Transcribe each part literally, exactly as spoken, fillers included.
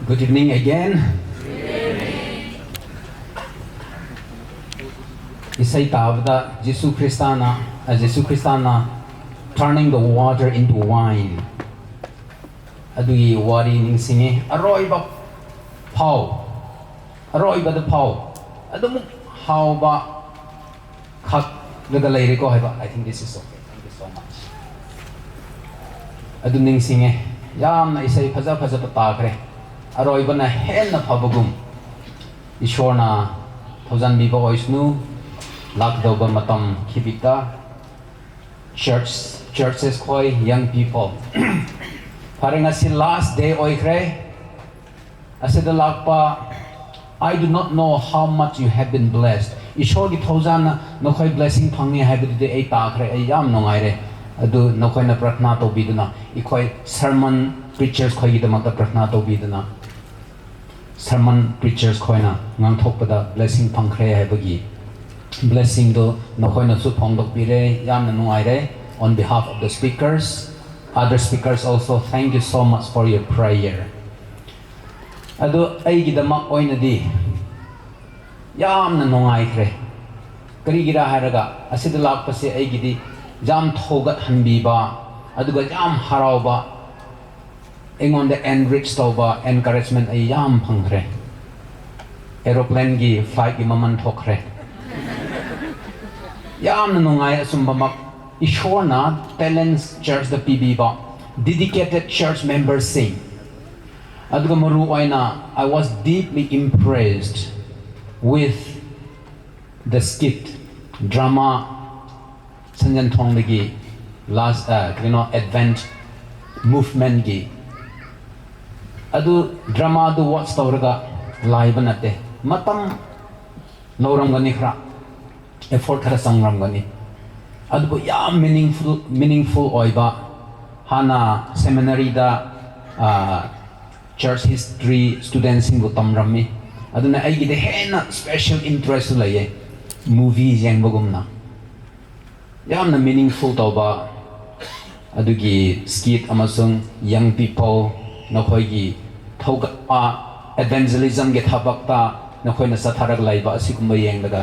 Good evening again. ꯏꯁꯩ ꯇꯥꯕꯗ ꯖꯤꯁꯨ ꯈ꯭ꯔꯤꯁꯇꯥꯅ, ꯑ, ꯖꯤꯁꯨ ꯈ꯭ꯔꯤꯁꯇꯥꯅ turning the water into wine ꯑꯗꯨꯒꯤ ꯋꯥꯔꯤ ꯅꯤꯡꯁꯤꯡꯉꯤ꯫ ꯑꯔꯣꯏꯕ ꯐꯥꯎ, ꯑꯔꯣꯏꯕꯗ ꯐꯥꯎ ꯑꯗꯨꯃꯨꯛ ꯍꯥꯎꯕ ꯈꯛꯂꯒ ꯂꯩꯔꯦꯀꯣ ꯍꯥꯏꯕ꯫ I think this is okay. Thank you so much. ꯑꯗꯨ ꯅꯤꯡꯁꯤꯡꯉꯦ꯫ ꯌꯥꯝꯅ ꯏꯁꯩ ꯐꯖ ꯐꯖꯕ ꯇꯥꯈ꯭ꯔꯦ꯫ ꯑꯔꯣꯏꯕꯅ ꯍꯦꯟꯅ ꯐꯕꯒꯨꯝ꯫ ꯏꯁꯣꯔꯅ ꯊꯧꯖꯥꯟꯕꯤꯕ ꯑꯣꯏꯁꯅꯨ꯫ ꯂꯥꯛꯀꯗꯧꯕ ꯃꯇꯝ ꯈꯤꯕꯤꯛꯇ church, churches ꯈꯣꯏ, young people꯫ ꯐꯔꯦ, ꯉꯁꯤ last day ꯑꯣꯏꯈ꯭ꯔꯦ꯫ ꯑꯁꯤꯗ ꯂꯥꯛꯄ, I do not know how much you have been blessed. ꯏꯁꯣꯔꯒꯤ ꯊꯧꯖꯥꯟꯅ ꯅꯈꯣꯏ blessing ꯐꯪꯉꯦ ꯍꯥꯏꯕꯗꯨꯗꯤ ꯑꯩ ꯇꯥꯈ꯭ꯔꯦ꯫ ꯑꯩ ꯌꯥꯝ ꯅꯨꯡꯉꯥꯏꯔꯦ꯫ ꯑꯗꯨ ꯅꯈꯣꯏꯅ ꯄ꯭ꯔꯊꯅꯥ ꯇꯧꯕꯤꯗꯨꯅ, ꯑꯩꯈꯣꯏ sermon preachers ꯈꯣꯏꯒꯤꯗꯃꯛꯇ ꯄ꯭ꯔꯊꯅꯥ ꯇꯧꯕꯤꯗꯨꯅ, sermon preachers ꯈꯣꯏꯅ ꯉꯥꯡꯊꯣꯛꯄꯗ blessing ꯐꯪꯈ꯭ꯔꯦ ꯍꯥꯏꯕꯒꯤ blessingꯗꯣ ꯅꯈꯣꯏꯅꯁꯨ ꯐꯣꯡꯗꯣꯛꯄꯤꯔꯦ꯫ ꯌꯥꯝꯅ ꯅꯨꯡꯉꯥꯏꯔꯦ꯫ On behalf of the speakers, other speakers also, thank you so much for your prayer. ꯑꯗꯣ ꯑꯩꯒꯤꯗꯃꯛ ꯑꯣꯏꯅꯗꯤ ꯌꯥꯝꯅ ꯅꯨꯡꯉꯥꯏꯈ꯭ꯔꯦ꯫ ꯀꯔꯤꯒꯤꯔꯥ ꯍꯥꯏꯔꯒ, ꯑꯁꯤꯗ ꯂꯥꯛꯄꯁꯦ ꯑꯩꯒꯤꯗꯤ ꯌꯥꯝ ꯊꯧꯒꯠꯍꯟꯕꯤꯕ, ꯑꯗꯨꯒ ꯌꯥꯝ ꯍꯔꯥꯎꯕ, ꯑꯩꯉꯣꯟꯗ enrich ꯇꯧꯕ, encouragement ꯑꯩ ꯌꯥꯝ ꯐꯪꯈ꯭ꯔꯦ꯫ Aeroplanegꯤ flightꯀꯤ ꯃꯃꯜ ꯊꯣꯛꯈ꯭ꯔꯦ꯫ ꯌꯥꯝꯅ ꯅꯨꯡꯉꯥꯏ꯫ ꯑꯆꯨꯝꯕꯃꯛ, ꯏꯁꯣꯔꯅ talents churchꯇ ꯄꯤꯕꯤꯕ dedicated church memberꯁꯤꯡ, ꯑꯗꯨꯒ ꯃꯔꯨ ꯑꯣꯏꯅ, I was deeply impressed with the skit, drama, ꯁꯟꯖꯦꯟꯊꯣꯡꯗꯒꯤ last, ꯑ, ꯀꯩꯅꯣ, Advent movementꯀꯤ꯫ ꯑꯗꯨ dramaꯗꯨ watch ꯇꯧꯔꯒ ꯂꯥꯏꯕ ꯅꯠꯇꯦ꯫ ꯃꯇꯝ ꯂꯧꯔꯝꯒꯅꯤ, ꯈꯔ effort ꯈꯔ ꯆꯪꯔꯝꯒꯅꯤ꯫ ꯑꯗꯨꯕꯨ ꯌꯥꯝ meaningful, meaningful ꯑꯣꯏꯕ, ꯍꯥꯟꯅ seminaryꯗ, ꯑ, church history studentꯁꯤꯡꯕꯨ ꯇꯝꯔꯝꯃꯤ꯫ ꯑꯗꯨꯅ ꯑꯩꯒꯤꯗꯤ ꯍꯦꯟꯅ special interest ꯂꯩꯌꯦ movie ꯌꯦꯡꯕꯒꯨꯝꯅ꯫ ꯌꯥꯝꯅ meaningful ꯇꯧꯕ ꯑꯗꯨꯒꯤ skit ꯑꯃꯁꯨꯡ young people ꯅꯈꯣꯏꯒꯤ ꯊꯧꯒꯠꯄ, evangelismꯒꯤ ꯊꯕꯛꯇ ꯅꯈꯣꯏꯅ ꯆꯠꯊꯔꯒ ꯂꯩꯕ ꯑꯁꯤꯒꯨꯝꯕ ꯌꯦꯡꯂꯒ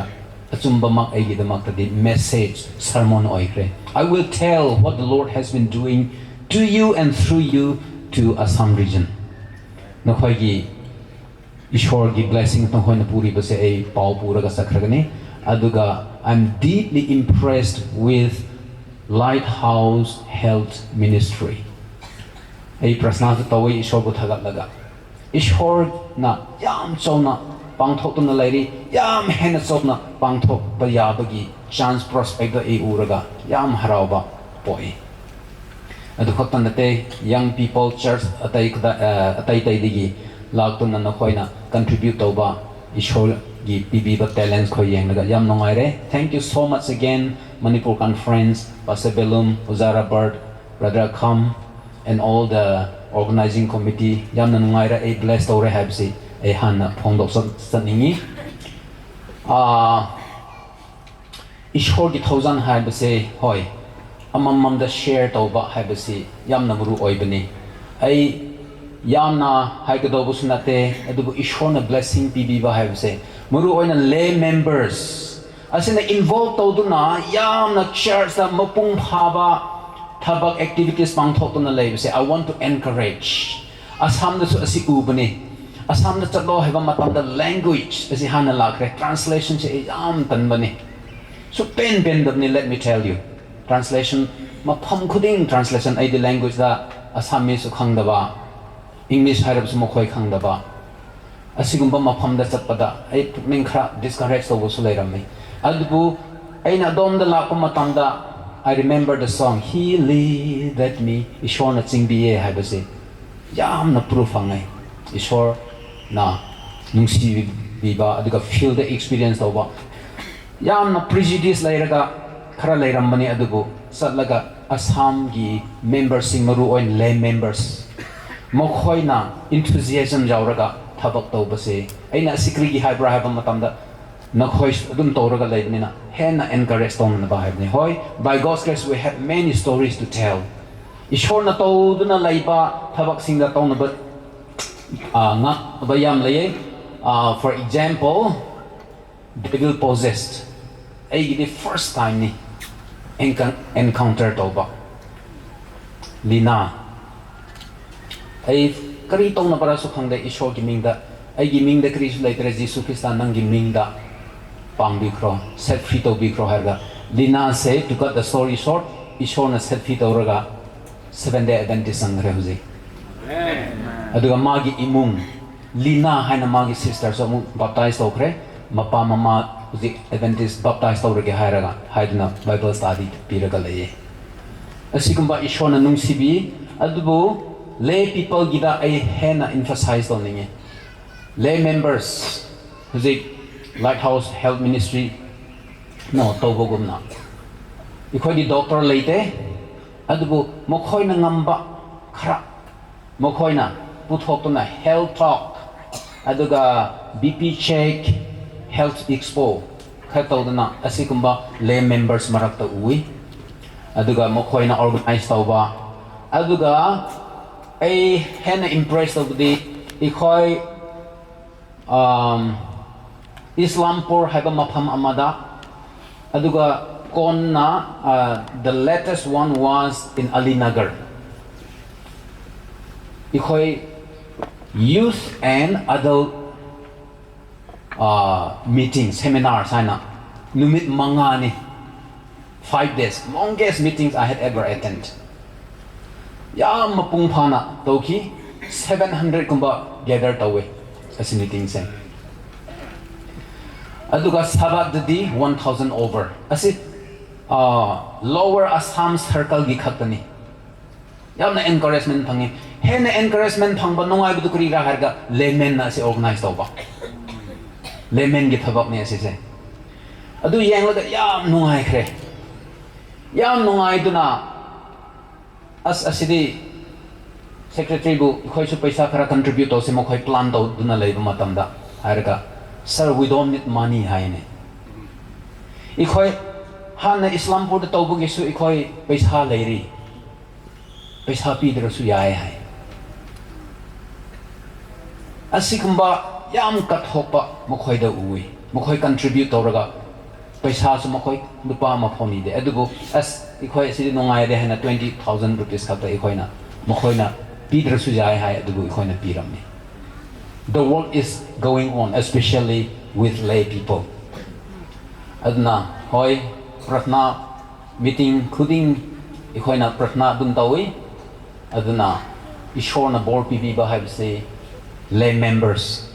ꯑꯆꯨꯝꯕꯃꯛ ꯑꯩꯒꯤꯗꯃꯛꯇꯗꯤ message sermon ꯑꯣꯏꯈ꯭ꯔꯦ. I will tell what the Lord has been doing to you and through you to Assam region. ꯅꯈꯣꯏꯒꯤ ꯏꯁꯣꯔꯒꯤ blessing ꯅꯈꯣꯏꯅ ꯄꯨꯔꯤꯕꯁꯦ ꯑꯩ ꯄꯥꯎ ꯄꯨꯔꯒ ꯆꯠꯈ꯭ꯔꯒꯅꯤ. ꯑꯗꯨꯒ I'm deeply impressed with Lighthouse Health Ministry. ꯑꯩ ꯄ꯭ꯔꯁꯅꯥꯁꯨ ꯇꯧꯋꯤ ꯏꯁꯣꯔꯕꯨ ꯊꯥꯒꯠꯂꯒ, ꯏꯁꯣꯔꯅ ꯌꯥꯝ ꯆꯥꯎꯅ ꯄꯥꯡꯊꯣꯛꯇꯨꯅ ꯂꯩꯔꯤ. ꯌꯥꯝ ꯍꯦꯟꯅ ꯆꯥꯎꯅ ꯄꯥꯡꯊꯣꯛꯄ ꯌꯥꯕꯒꯤ chance prospectꯗ ꯑꯩ ꯎꯔꯒ ꯌꯥꯝ ꯍꯔꯥꯎꯕ ꯄꯣꯛꯏ. ꯑꯗꯨ ꯈꯛꯇ ꯅꯠꯇꯦ, young people church ꯑꯇꯩ ꯑꯇꯩ ꯑꯇꯩꯗꯒꯤ ꯂꯥꯛꯇꯨꯅ ꯅꯈꯣꯏꯅ contribute ꯇꯧꯕ, ꯏꯁꯣꯔꯒꯤ ꯄꯤꯕꯤꯕ talents ꯈꯣꯏ ꯌꯦꯡꯂꯒ ꯌꯥꯝ ꯅꯨꯡꯉꯥꯏꯔꯦ. Thank you so much again, Manipur Conference, Pastor Belum, ꯑꯣꯖꯥ Robert, Brother Kham, and all the organizing committee. ꯌꯥꯝꯅ ꯅꯨꯡꯉꯥꯏꯔꯦ, ꯑꯩ bless ꯇꯧꯔꯦ ꯍꯥꯏꯕꯁꯤ ꯑꯩ ꯍꯥꯟꯅ ꯐꯣꯡꯗꯣꯛꯆꯅꯤꯡꯉꯤ. ꯏꯁꯣꯔꯒꯤ ꯊꯧꯖꯥꯜ ꯍꯥꯏꯕꯁꯦ, ꯍꯣꯏ, ꯑꯃꯃꯝꯗ share ꯇꯧꯕ ꯍꯥꯏꯕꯁꯤ ꯌꯥꯝꯅ ꯃꯔꯨ ꯑꯣꯏꯕꯅꯤ. ꯑꯩ ꯌꯥꯝꯅ ꯍꯥꯏꯒꯗꯧꯕꯁꯨ ꯅꯠꯇꯦ, ꯑꯗꯨꯕꯨ ꯏꯁꯣꯔꯅ blessing ꯄꯤꯕꯤꯕ ꯍꯥꯏꯕꯁꯦ, ꯃꯔꯨ ꯑꯣꯏꯅ lay members ꯑꯁꯤꯅ involve ꯇꯧꯗꯨꯅ ꯌꯥꯝꯅ churchꯇ ꯃꯄꯨꯡ ꯐꯥꯕ ꯊꯕꯛ activities ꯄꯥꯡꯊꯣꯛꯇꯨꯅ ꯂꯩꯕꯁꯦ, I want to encourage. ꯑꯁꯥꯝꯗꯁꯨ ꯑꯁꯤ ꯎꯕꯅꯤ. ꯑꯁꯥꯝꯗ ꯆꯠꯂꯣ ꯍꯥꯏꯕ ꯃꯇꯝꯗ language ꯑꯁꯤ ꯍꯥꯟꯅ ꯂꯥꯛꯈ꯭ꯔꯦ. Translationꯁꯦ ꯑꯩ ꯌꯥꯝ ꯇꯟꯕꯅꯤ, ꯁꯨꯛꯄꯦꯟ ꯄꯦꯟꯗꯕꯅꯤ. Let me tell you, translation ꯃꯐꯝ ꯈꯨꯗꯤꯡ translation. ꯑꯩꯗꯤ languageꯇ Assamese ꯈꯪꯗꯕ, English ꯍꯥꯏꯔꯕꯁꯨ ꯃꯈꯣꯏ ꯈꯪꯗꯕ, ꯑꯁꯤꯒꯨꯝꯕ ꯃꯐꯝꯗ ꯆꯠꯄꯗ ꯑꯩ ꯄꯨꯛꯅꯤꯡ ꯈꯔ discourage ꯇꯧꯕꯁꯨ ꯂꯩꯔꯝꯃꯤ. ꯑꯗꯨꯕꯨ ꯑꯩꯅ ꯑꯗꯣꯝꯗ ꯂꯥꯛꯄ ꯃꯇꯝꯗ, I remember the song, He Leadeth Me, ꯏꯁꯣꯔꯅ ꯆꯤꯡꯕꯤꯌꯦ ꯍꯥꯏꯕꯁꯦ ꯌꯥꯝꯅ proof ꯐꯪꯉꯦ. ꯏꯁꯣꯔꯅ ꯅꯨꯡꯁꯤꯕꯤꯕ, ꯑꯗꯨꯒ fieldꯗ experience ꯇꯧꯕ, ꯌꯥꯝꯅ prejudice ꯂꯩꯔꯒ ꯈꯔ ꯂꯩꯔꯝꯕꯅꯤ, ꯑꯗꯨꯕꯨ ꯆꯠꯂꯒ ꯑꯁꯥꯝꯒꯤ memberꯁꯤꯡ, ꯃꯔꯨ ꯑꯣꯏꯅ lay members, ꯃꯈꯣꯏꯅ enthusiasm ꯌꯥꯎꯔꯒ ꯊꯕꯛ ꯇꯧꯕꯁꯦ, ꯑꯩꯅ ꯑꯁꯤ ꯀꯔꯤꯒꯤ ꯍꯥꯏꯕ꯭ꯔꯥ ꯍꯥꯏꯕ ꯃꯇꯝꯗ, ꯅꯈꯣꯏ ꯑꯗꯨꯝ ꯇꯧꯔꯒ ꯂꯩꯕꯅꯤꯅ ꯍꯦꯟꯅ encourage ꯇꯧꯅꯅꯕ ꯍꯥꯏꯕꯅꯤ. ꯍꯣꯏ, by God's grace we have many stories to tell. ꯏꯁꯣꯔꯅ ꯇꯧꯗꯨꯅ ꯂꯩꯕ ꯊꯕꯛꯁꯤꯡꯗ ꯇꯧꯅꯕ ꯑꯥ, ꯉꯥꯡꯕ ꯌꯥꯝ ꯂꯩꯌꯦ꯫ ꯑꯥ, for example, devil possessed꯫ ꯑꯩꯒꯤꯗꯤ first time ꯅꯤ encoun- encounter ꯇꯧꯕ꯫ ꯂꯤꯅꯥ, ꯑꯩ ꯀꯔꯤ ꯇꯧꯅꯕ꯭ꯔꯥꯁꯨ ꯈꯪꯗꯦ꯫ ꯏꯁꯣꯔꯒꯤ ꯃꯤꯡꯗ, "ꯑꯩꯒꯤ ꯃꯤꯡꯗ ꯀꯔꯤꯁꯨ ꯂꯩꯇ꯭ꯔꯦ, ꯖꯤꯁꯨ ꯈ꯭ꯔꯤꯁꯇ ꯅꯪꯒꯤ ꯃꯤꯡꯗ ꯄꯥꯡꯕꯤꯈ꯭ꯔꯣ, set free ꯇꯧꯕꯤꯈ꯭ꯔꯣ" ꯍꯥꯏꯔꯒ, ꯂꯤꯅꯥꯁꯦ, to cut the story short, ꯏꯁꯣꯔꯅ set free ꯇꯧꯔꯒ Seventh Day Adventist ꯆꯪꯈ꯭ꯔꯦ ꯍꯧꯖꯤꯛ꯫ ꯑꯗꯨꯒ ꯃꯥꯒꯤ ꯏꯃꯨꯡ, ꯂꯤꯅꯥ ꯍꯥꯏꯅ ꯃꯥꯒꯤ sister ꯁꯨ ꯑꯃꯨꯛ baptize ꯇꯧꯈ꯭ꯔꯦ꯫ ꯃꯄꯥ ꯃꯃꯥ ꯍꯧꯖꯤꯛ Adventist baptize ꯇꯧꯔꯒꯦ ꯍꯥꯏꯔꯒ, ꯍꯥꯏꯗꯨꯅ Bible study ꯄꯤꯔꯒ ꯂꯩꯌꯦ꯫ ꯑꯁꯤꯒꯨꯝꯕ ꯏꯁꯣꯔꯅ ꯅꯨꯡꯁꯤꯕꯤ꯫ ꯑꯗꯨꯕꯨ lay people ꯒꯤꯗ ꯑꯩ ꯍꯦꯟꯅ emphasize ꯇꯧꯅꯤꯡꯉꯤ꯫ Lay members, ꯍꯧꯖꯤꯛ Lighthouse Health Ministry ꯅ ꯇꯧꯕꯒꯨꯝꯅ, ꯑꯩꯈꯣꯏꯗꯤ doctor ꯂꯩꯇꯦ, ꯑꯗꯨꯕꯨ ꯃꯈꯣꯏꯅ ꯉꯝꯕ ꯈꯔ ꯃꯈꯣꯏꯅ ꯄꯨꯊꯣꯛꯇꯨꯅ health talk, ꯑꯗꯨꯒ B P check, health expo ꯈꯔ ꯇꯧꯗꯨꯅ ꯑꯁꯤꯒꯨꯝꯕ lay members ꯃꯔꯛꯇ ꯎꯏ꯫ ꯑꯗꯨꯒ ꯃꯈꯣꯏꯅ organize ꯇꯧꯕ, ꯑꯗꯨꯒ ꯑꯩ ꯍꯦꯟꯅ impress ꯇꯧꯕꯗꯤ ꯑꯩꯈꯣꯏ, um, ꯏꯁꯂꯥꯝꯄꯨꯔ ꯍꯥꯏꯕ ꯃꯐꯝ ꯑꯃꯗ, ꯑꯗꯨꯒ ꯀꯣꯟꯅ, uh, the latest one was in Alinagar꯫ ꯑꯩꯈꯣꯏ youth and adult, uh, meeting seminars ꯍꯥꯏꯅ ꯅꯨꯃꯤꯠ ꯃꯉꯥꯅꯤ, five days, longest meetings I had ever attend꯫ ꯌꯥꯝ ꯃꯄꯨꯡ ꯐꯥꯅ ꯇꯧꯈꯤ꯫ Seven hundred ꯀꯨꯝꯕ gather ꯇꯧꯋꯦ ꯑꯁꯤ meeting ꯁꯦ꯫ ꯑꯗꯨꯒ ꯁꯕꯥꯠꯇꯗꯤ one thousand over꯫ ꯑꯁꯤ, ꯑꯥ, Lower Assam circle ꯒꯤ ꯈꯛꯇꯅꯤ꯫ ꯌꯥꯝꯅ encouragement ꯐꯪꯉꯤ꯫ ꯍꯦꯟꯅ encouragement ꯐꯪꯕ ꯅꯨꯡꯉꯥꯏꯕꯗꯨ ꯀꯔꯤꯔꯥ ꯍꯥꯏꯔꯒ, laymen ꯅ ꯑꯁꯤ organize ꯇꯧꯕ꯫ Laymen ꯒꯤ ꯊꯕꯛꯅꯤ ꯑꯁꯤꯁꯦ꯫ ꯑꯗꯨ ꯌꯦꯡꯂꯒ ꯌꯥꯝ ꯅꯨꯡꯉꯥꯏꯈ꯭ꯔꯦ꯫ ꯌꯥꯝ ꯅꯨꯡꯉꯥꯏꯗꯨꯅ, "ꯑꯁ, ꯑꯁꯤꯗꯤ secretary ꯕꯨ ꯑꯩꯈꯣꯏꯁꯨ ꯄꯩꯁꯥ ꯈꯔ contribute ꯇꯧꯁꯦ, ꯃꯈꯣꯏ plan ꯇꯧꯗꯨꯅ ꯂꯩꯕ ꯃꯇꯝꯗ" ꯍꯥꯏꯔꯒ, "Sir, we don't need money" ꯍꯥꯏꯅꯦ꯫ "ꯑꯩꯈꯣꯏ ꯍꯥꯟꯅ ꯏꯁꯂꯥꯝꯄꯨꯔꯗ ꯇꯧꯕꯒꯤꯁꯨ ꯑꯩꯈꯣꯏ ꯄꯩꯁꯥ ꯂꯩꯔꯤ, ꯄꯩꯁꯥ ꯄꯤꯗ꯭ꯔꯁꯨ ꯌꯥꯏ" ꯍꯥꯏ꯫ ꯑꯁꯤꯒꯨꯝꯕ ꯌꯥꯝ ꯀꯠꯊꯣꯛꯄ ꯃꯈꯣꯏꯗ ꯎꯏ꯫ ꯃꯈꯣꯏ contribute ꯇꯧꯔꯒ, ꯄꯩꯁꯥꯁꯨ ꯃꯈꯣꯏ ꯂꯨꯄꯥ ꯑꯃ ꯐꯥꯎ ꯅꯤꯗꯦ, ꯑꯗꯨꯕꯨ ꯑꯁ, ꯑꯩꯈꯣꯏ ꯑꯁꯤꯗꯤ ꯅꯨꯡꯉꯥꯏꯔꯦ ꯍꯥꯏꯅ twenty thousand rupees ꯈꯛꯇ ꯑꯩꯈꯣꯏꯅ, ꯃꯈꯣꯏꯅ ꯄꯤꯗ꯭ꯔꯁꯨ ꯌꯥꯏ ꯍꯥꯏ, ꯑꯗꯨꯕꯨ ꯑꯩꯈꯣꯏꯅ ꯄꯤꯔꯝꯃꯤ꯫ The work is going on, especially with lay people. ꯑꯗꯨꯅ ꯍꯣꯏ, ꯄ꯭ꯔꯊꯅꯥ meeting ꯈꯨꯗꯤꯡ ꯑꯩꯈꯣꯏꯅ ꯄ꯭ꯔꯊꯅꯥ ꯑꯗꯨꯝ ꯇꯧꯏ꯫ ꯑꯗꯨꯅ ꯏꯁꯣꯔꯅ ꯕꯣꯔ ꯄꯤꯕꯤꯕ ꯍꯥꯏꯕꯁꯤ lay members,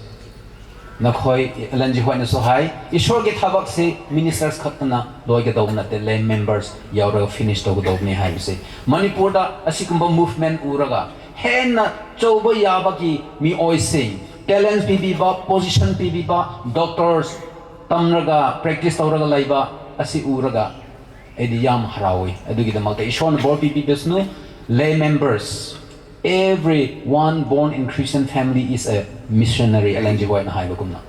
ꯅꯈꯣꯏ ꯑꯦꯂꯟ ꯖꯤ ꯍꯣꯏꯅꯁꯨ ꯍꯥꯏ, ꯏꯁꯣꯔꯒꯤ ꯊꯕꯛꯁꯤ ministers ꯈꯛꯇꯅ ꯂꯣꯏꯒꯗꯧꯕ ꯅꯠꯇꯦ, lay members ꯌꯥꯎꯔꯒ finish ꯇꯧꯒꯗꯧꯕꯅꯤ ꯍꯥꯏꯕꯁꯤ꯫ ꯃꯅꯤꯄꯨꯔꯗ ꯑꯁꯤꯒꯨꯝꯕ movement ꯎꯔꯒ ꯍꯦꯟꯅ ꯆꯧꯕ ꯌꯥꯕꯒꯤ ꯃꯤꯑꯣꯏꯁꯤꯡ, talents ꯄꯤꯕꯤꯕ, position ꯄꯤꯕꯤꯕ, doctors ꯇꯝꯔꯒ practice ꯇꯧꯔꯒ ꯂꯩꯕ ꯑꯁꯤ ꯎꯔꯒ ꯑꯩꯗꯤ ꯌꯥꯝ ꯍꯔꯥꯎꯏ꯫ ꯑꯗꯨꯒꯤꯗꯃꯛꯇ ꯏꯁꯣꯔꯅ ꯕꯣꯔ ꯄꯤꯕꯤꯕꯁꯅꯨ꯫ Lay members, every one born in Christian family is a missionary, Ellen ji ꯍꯣꯏꯅ ꯍꯥꯏꯕꯒꯨꯝꯅ꯫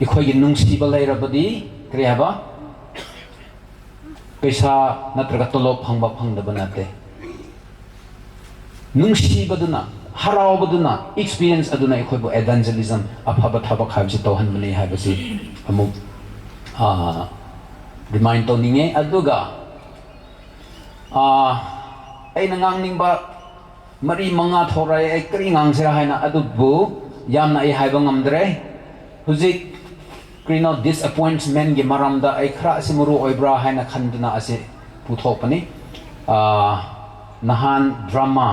ꯑꯩꯈꯣꯏꯒꯤ ꯅꯨꯡꯁꯤꯕ ꯂꯩꯔꯕꯗꯤ, ꯀꯔꯤ ꯍꯥꯏꯕ, ꯄꯩꯁꯥ ꯅꯠꯇ꯭ꯔꯒ ꯇꯣꯂꯣꯞ ꯐꯪꯕ ꯐꯪꯗꯕ ꯅꯠꯇꯦ꯫ ꯅꯨꯡꯁꯤꯕꯗꯨꯅ, ꯍꯔꯥꯎꯕꯗꯨꯅ, experience ꯑꯗꯨꯅ ꯑꯩꯈꯣꯏꯕꯨ evangelism, ꯑꯐꯕ ꯊꯕꯛ ꯍꯥꯏꯕꯁꯤ ꯇꯧꯍꯟꯕꯅꯤ ꯍꯥꯏꯕꯁꯤ ꯑꯃꯨꯛ remind ꯇꯧꯅꯤꯡꯉꯦ꯫ ꯑꯗꯨꯒ ꯑꯩꯅ ꯉꯥꯡꯅꯤꯡꯕ ꯃꯔꯤ ꯃꯉꯥ ꯊꯣꯔꯛꯑꯦ, ꯑꯩ ꯀꯔꯤ ꯉꯥꯡꯁꯤꯔꯥ ꯍꯥꯏꯅ, ꯑꯗꯨꯕꯨ ꯌꯥꯝꯅ ꯑꯩ ꯍꯥꯏꯕ ꯉꯝꯗ꯭ꯔꯦ꯫ ꯍꯧꯖꯤꯛ ꯀꯔꯤꯅꯣ disappointmentꯀꯤ ꯃꯔꯝꯗ ꯑꯩ ꯈꯔ ꯑꯁꯤ ꯃꯔꯨ ꯑꯣꯏꯕ꯭ꯔꯥ ꯍꯥꯏꯅ ꯈꯟꯗꯨꯅ ꯑꯁꯤ ꯄꯨꯊꯣꯛꯄꯅꯤ꯫ ꯅꯍꯥꯟ drama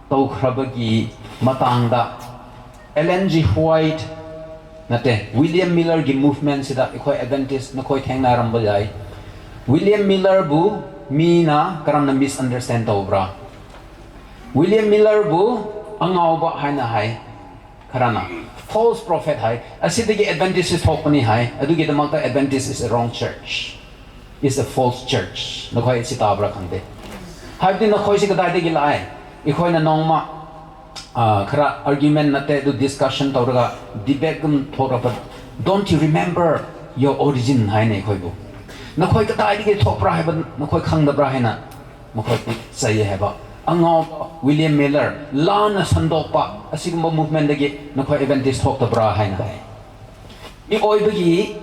ꯇꯧꯈ꯭ꯔꯕꯒꯤ ꯃꯇꯥꯡꯗ ꯑꯦꯂꯦꯟ ꯖꯤ ꯍ꯭ꯋꯥꯏꯠ ꯅꯠꯇꯦ, ꯋꯤꯂꯤꯌꯝ ꯃꯤꯂꯔꯒꯤ movementꯁꯤꯗ ꯑꯩꯈꯣꯏ Adventist ꯅꯈꯣꯏ ꯊꯦꯡꯅꯔꯝꯕ ꯌꯥꯏ꯫ ꯋꯤꯂꯤꯌꯝ ꯃꯤꯂꯔꯕꯨ ꯃꯤꯅ ꯀꯔꯝꯅ misunderstand ꯇꯧꯕ꯭ꯔꯥ? ꯋꯤꯂꯤꯌꯝ ꯃꯤꯂꯔꯕꯨ ꯑꯉꯥꯎꯕ ꯍꯥꯏꯅ ꯍꯥꯏ ꯈꯔꯅ, false prophet ꯍꯥꯏ꯫ ꯑꯁꯤꯗꯒꯤ Adventist ꯊꯣꯛꯄꯅꯤ ꯍꯥꯏ꯫ ꯑꯗꯨꯒꯤꯗꯃꯛꯇ Adventist is a wrong church, is a false church꯫ ꯅꯈꯣꯏ ꯑꯁꯤ ꯇꯥꯕ꯭ꯔꯥ ꯈꯪꯗꯦ꯫ ꯍꯥꯏꯕꯗꯤ ꯅꯈꯣꯏꯁꯤ ꯀꯗꯥꯏꯗꯒꯤ ꯂꯥꯛꯑꯦ? ꯑꯩꯈꯣꯏꯅ ꯅꯣꯡꯃ ꯈꯔ argument ꯅꯠꯇꯦ, ꯑꯗꯨ discussion ꯇꯧꯔꯒ debate ꯒꯨꯝ ꯊꯣꯛꯂꯛꯄ, "Don't you remember your origin?" ꯍꯥꯏꯅ ꯑꯩꯈꯣꯏꯕꯨ, "ꯅꯈꯣꯏ ꯀꯗꯥꯏꯗꯒꯤ ꯊꯣꯛꯄ꯭ꯔꯥ ꯍꯥꯏꯕ ꯅꯈꯣꯏ ꯈꯪꯗꯕ꯭ꯔꯥ?" ꯍꯥꯏꯅ ꯃꯈꯣꯏ ꯆꯩꯌꯦ ꯍꯥꯏꯕ꯫ ꯑꯉꯥꯎꯕ ꯋꯤꯂꯤꯌꯝ ꯃꯤꯂꯔ, ꯂꯥꯟꯅ ꯁꯟꯗꯣꯛꯄ, ꯑꯁꯤꯒꯨꯝꯕ ꯃꯨꯚꯃꯦꯟꯗꯒꯤ ꯅꯈꯣꯏ ꯑꯦꯗꯚꯦꯟꯇꯤꯁ ꯊꯣꯛꯇꯕ꯭ꯔꯥ ꯍꯥꯏꯅ ꯍꯥꯏ꯫ ꯃꯤꯑꯣꯏꯕꯒꯤ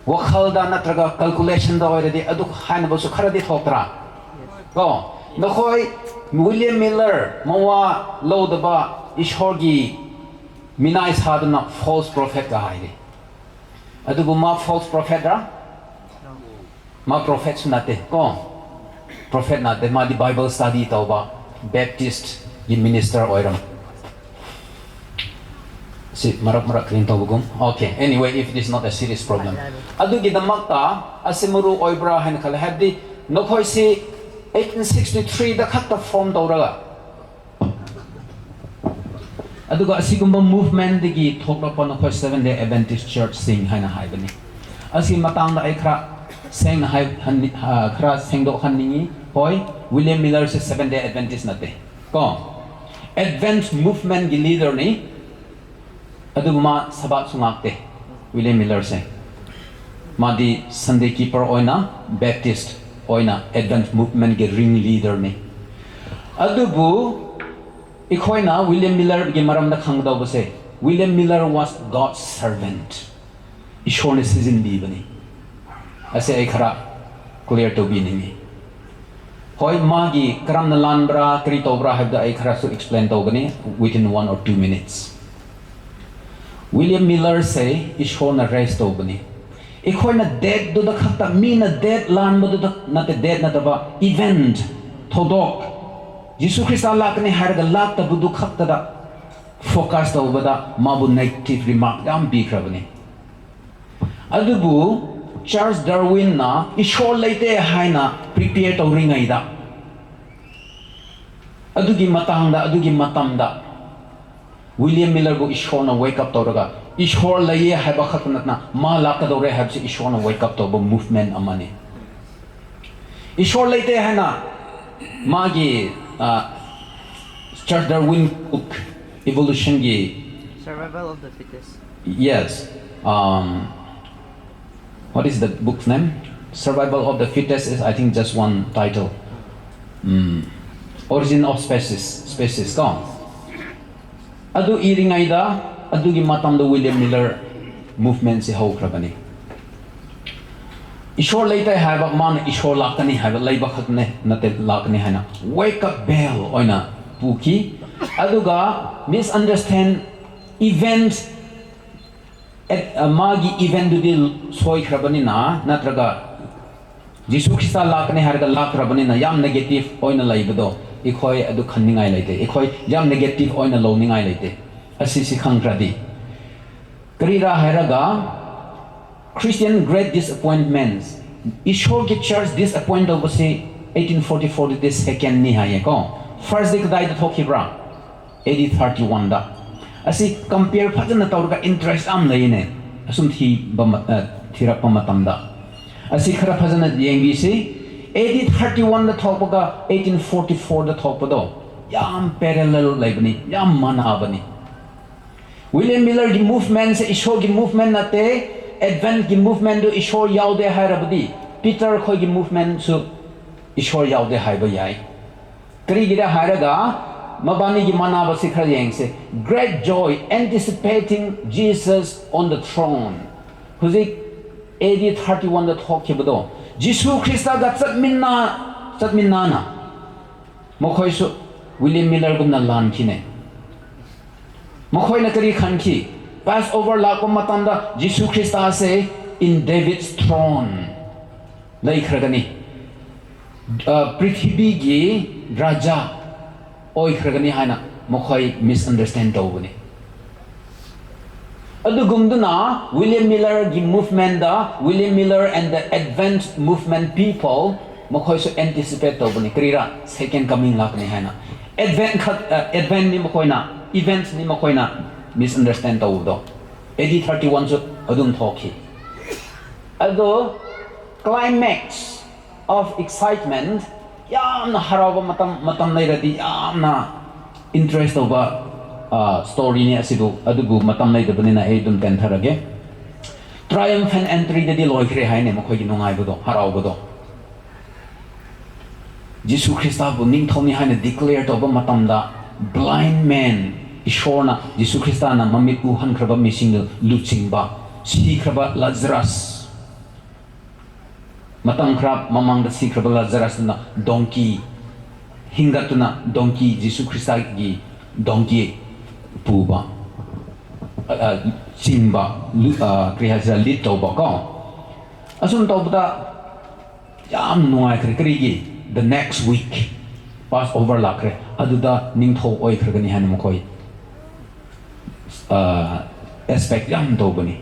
ꯋꯥꯈꯜꯗ ꯅꯠꯇ꯭ꯔꯒ ꯀꯜꯀꯨꯂꯦꯁꯟꯗ ꯑꯣꯏꯔꯗꯤ ꯑꯗꯨ ꯍꯥꯏꯅꯕꯁꯨ ꯈꯔꯗꯤ ꯊꯣꯛꯇ꯭ꯔꯥ? ꯀꯣ, ꯅꯈꯣꯏ ꯋꯤꯂꯤꯌꯝ ꯃꯤꯂꯔ ꯃꯋꯥ ꯂꯧꯗꯕ ꯏꯁꯣꯔꯒꯤ ꯃꯤꯅꯥꯏ ꯁꯥꯗꯨꯅ ꯐꯣꯜꯁ ꯄ꯭ꯔꯣꯐꯦꯠꯀ ꯍꯥꯏꯔꯤ꯫ ꯑꯗꯨꯕꯨ ꯃꯥ ꯐꯣꯜꯁ ꯄ꯭ꯔꯣꯐꯦꯠꯔꯥ? ꯃꯥ ꯄ꯭ꯔꯣꯐꯦꯠꯁꯨ ꯅꯠꯇꯦ ꯀꯣ, ꯄ꯭ꯔꯣꯐꯦꯠ ꯅꯠꯇꯦ꯫ ꯃꯥꯗꯤ ꯕꯥꯏꯕꯜ ꯁ꯭ꯇꯗꯤ ꯇꯧꯕ ꯕꯦꯞꯇꯤꯁꯀꯤ ꯃꯤꯅꯤꯁꯇꯔ ꯑꯣꯏꯔꯝ꯫ ꯁꯤ ꯃꯔꯛ ꯃꯔꯛ clean ꯇꯧꯕꯒꯨꯝ꯫ Okay, anyway, if it is not a serious problem. ꯑꯗꯨꯒꯤꯗꯃꯛꯇ ꯑꯁꯤ ꯃꯔꯨ ꯑꯣꯏꯕ꯭ꯔꯥ ꯍꯥꯏꯅ ꯈꯜꯂꯦ꯫ ꯍꯥꯏꯕꯗꯤ ꯅꯈꯣꯏꯁꯤ ꯑꯩꯠꯇꯤꯟ ꯁꯤꯛꯁꯇꯤ ꯊ꯭ꯔꯤꯗ ꯈꯛꯇ ꯐꯣꯔꯝ ꯇꯧꯔꯒ, ꯑꯗꯨꯒ ꯑꯁꯤꯒꯨꯝꯕ ꯃꯨꯚꯃꯦꯟꯗꯒꯤ ꯊꯣꯛꯂꯛꯄ ꯅꯈꯣꯏ ꯁꯦꯚꯦꯟ ꯗꯦ ꯑꯦꯗꯚꯦꯟꯇꯤꯁ ꯆꯔꯆꯁꯤꯡ ꯍꯥꯏꯅ ꯍꯥꯏꯕꯅꯤ꯫ ꯑꯁꯤ ꯃꯇꯥꯡꯗ ꯑꯩ ꯈꯔ ꯁꯦꯡꯅ ꯍꯥꯏ-, ꯍꯟ-, ꯑ, ꯈꯔ ꯁꯦꯡꯗꯣꯛꯍꯟꯅꯤꯡꯉꯤ꯫ ꯍꯣꯏ, ꯋꯤꯂꯤꯌꯝ ꯃꯤꯂꯔꯁꯦ ꯁꯦꯚꯦꯟ ꯗꯦ ꯑꯦꯗꯚꯦꯟꯇꯤꯁ ꯅꯠꯇꯦ ꯀꯣ, ꯑꯦꯗꯚꯦꯟꯁ ꯃꯨꯚꯃꯦꯟꯒꯤ ꯂꯤꯗꯔꯅꯤ꯫ ꯑꯗꯨꯕꯨ ꯃꯥ ꯁꯕꯥꯠꯁꯨ ꯉꯥꯛꯇꯦ꯫ ꯋꯤꯂꯤꯌꯝ ꯃꯤꯂꯔꯁꯦ, ꯃꯥꯗꯤ ꯁꯟꯗꯦ ꯀꯤꯄꯔ ꯑꯣꯏꯅ, ꯕꯦꯞꯇꯤꯁ ꯑꯣꯏꯅ ꯑꯦꯗꯚꯦꯟꯁ ꯃꯨꯚꯃꯦꯟꯒꯤ ꯔꯤꯡ ꯂꯤꯗꯔꯅꯤ꯫ ꯑꯗꯨꯕꯨ ꯑꯩꯈꯣꯏꯅ ꯋꯤꯂꯤꯌꯝ ꯃꯤꯂꯔꯒꯤ ꯃꯔꯝꯗ ꯈꯪꯒꯗꯧꯕꯁꯦ, William Miller was God's servant. ꯏꯁꯣꯔꯅ ꯁꯤꯖꯤꯟꯕꯤꯕꯅꯤ꯫ ꯑꯁꯤ ꯑꯩ ꯈꯔ ꯀ꯭ꯂꯤꯌꯥꯔ ꯇꯧꯕꯤꯅꯤꯡꯉꯤ꯫ ꯍꯣꯏ, ꯃꯥꯒꯤ ꯀꯔꯝꯅ ꯂꯥꯟꯕ꯭ꯔꯥ, ꯀꯔꯤ ꯇꯧꯕ꯭ꯔꯥ ꯍꯥꯏꯕꯗꯣ ꯑꯩ ꯈꯔꯁꯨ ꯑꯦꯛꯁꯄ꯭ꯂꯦꯟ ꯇꯧꯒꯅꯤ within one or two minutes. William ꯃꯤꯂꯔꯁꯦ ꯏꯁꯣꯔꯅ ꯔꯦꯁ ꯇꯧꯕꯅꯤ꯫ ꯑꯩꯈꯣꯏꯅ ꯗꯦꯠꯇꯨꯗ ꯈꯛꯇ, ꯃꯤꯅ ꯗꯦꯠ ꯂꯥꯟꯕꯗꯨꯗ ꯅꯠꯇꯦ, ꯗꯦꯠ ꯅꯠꯇꯕ, ꯏꯚꯦꯟꯠ, ꯊꯧꯗꯣꯛ, ꯖꯤꯁꯨ ꯈ꯭ꯔꯤꯁꯇ ꯂꯥꯛꯀꯅꯤ ꯍꯥꯏꯔꯒ ꯂꯥꯛꯇꯕꯗꯨ ꯈꯛꯇꯗ ꯐꯣꯀꯁ ꯇꯧꯕꯗ ꯃꯥꯕꯨ ꯅꯦꯒꯦꯇꯤꯚ ꯔꯤꯃꯥꯔꯛ ꯌꯥꯝ ꯄꯤꯈ꯭ꯔꯕꯅꯤ꯫ ꯑꯗꯨꯕꯨ ꯆꯥꯔꯜꯁ ꯗꯥꯔꯋꯤꯟꯅ ꯏꯁꯣꯔ ꯂꯩꯇꯦ ꯍꯥꯏꯅ ꯄ꯭ꯔꯤꯄꯦꯌꯔ ꯇꯧꯔꯤꯉꯩꯗ, ꯑꯗꯨꯒꯤ ꯃꯇꯥꯡꯗ, ꯑꯗꯨꯒꯤ ꯃꯇꯝꯗ ꯋꯤꯂꯤꯌꯝ ꯃꯤꯂꯔꯕꯨ ꯏꯁꯣꯔꯅ ꯋꯦꯛ ꯑꯞ ꯇꯧꯔꯒ, ꯏꯁꯣꯔ ꯂꯩꯌꯦ ꯍꯥꯏꯕ ꯈꯛꯇ ꯅꯠꯇꯅ ꯃꯥ ꯂꯥꯛꯀꯗꯧꯔꯦ ꯍꯥꯏꯕꯁꯤ ꯏꯁꯣꯔꯅ ꯋꯦꯛ ꯑꯞ ꯇꯧꯕ ꯃꯨꯚꯃꯦꯟ ꯑꯃꯅꯤ꯫ ꯏꯁꯣꯔ ꯂꯩꯇꯦ ꯍꯥꯏꯅ ꯃꯥꯒꯤ, ꯑ, ꯆꯥꯔꯜꯁ ꯗꯥꯔꯋꯤꯟ ꯕꯨꯛ, ꯏꯚꯣꯂꯨꯁꯟꯒꯤ, Survival of the fittest. Yes. Um, what is the book's name? Survival of the Fittest is, I think, just one title. Mm. Origin of Species, Species ꯀꯣ꯫ ꯑꯗꯨ ꯏꯔꯤꯉꯩꯗ ꯑꯗꯨꯒꯤ ꯃꯇꯝꯗ William Miller movementꯁꯦ ꯍꯧꯈ꯭ꯔꯕꯅꯤ꯫ ꯏꯁꯣꯔ ꯂꯩꯇꯦ ꯍꯥꯏꯕ, ꯃꯥꯅ ꯏꯁꯣꯔ ꯂꯥꯛꯀꯅꯤ ꯍꯥꯏꯕ ꯂꯩꯕ ꯈꯛꯇꯅꯦ ꯅꯠꯇꯦ, ꯂꯥꯛꯀꯅꯤ ꯍꯥꯏꯅ wake up bell ꯑꯣꯏꯅ ꯄꯨꯈꯤ꯫ ꯑꯗꯨꯒ misunderstand event, ꯃꯥꯒꯤ eventꯗꯨꯗꯤ ꯁꯣꯏꯈ꯭ꯔꯕꯅꯤꯅ, ꯅꯠꯇ꯭ꯔꯒ ꯖꯤꯁꯨ ꯈ꯭ꯔꯤꯁꯇ ꯂꯥꯛꯀꯅꯤ ꯍꯥꯏꯔꯒ ꯂꯥꯛꯈ꯭ꯔꯕꯅꯤꯅ ꯌꯥꯝ negative ꯑꯣꯏꯅ ꯂꯩꯕꯗꯣ ꯑꯩꯈꯣꯏ ꯑꯗꯨ ꯈꯟꯅꯤꯡꯉꯥꯏ ꯂꯩꯇꯦ꯫ ꯑꯩꯈꯣꯏ ꯌꯥꯝ negative ꯑꯣꯏꯅ ꯂꯧꯅꯤꯡꯉꯥꯏ ꯂꯩꯇꯦ꯫ ꯑꯁꯤꯁꯤ ꯈꯪꯈ꯭ꯔꯗꯤ ꯀꯔꯤꯔꯥ ꯍꯥꯏꯔꯒ Christian great disappointments, ꯏꯁꯣꯔꯒꯤ church disappoint ꯇꯧꯕꯁꯤ eighteen forty fourꯗꯗꯤ secondꯅꯤ ꯍꯥꯏꯌꯦꯀꯣ꯫ Firstꯗꯤ ꯀꯗꯥꯏꯗ ꯊꯣꯛꯈꯤꯕ꯭ꯔꯥ? AD thirty oneꯗ꯫ ꯑꯁꯤ compare ꯐꯖꯅ ꯇꯧꯔꯒ interest ꯌꯥꯝ ꯂꯩꯅꯦ꯫ ꯑꯁꯨꯝ ꯊꯤꯕ ꯃ- ꯑ, ꯊꯤꯔꯛꯄ ꯃꯇꯝꯗ ꯑꯁꯤ ꯈꯔ ꯐꯖꯅ ꯌꯦꯡꯕꯤꯁꯤ꯫ AD thirty oneꯗ ꯊꯣꯛꯄꯒ eighteen forty fourꯗ ꯊꯣꯛꯄꯗꯣ ꯌꯥꯝ parallel ꯂꯩꯕꯅꯤ, ꯌꯥꯝ ꯃꯥꯟꯅꯕꯅꯤ꯫ William Millerꯒꯤ movementꯁꯦ ꯏꯁꯣꯔꯒꯤ movement ꯅꯠꯇꯦ꯫ Adventꯀꯤ movementꯗꯨ ꯏꯁꯣꯔ ꯌꯥꯎꯗꯦ ꯍꯥꯏꯔꯕꯗꯤ Peter ꯈꯣꯏꯒꯤ movementꯁꯨ ꯏꯁꯣꯔ ꯌꯥꯎꯗꯦ ꯍꯥꯏꯕ ꯌꯥꯏ꯫ ꯀꯔꯤꯒꯤꯔ ꯍꯥꯏꯔꯒ ꯃꯕꯥꯅꯤꯒꯤ ꯃꯥꯟꯅꯕꯁꯤ ꯈꯔ ꯌꯦꯡꯁꯦ꯫ Great joy anticipating Jesus on the throne꯫ ꯍꯧꯖꯤꯛ AD thirty oneꯗ ꯊꯣꯛꯈꯤꯕꯗꯣ ꯖꯤꯁꯨ ꯈ꯭ꯔꯤꯁꯇꯒ ꯆꯠꯃꯤꯟꯅ ꯆꯠꯃꯤꯟꯅꯅ ꯃꯈꯣꯏꯁꯨ William Millerꯒꯨꯝꯅ ꯂꯥꯟꯈꯤꯅꯦ꯫ ꯃꯈꯣꯏꯅ ꯀꯔꯤ ꯈꯟꯈꯤ? Passover ꯂꯥꯛꯄ ꯃꯇꯝꯗ ꯖꯤꯁꯨ ꯈ꯭ꯔꯤꯁꯇꯁꯦ in David's throne ꯂꯩꯈ꯭ꯔꯒꯅꯤ, ꯑ, ꯄ꯭ꯔꯤꯊꯤꯕꯤꯒꯤ ꯔꯥꯖꯥ ꯑꯣꯏꯈ꯭ꯔꯒꯅꯤ ꯍꯥꯏꯅ ꯃꯈꯣꯏ misunderstand ꯇꯧꯕꯅꯤ꯫ ꯑꯗꯨꯒꯨꯝꯗꯨꯅ William Millerꯒꯤ movementꯗ William Miller and the Advent movement people ꯃꯈꯣꯏꯁꯨ anticipate ꯇꯧꯕꯅꯤ꯫ ꯀꯔꯤꯔꯥ? Second coming ꯂꯥꯛꯀꯅꯤ ꯍꯥꯏꯅ꯫ Advent ꯈꯛ, ꯑ, Adventꯅꯤ ꯃꯈꯣꯏꯅ, eventꯅꯤ ꯃꯈꯣꯏꯅ misunderstand ꯇꯧꯕꯗꯣ꯫ AD thirty oneꯁꯨ ꯑꯗꯨꯝ ꯊꯣꯛꯈꯤ꯫ ꯑꯗꯣ climax of excitement, ꯌꯥꯝꯅ ꯍꯔꯥꯎꯕ ꯃꯇꯝ, ꯃꯇꯝ ꯂꯩꯔꯗꯤ ꯌꯥꯝꯅ interest ꯇꯧꯕ, ꯑ, storyꯅꯤ ꯑꯁꯤꯕꯨ, ꯑꯗꯨꯕꯨ ꯃꯇꯝ ꯂꯩꯇꯕꯅꯤꯅ ꯑꯩ ꯑꯗꯨꯝ ꯇꯦꯟꯊꯔꯒꯦ꯫ Triumphant entryꯗꯗꯤ ꯂꯣꯏꯈ꯭ꯔꯦ ꯍꯥꯏꯅꯦ ꯃꯈꯣꯏꯒꯤ ꯅꯨꯡꯉꯥꯏꯕꯗꯣ, ꯍꯔꯥꯎꯕꯗꯣ꯫ ꯖꯤꯁꯨ ꯈ꯭ꯔꯤꯁꯇꯕꯨ ꯅꯤꯡꯊꯧꯅꯤ ꯍꯥꯏꯅ declare ꯇꯧꯕ ꯃꯇꯝꯗ, blind man, ꯏꯁꯣꯔꯅ, ꯖꯤꯁꯨ ꯈ꯭ꯔꯤꯁꯇꯅ ꯃꯃꯤꯠ ꯎꯍꯟꯈ꯭ꯔꯕ ꯃꯤꯁꯤꯡꯗꯨ ꯂꯨꯆꯤꯡꯕ, ꯁꯤꯈ꯭ꯔꯕ ꯂꯥꯖꯔꯁ, ꯃꯇꯝ ꯈꯔ ꯃꯃꯥꯡꯗ ꯁꯤꯈ꯭ꯔꯕ ꯂꯥꯖꯔꯁꯅ donkey ꯍꯤꯡꯒꯠꯇꯨꯅ, donkey, ꯖꯤꯁꯨ ꯈ꯭ꯔꯤꯁꯇꯒꯤ donkey ꯄꯨꯕ, ꯑ, ꯑ, ꯆꯤꯡꯕ, ꯂꯨ-, ꯑ, ꯀꯔꯤ ꯍꯥꯏꯁꯤꯔ, lead ꯇꯧꯕ ꯀꯣ꯫ ꯑꯁꯨꯝ ꯇꯧꯕꯗ ꯌꯥꯝ ꯅꯨꯡꯉꯥꯏꯈ꯭ꯔꯦ꯫ ꯀꯔꯤꯒꯤ? The next week Passover ꯂꯥꯛꯈ꯭ꯔꯦ, ꯑꯗꯨꯗ ꯅꯤꯡꯊꯧ ꯑꯣꯏꯈ꯭ꯔꯒꯅꯤ ꯍꯥꯏꯅ ꯃꯈꯣꯏ, ꯑ, expect ꯌꯥꯝ ꯇꯧꯕꯅꯤ꯫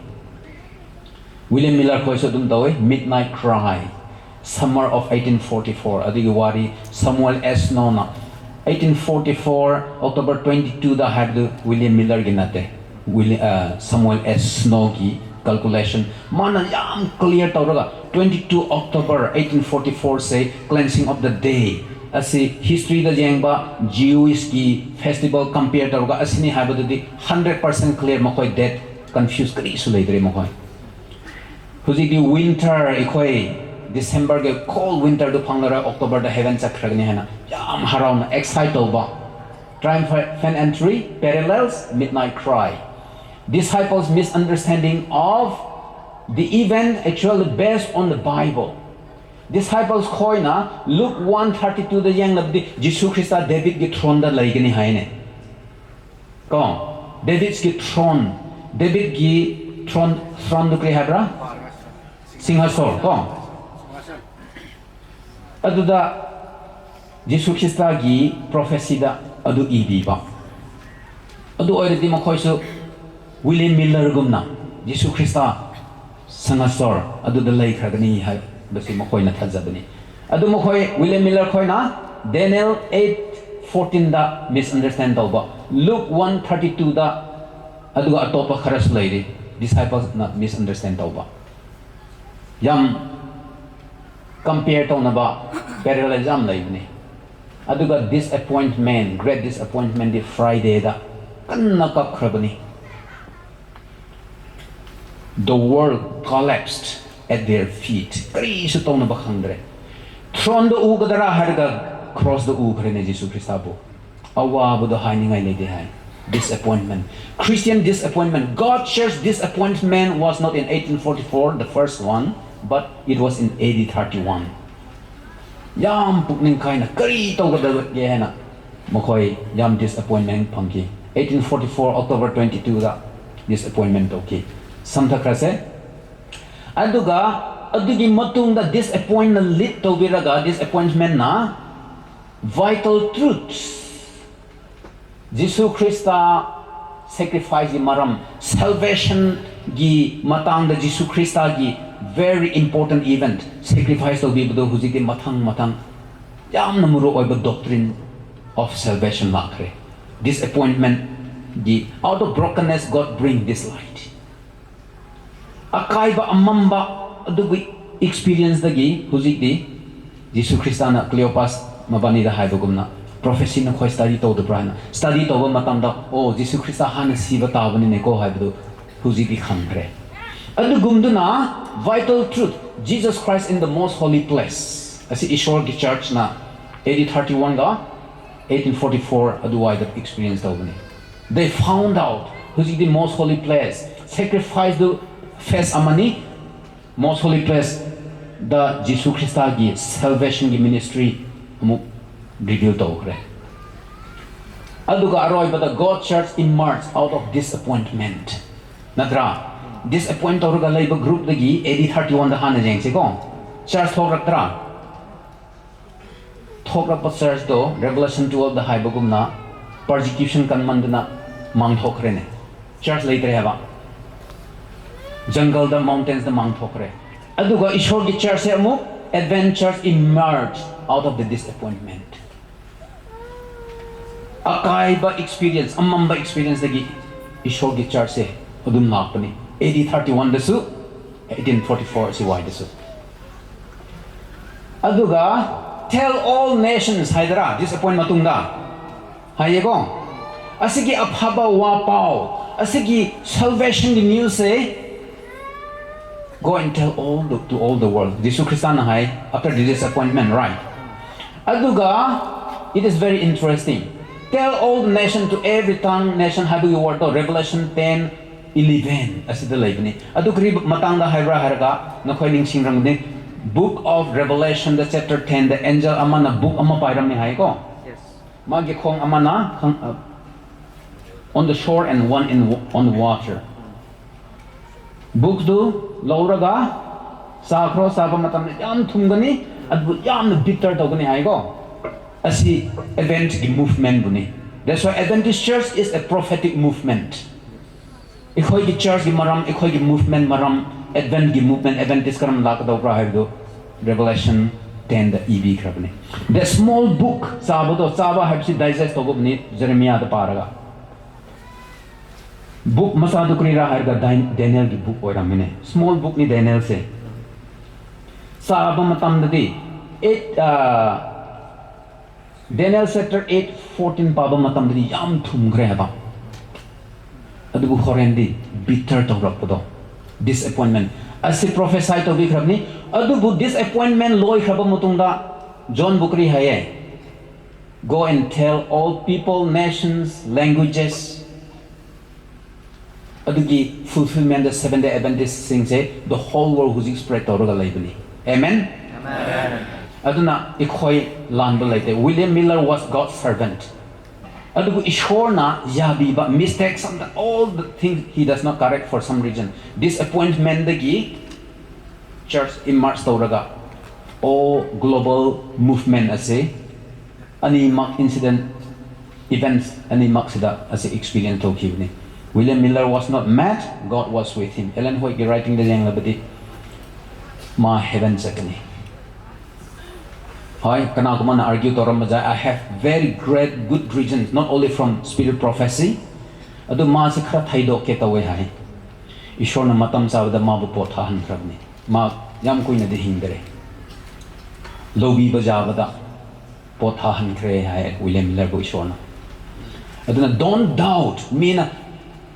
ꯋꯤꯂꯤꯌꯝ ꯃꯤꯂꯔ ꯈꯣꯏꯁꯨ ꯑꯗꯨꯝ ꯇꯧꯋꯤ, Midnight Cry, Summer of eighteen forty-four, ꯑꯗꯨꯒꯤ ꯋꯥꯔꯤ ꯁꯃꯨꯑꯦꯜ ꯑꯦꯁ ꯁ꯭ꯅꯣꯅ eighteen forty-four October twenty-two ꯗ ꯍꯥꯏꯕꯗꯨ ꯋꯤꯂꯤꯌꯝ ꯃꯤꯂꯔꯒꯤ ꯅꯠꯇꯦ, ꯋꯤꯂꯤ-, ꯑ, ꯁꯃꯨꯑꯦꯜ ꯑꯦꯁ ꯁ꯭ꯅꯣꯒꯤ calculation꯫ ꯃꯥꯅ ꯌꯥꯝ clear ꯇꯧꯔꯒ, twenty-two October eighteen forty-four say cleansing of the day꯫ ꯑꯁꯤ historyꯗ ꯌꯦꯡꯕ, Jewishꯀꯤ festival compare ꯇꯧꯔꯒ ꯑꯁꯤꯅꯤ ꯍꯥꯏꯕꯗꯨꯗꯤ hundred percent clear, ꯃꯈꯣꯏ date confuse ꯀꯔꯤꯁꯨ ꯂꯩꯇ꯭ꯔꯦ ꯃꯈꯣꯏ꯫ ꯍꯧꯖꯤꯛꯇꯤ winter, ꯑꯩꯈꯣꯏ Decemberꯒꯤ cold winterꯗꯨ ꯐꯪꯂꯔꯣꯏ, Octoberꯗ heaven ꯆꯠꯈ꯭ꯔꯒꯅꯤ ꯍꯥꯏꯅ ꯌꯥꯝ ꯍꯔꯥꯎꯅ excite ꯇꯧꯕ꯫ Triumphant entry parallels Midnight Cry. Disciples' misunderstanding of the event actually based on the Bible. Disciples ꯈꯣꯏꯅ Luke one thirty-twoꯗ ꯌꯦꯡꯂꯕꯗꯤ ꯖꯤꯁꯨ ꯈ꯭ꯔꯤꯁꯇ ꯗꯦꯕꯤꯠꯀꯤ throneꯗ ꯂꯩꯒꯅꯤ ꯍꯥꯏꯅꯦ꯫ ꯀꯣ, ꯗꯦꯕꯤꯠꯀꯤ throne, ꯗꯦꯕꯤꯠꯀꯤ throne, throneꯗꯨ ꯀꯔꯤ ꯍꯥꯏꯕ꯭ꯔꯥ? ꯁꯤꯡꯍꯥꯁꯣꯜ ꯀꯣ꯫ ꯑꯗꯨꯗ ꯖꯤꯁꯨ ꯈ꯭ꯔꯤꯁꯇꯒꯤ prophecyꯗ ꯑꯗꯨ ꯏꯕꯤꯕ꯫ ꯑꯗꯨ ꯑꯣꯏꯔꯗꯤ ꯃꯈꯣꯏꯁꯨ ꯋꯤꯂꯤꯌꯝ ꯃꯤꯂꯔꯒꯨꯝꯅ ꯖꯤꯁꯨ ꯈ꯭ꯔꯤꯁꯇ ꯁꯤꯡꯍꯥꯁꯣꯜ ꯑꯗꯨꯗ ꯂꯩꯈ꯭ꯔꯒꯅꯤ ꯍꯥꯏꯕꯁꯤ ꯃꯈꯣꯏꯅ ꯊꯥꯖꯕꯅꯤ꯫ ꯑꯗꯨ ꯃꯈꯣꯏ, ꯋꯤꯂꯤꯌꯝ ꯃꯤꯂꯔ ꯈꯣꯏꯅ Daniel eight fourteenꯗ misunderstand ꯇꯧꯕ, Luke one thirty-twoꯗ, ꯑꯗꯨꯒ ꯑꯇꯣꯞꯄ ꯈꯔꯁꯨ ꯂꯩꯔꯤ, disciplesꯅ misunderstand ꯇꯧꯕ꯫ ꯌꯥꯝ compare ꯇꯧꯅꯕ parallel ꯌꯥꯝ ꯂꯩꯕꯅꯤ꯫ ꯑꯗꯨꯒ disappointment, great disappointmentꯗꯤ Fridayꯗ ꯀꯟꯅ ꯀꯞꯈ꯭ꯔꯕꯅꯤ꯫ The world collapsed at their feet. ꯀꯔꯤꯁꯨ ꯇꯧꯅꯕ ꯈꯪꯗ꯭ꯔꯦ꯫ ꯊ꯭ꯔꯣꯟꯗ ꯎꯒꯗ꯭ꯔꯥ ꯍꯥꯏꯔꯒ ꯀ꯭ꯔꯣꯁꯇ ꯎꯈ꯭ꯔꯦꯅꯦ ꯖꯤꯁꯨ ꯈ꯭ꯔꯤꯁꯇꯕꯨ꯫ ꯑꯋꯥꯕꯗꯣ ꯍꯥꯏꯅꯤꯡꯉꯥꯏ ꯂꯩꯇꯦ ꯍꯥꯏ꯫ Disappointment, Christian disappointment. God church disappointment was not in eighteen forty-four, the first one, but it was in A D thirty-one. ꯌꯥꯝ ꯄꯨꯛꯅꯤꯡ ꯀꯥꯏꯅ ꯀꯔꯤ ꯇꯧꯒꯗꯒꯦ ꯍꯥꯏꯅ ꯃꯈꯣꯏ ꯌꯥꯝ disappointment ꯐꯪꯈꯤ꯫ Eighteen forty-four October twenty-two ꯗ disappointment ꯇꯧꯈꯤ꯫ ꯁꯝꯊꯈ꯭ꯔꯁꯦ꯫ ꯑꯗꯨꯒ ꯑꯗꯨꯒꯤ ꯃꯇꯨꯡꯗ disappointment lead ꯇꯧꯕꯤꯔꯒ disappointmentꯅ vital truths, ꯖꯤꯁꯨ ꯈ꯭ꯔꯤꯁꯇ sacrificeꯀꯤ ꯃꯔꯝ, salvationꯒꯤ ꯃꯇꯥꯡꯗ ꯖꯤꯁꯨ ꯈ꯭ꯔꯤꯁꯇꯒꯤ very important event, sacrifice ꯇꯧꯕꯤꯕꯗꯣ ꯍꯧꯖꯤꯛꯇꯤ ꯃꯊꯪ ꯃꯊꯪ ꯌꯥꯝꯅ ꯃꯔꯨ ꯑꯣꯏꯕ doctrine of salvation ꯂꯥꯛꯈ꯭ꯔꯦ꯫ Disappointmentꯒꯤ, out of brokenness God bring this light. ꯑꯀꯥꯏꯕ ꯑꯃꯝꯕ ꯑꯗꯨꯒꯤ experienceꯗꯒꯤ ꯍꯧꯖꯤꯛꯇꯤ ꯖꯤꯁꯨ ꯈ꯭ꯔꯤꯁꯇꯅ ꯀ꯭ꯂꯤꯑꯣꯄꯥꯁ ꯃꯕꯥꯅꯤꯗ ꯍꯥꯏꯕꯒꯨꯝꯅ, prophecy ꯅꯈꯣꯏ study ꯇꯧꯗꯕ꯭ꯔꯥ ꯍꯥꯏꯅ study ꯇꯧꯕ ꯃꯇꯝꯗ, ꯑꯣ, ꯖꯤꯁꯨ ꯈ꯭ꯔꯤꯁꯇ ꯍꯥꯟꯅ ꯁꯤꯕ ꯇꯥꯕꯅꯤꯅꯦꯀꯣ ꯍꯥꯏꯕꯗꯨ ꯍꯧꯖꯤꯛꯇꯤ ꯈꯪꯈ꯭ꯔꯦ꯫ ꯑꯗꯨꯒꯨꯝꯗꯨꯅ vital truth, Jesus Christ in the most holy place ꯑꯁꯤ ꯏꯁꯣꯔꯒꯤ churchꯅ A D thirty-one ꯒ eighteen forty-four ꯑꯗꯨꯋꯥꯏꯗ experience ꯇꯧꯕꯅꯤ꯫ They found out, ꯍꯧꯖꯤꯛꯇꯤ most holy place, sacrificeꯗꯨ phase ꯑꯃꯅꯤ, most holy placeꯗ ꯖꯤꯁꯨ ꯈ꯭ꯔꯤꯁꯇꯒꯤ salvationꯒꯤ ministry ꯑꯃꯨꯛ reveal ꯇꯧꯈ꯭ꯔꯦ꯫ ꯑꯗꯨꯒ ꯑꯔꯣꯏꯕꯗ God church emerged out of disappointment, ꯅꯠꯇ꯭ꯔꯥ? Disappoint ꯇꯧꯔꯒ ꯂꯩꯕ groupꯗꯒꯤ A D thirty-oneꯗ ꯍꯥꯟꯅ ꯌꯦꯡꯁꯤꯀꯣ, church ꯊꯣꯛꯂꯛꯇ꯭ꯔꯥ? ꯊꯣꯛꯂꯛꯄ churchꯇꯣ Revelation twelveꯗ ꯍꯥꯏꯕꯒꯨꯝꯅ persecution ꯀꯟꯃꯟꯗꯅ ꯃꯥꯡꯊꯣꯛꯈ꯭ꯔꯦꯅꯦ꯫ Church ꯂꯩꯇ꯭ꯔꯦ ꯍꯥꯏꯕ꯫ Jungleꯗ, mountainsꯇ ꯃꯥꯡꯊꯣꯛꯈ꯭ꯔꯦ꯫ ꯑꯗꯨꯒ ꯏꯁꯣꯔꯒꯤ churchꯁꯦ ꯑꯃꯨꯛ Advent church emerged out of the disappointment. ꯑꯀꯥꯏꯕ experience, ꯑꯃꯝꯕ experienceꯗꯒꯤ ꯏꯁꯣꯔꯒꯤ churchꯁꯦ ꯑꯗꯨꯝ ꯂꯥꯛꯄꯅꯤ꯫ A D thirty-oneꯗꯁꯨ, eighteen forty-four ꯑꯁꯤ ꯋꯥꯏꯗꯁꯨ꯫ ꯑꯗꯨꯒ tell all nations ꯍꯥꯏꯗꯔꯥ, disappoint ꯃꯇꯨꯡꯗ ꯍꯥꯏꯌꯦꯀꯣ꯫ ꯑꯁꯤꯒꯤ ꯑꯐꯕ ꯋꯥ ꯄꯥꯎ, ꯑꯁꯤꯒꯤ salvationꯒꯤ newsꯁꯦ Go and tell all the, to all the world. Jesus ꯈ꯭ꯔꯤꯁꯇꯥꯅ high, after the disappointment, right? ꯑꯗꯨꯒ, it is very interesting. Tell all the nation, to every tongue, nation ꯍꯥꯏꯕꯒꯤ word ꯗꯣ Revelation ten eleven ꯑꯁꯤꯗ ꯂꯩꯕꯅꯤ꯫ ꯑꯗꯨ ꯀꯔꯤ ꯃꯇꯥꯡꯗ ꯍꯥꯏꯕ꯭ꯔꯥ ꯍꯥꯏꯔꯒ, ꯅꯈꯣꯏ ꯅꯤꯡꯁꯤꯡꯔꯝꯒꯅꯤ, Book of Revelation the chapter ten the angel ꯑꯃꯅ book ꯑꯃ ꯄꯥꯏꯔꯝꯃꯤ ꯍꯥꯏꯀꯣ꯫ ꯃꯥꯒꯤ ꯈꯣꯡ ꯑꯃꯅ ꯈꯪ-, ꯑ, on the shore and one in wa-, on the water. Book two ꯂꯧꯔꯒ ꯆꯥꯈ꯭ꯔꯣ, ꯆꯥꯕ ꯃꯇꯝꯗ ꯌꯥꯝ ꯊꯨꯝꯒꯅꯤ, ꯑꯗꯨꯕꯨ ꯌꯥꯝꯅ bitter ꯇꯧꯒꯅꯤ ꯍꯥꯏꯀꯣ꯫ ꯑꯁꯤ Advent ꯀꯤ movement ꯕꯨꯅꯤ꯫ That's why Adventist Church is a prophetic movement. ꯑꯩꯈꯣꯏꯒꯤ church ꯀꯤ ꯃꯔꯝ, ꯑꯩꯈꯣꯏꯒꯤ movement ꯃꯔꯝ, Advent ꯀꯤ movement, Adventist ꯀꯔꯝ ꯂꯥꯛꯀꯗꯧꯕ꯭ꯔꯥ ꯍꯥꯏꯕꯗꯨ Revelation ten the ꯏꯕꯤꯈ꯭ꯔꯕꯅꯤ꯫ The small book, ꯆꯥꯕꯗꯣ, ꯆꯥꯕ ꯍꯥꯏꯕꯁꯤ digest ꯇꯧꯕꯅꯤ, ꯖꯦꯔꯦꯃꯤꯌꯥꯗ ꯄꯥꯔꯒ꯫ Book ꯃꯆꯥꯗꯨ ꯀꯔꯤꯔꯥ ꯍꯥꯏꯔꯒ ꯗꯥꯏ-, ꯗꯦꯅꯤꯌꯦꯜꯒꯤ book ꯑꯣꯏꯔꯝꯃꯤꯅꯦ꯫ Small book ꯅꯤ ꯗꯦꯅꯤꯌꯦꯜꯁꯦ꯫ ꯆꯥꯕ ꯃꯇꯝꯗꯗꯤ eight, ꯑ, Daniel chapter eight fourteen ꯄꯥꯕ ꯃꯇꯝꯗꯗꯤ ꯌꯥꯝ ꯊꯨꯝꯈ꯭ꯔꯦ ꯍꯥꯏꯕ꯫ ꯑꯗꯨꯕꯨ ꯍꯣꯔꯦꯟꯗꯤ bitter ꯇꯧꯔꯛꯄꯗꯣ, disappointment, ꯑꯁꯤ prophesy ꯇꯧꯕꯤꯈ꯭ꯔꯕꯅꯤ꯫ ꯑꯗꯨꯕꯨ disappointment ꯂꯣꯏꯈ꯭ꯔꯕ ꯃꯇꯨꯡꯗ ꯖꯣꯟꯕꯨ ꯀꯔꯤ ꯍꯥꯏꯌꯦ? Go and tell all people, nations, languages. ꯑꯗꯨꯒꯤ fulfillment ꯗ Seventh Day Adventist ꯁꯤꯡꯁꯦ the whole world ꯍꯧꯖꯤꯛ spread ꯇꯧꯔꯒ ꯂꯩꯕꯅꯤ꯫ Amen? ꯑꯗꯨꯅ ꯑꯩꯈꯣꯏ ꯂꯥꯟꯕ ꯂꯩꯇꯦ꯫ William Miller was God's servant. ꯑꯗꯨꯕꯨ ꯏꯁꯣꯔꯅ ꯌꯥꯕꯤꯕ mistake, sometimes all the things he does not correct for some reason, disappointment ꯗꯒꯤ church emerge ꯇꯧꯔꯒ, all global movement ꯑꯁꯤ ꯑꯅꯤꯃꯛ incident, events ꯑꯅꯤꯃꯛꯁꯤꯗ ꯑꯁꯤ experience ꯇꯧꯈꯤꯕꯅꯤ꯫ William Miller was not mad, God was with him. Ellen White ꯒꯤ writing ꯗ ꯌꯦꯡꯂꯕꯗꯤ ꯃꯥ heaven ꯆꯠꯀꯅꯤ꯫ ꯍꯣꯏ, ꯀꯅꯥꯒꯨꯝꯕꯅ argue ꯇꯧꯔꯝꯕ ꯌꯥꯏ, I have very great good reasons, not only from spirit prophecy, ꯑꯗꯨ ꯃꯥꯁꯦ ꯈꯔ ꯊꯩꯗꯣꯛꯀꯦ ꯇꯧꯋꯦ ꯍꯥꯏ꯫ ꯏꯁꯣꯔꯅ ꯃꯇꯝ ꯆꯥꯕꯗ ꯃꯥꯕꯨ ꯄꯣꯊꯥꯍꯟꯈ꯭ꯔꯕꯅꯤ꯫ ꯃꯥ ꯌꯥꯝ ꯀꯨꯏꯅꯗꯤ ꯍꯤꯡꯗ꯭ꯔꯦ꯫ ꯂꯧꯕꯤꯕ ꯌꯥꯕꯗ ꯄꯣꯊꯥꯍꯟꯈ꯭ꯔꯦ ꯍꯥꯏ ꯋꯤꯂꯤꯌꯝ ꯃꯤꯂꯔꯕꯨ ꯏꯁꯣꯔꯅ꯫ ꯑꯗꯨꯅ don't doubt, ꯃꯤꯅ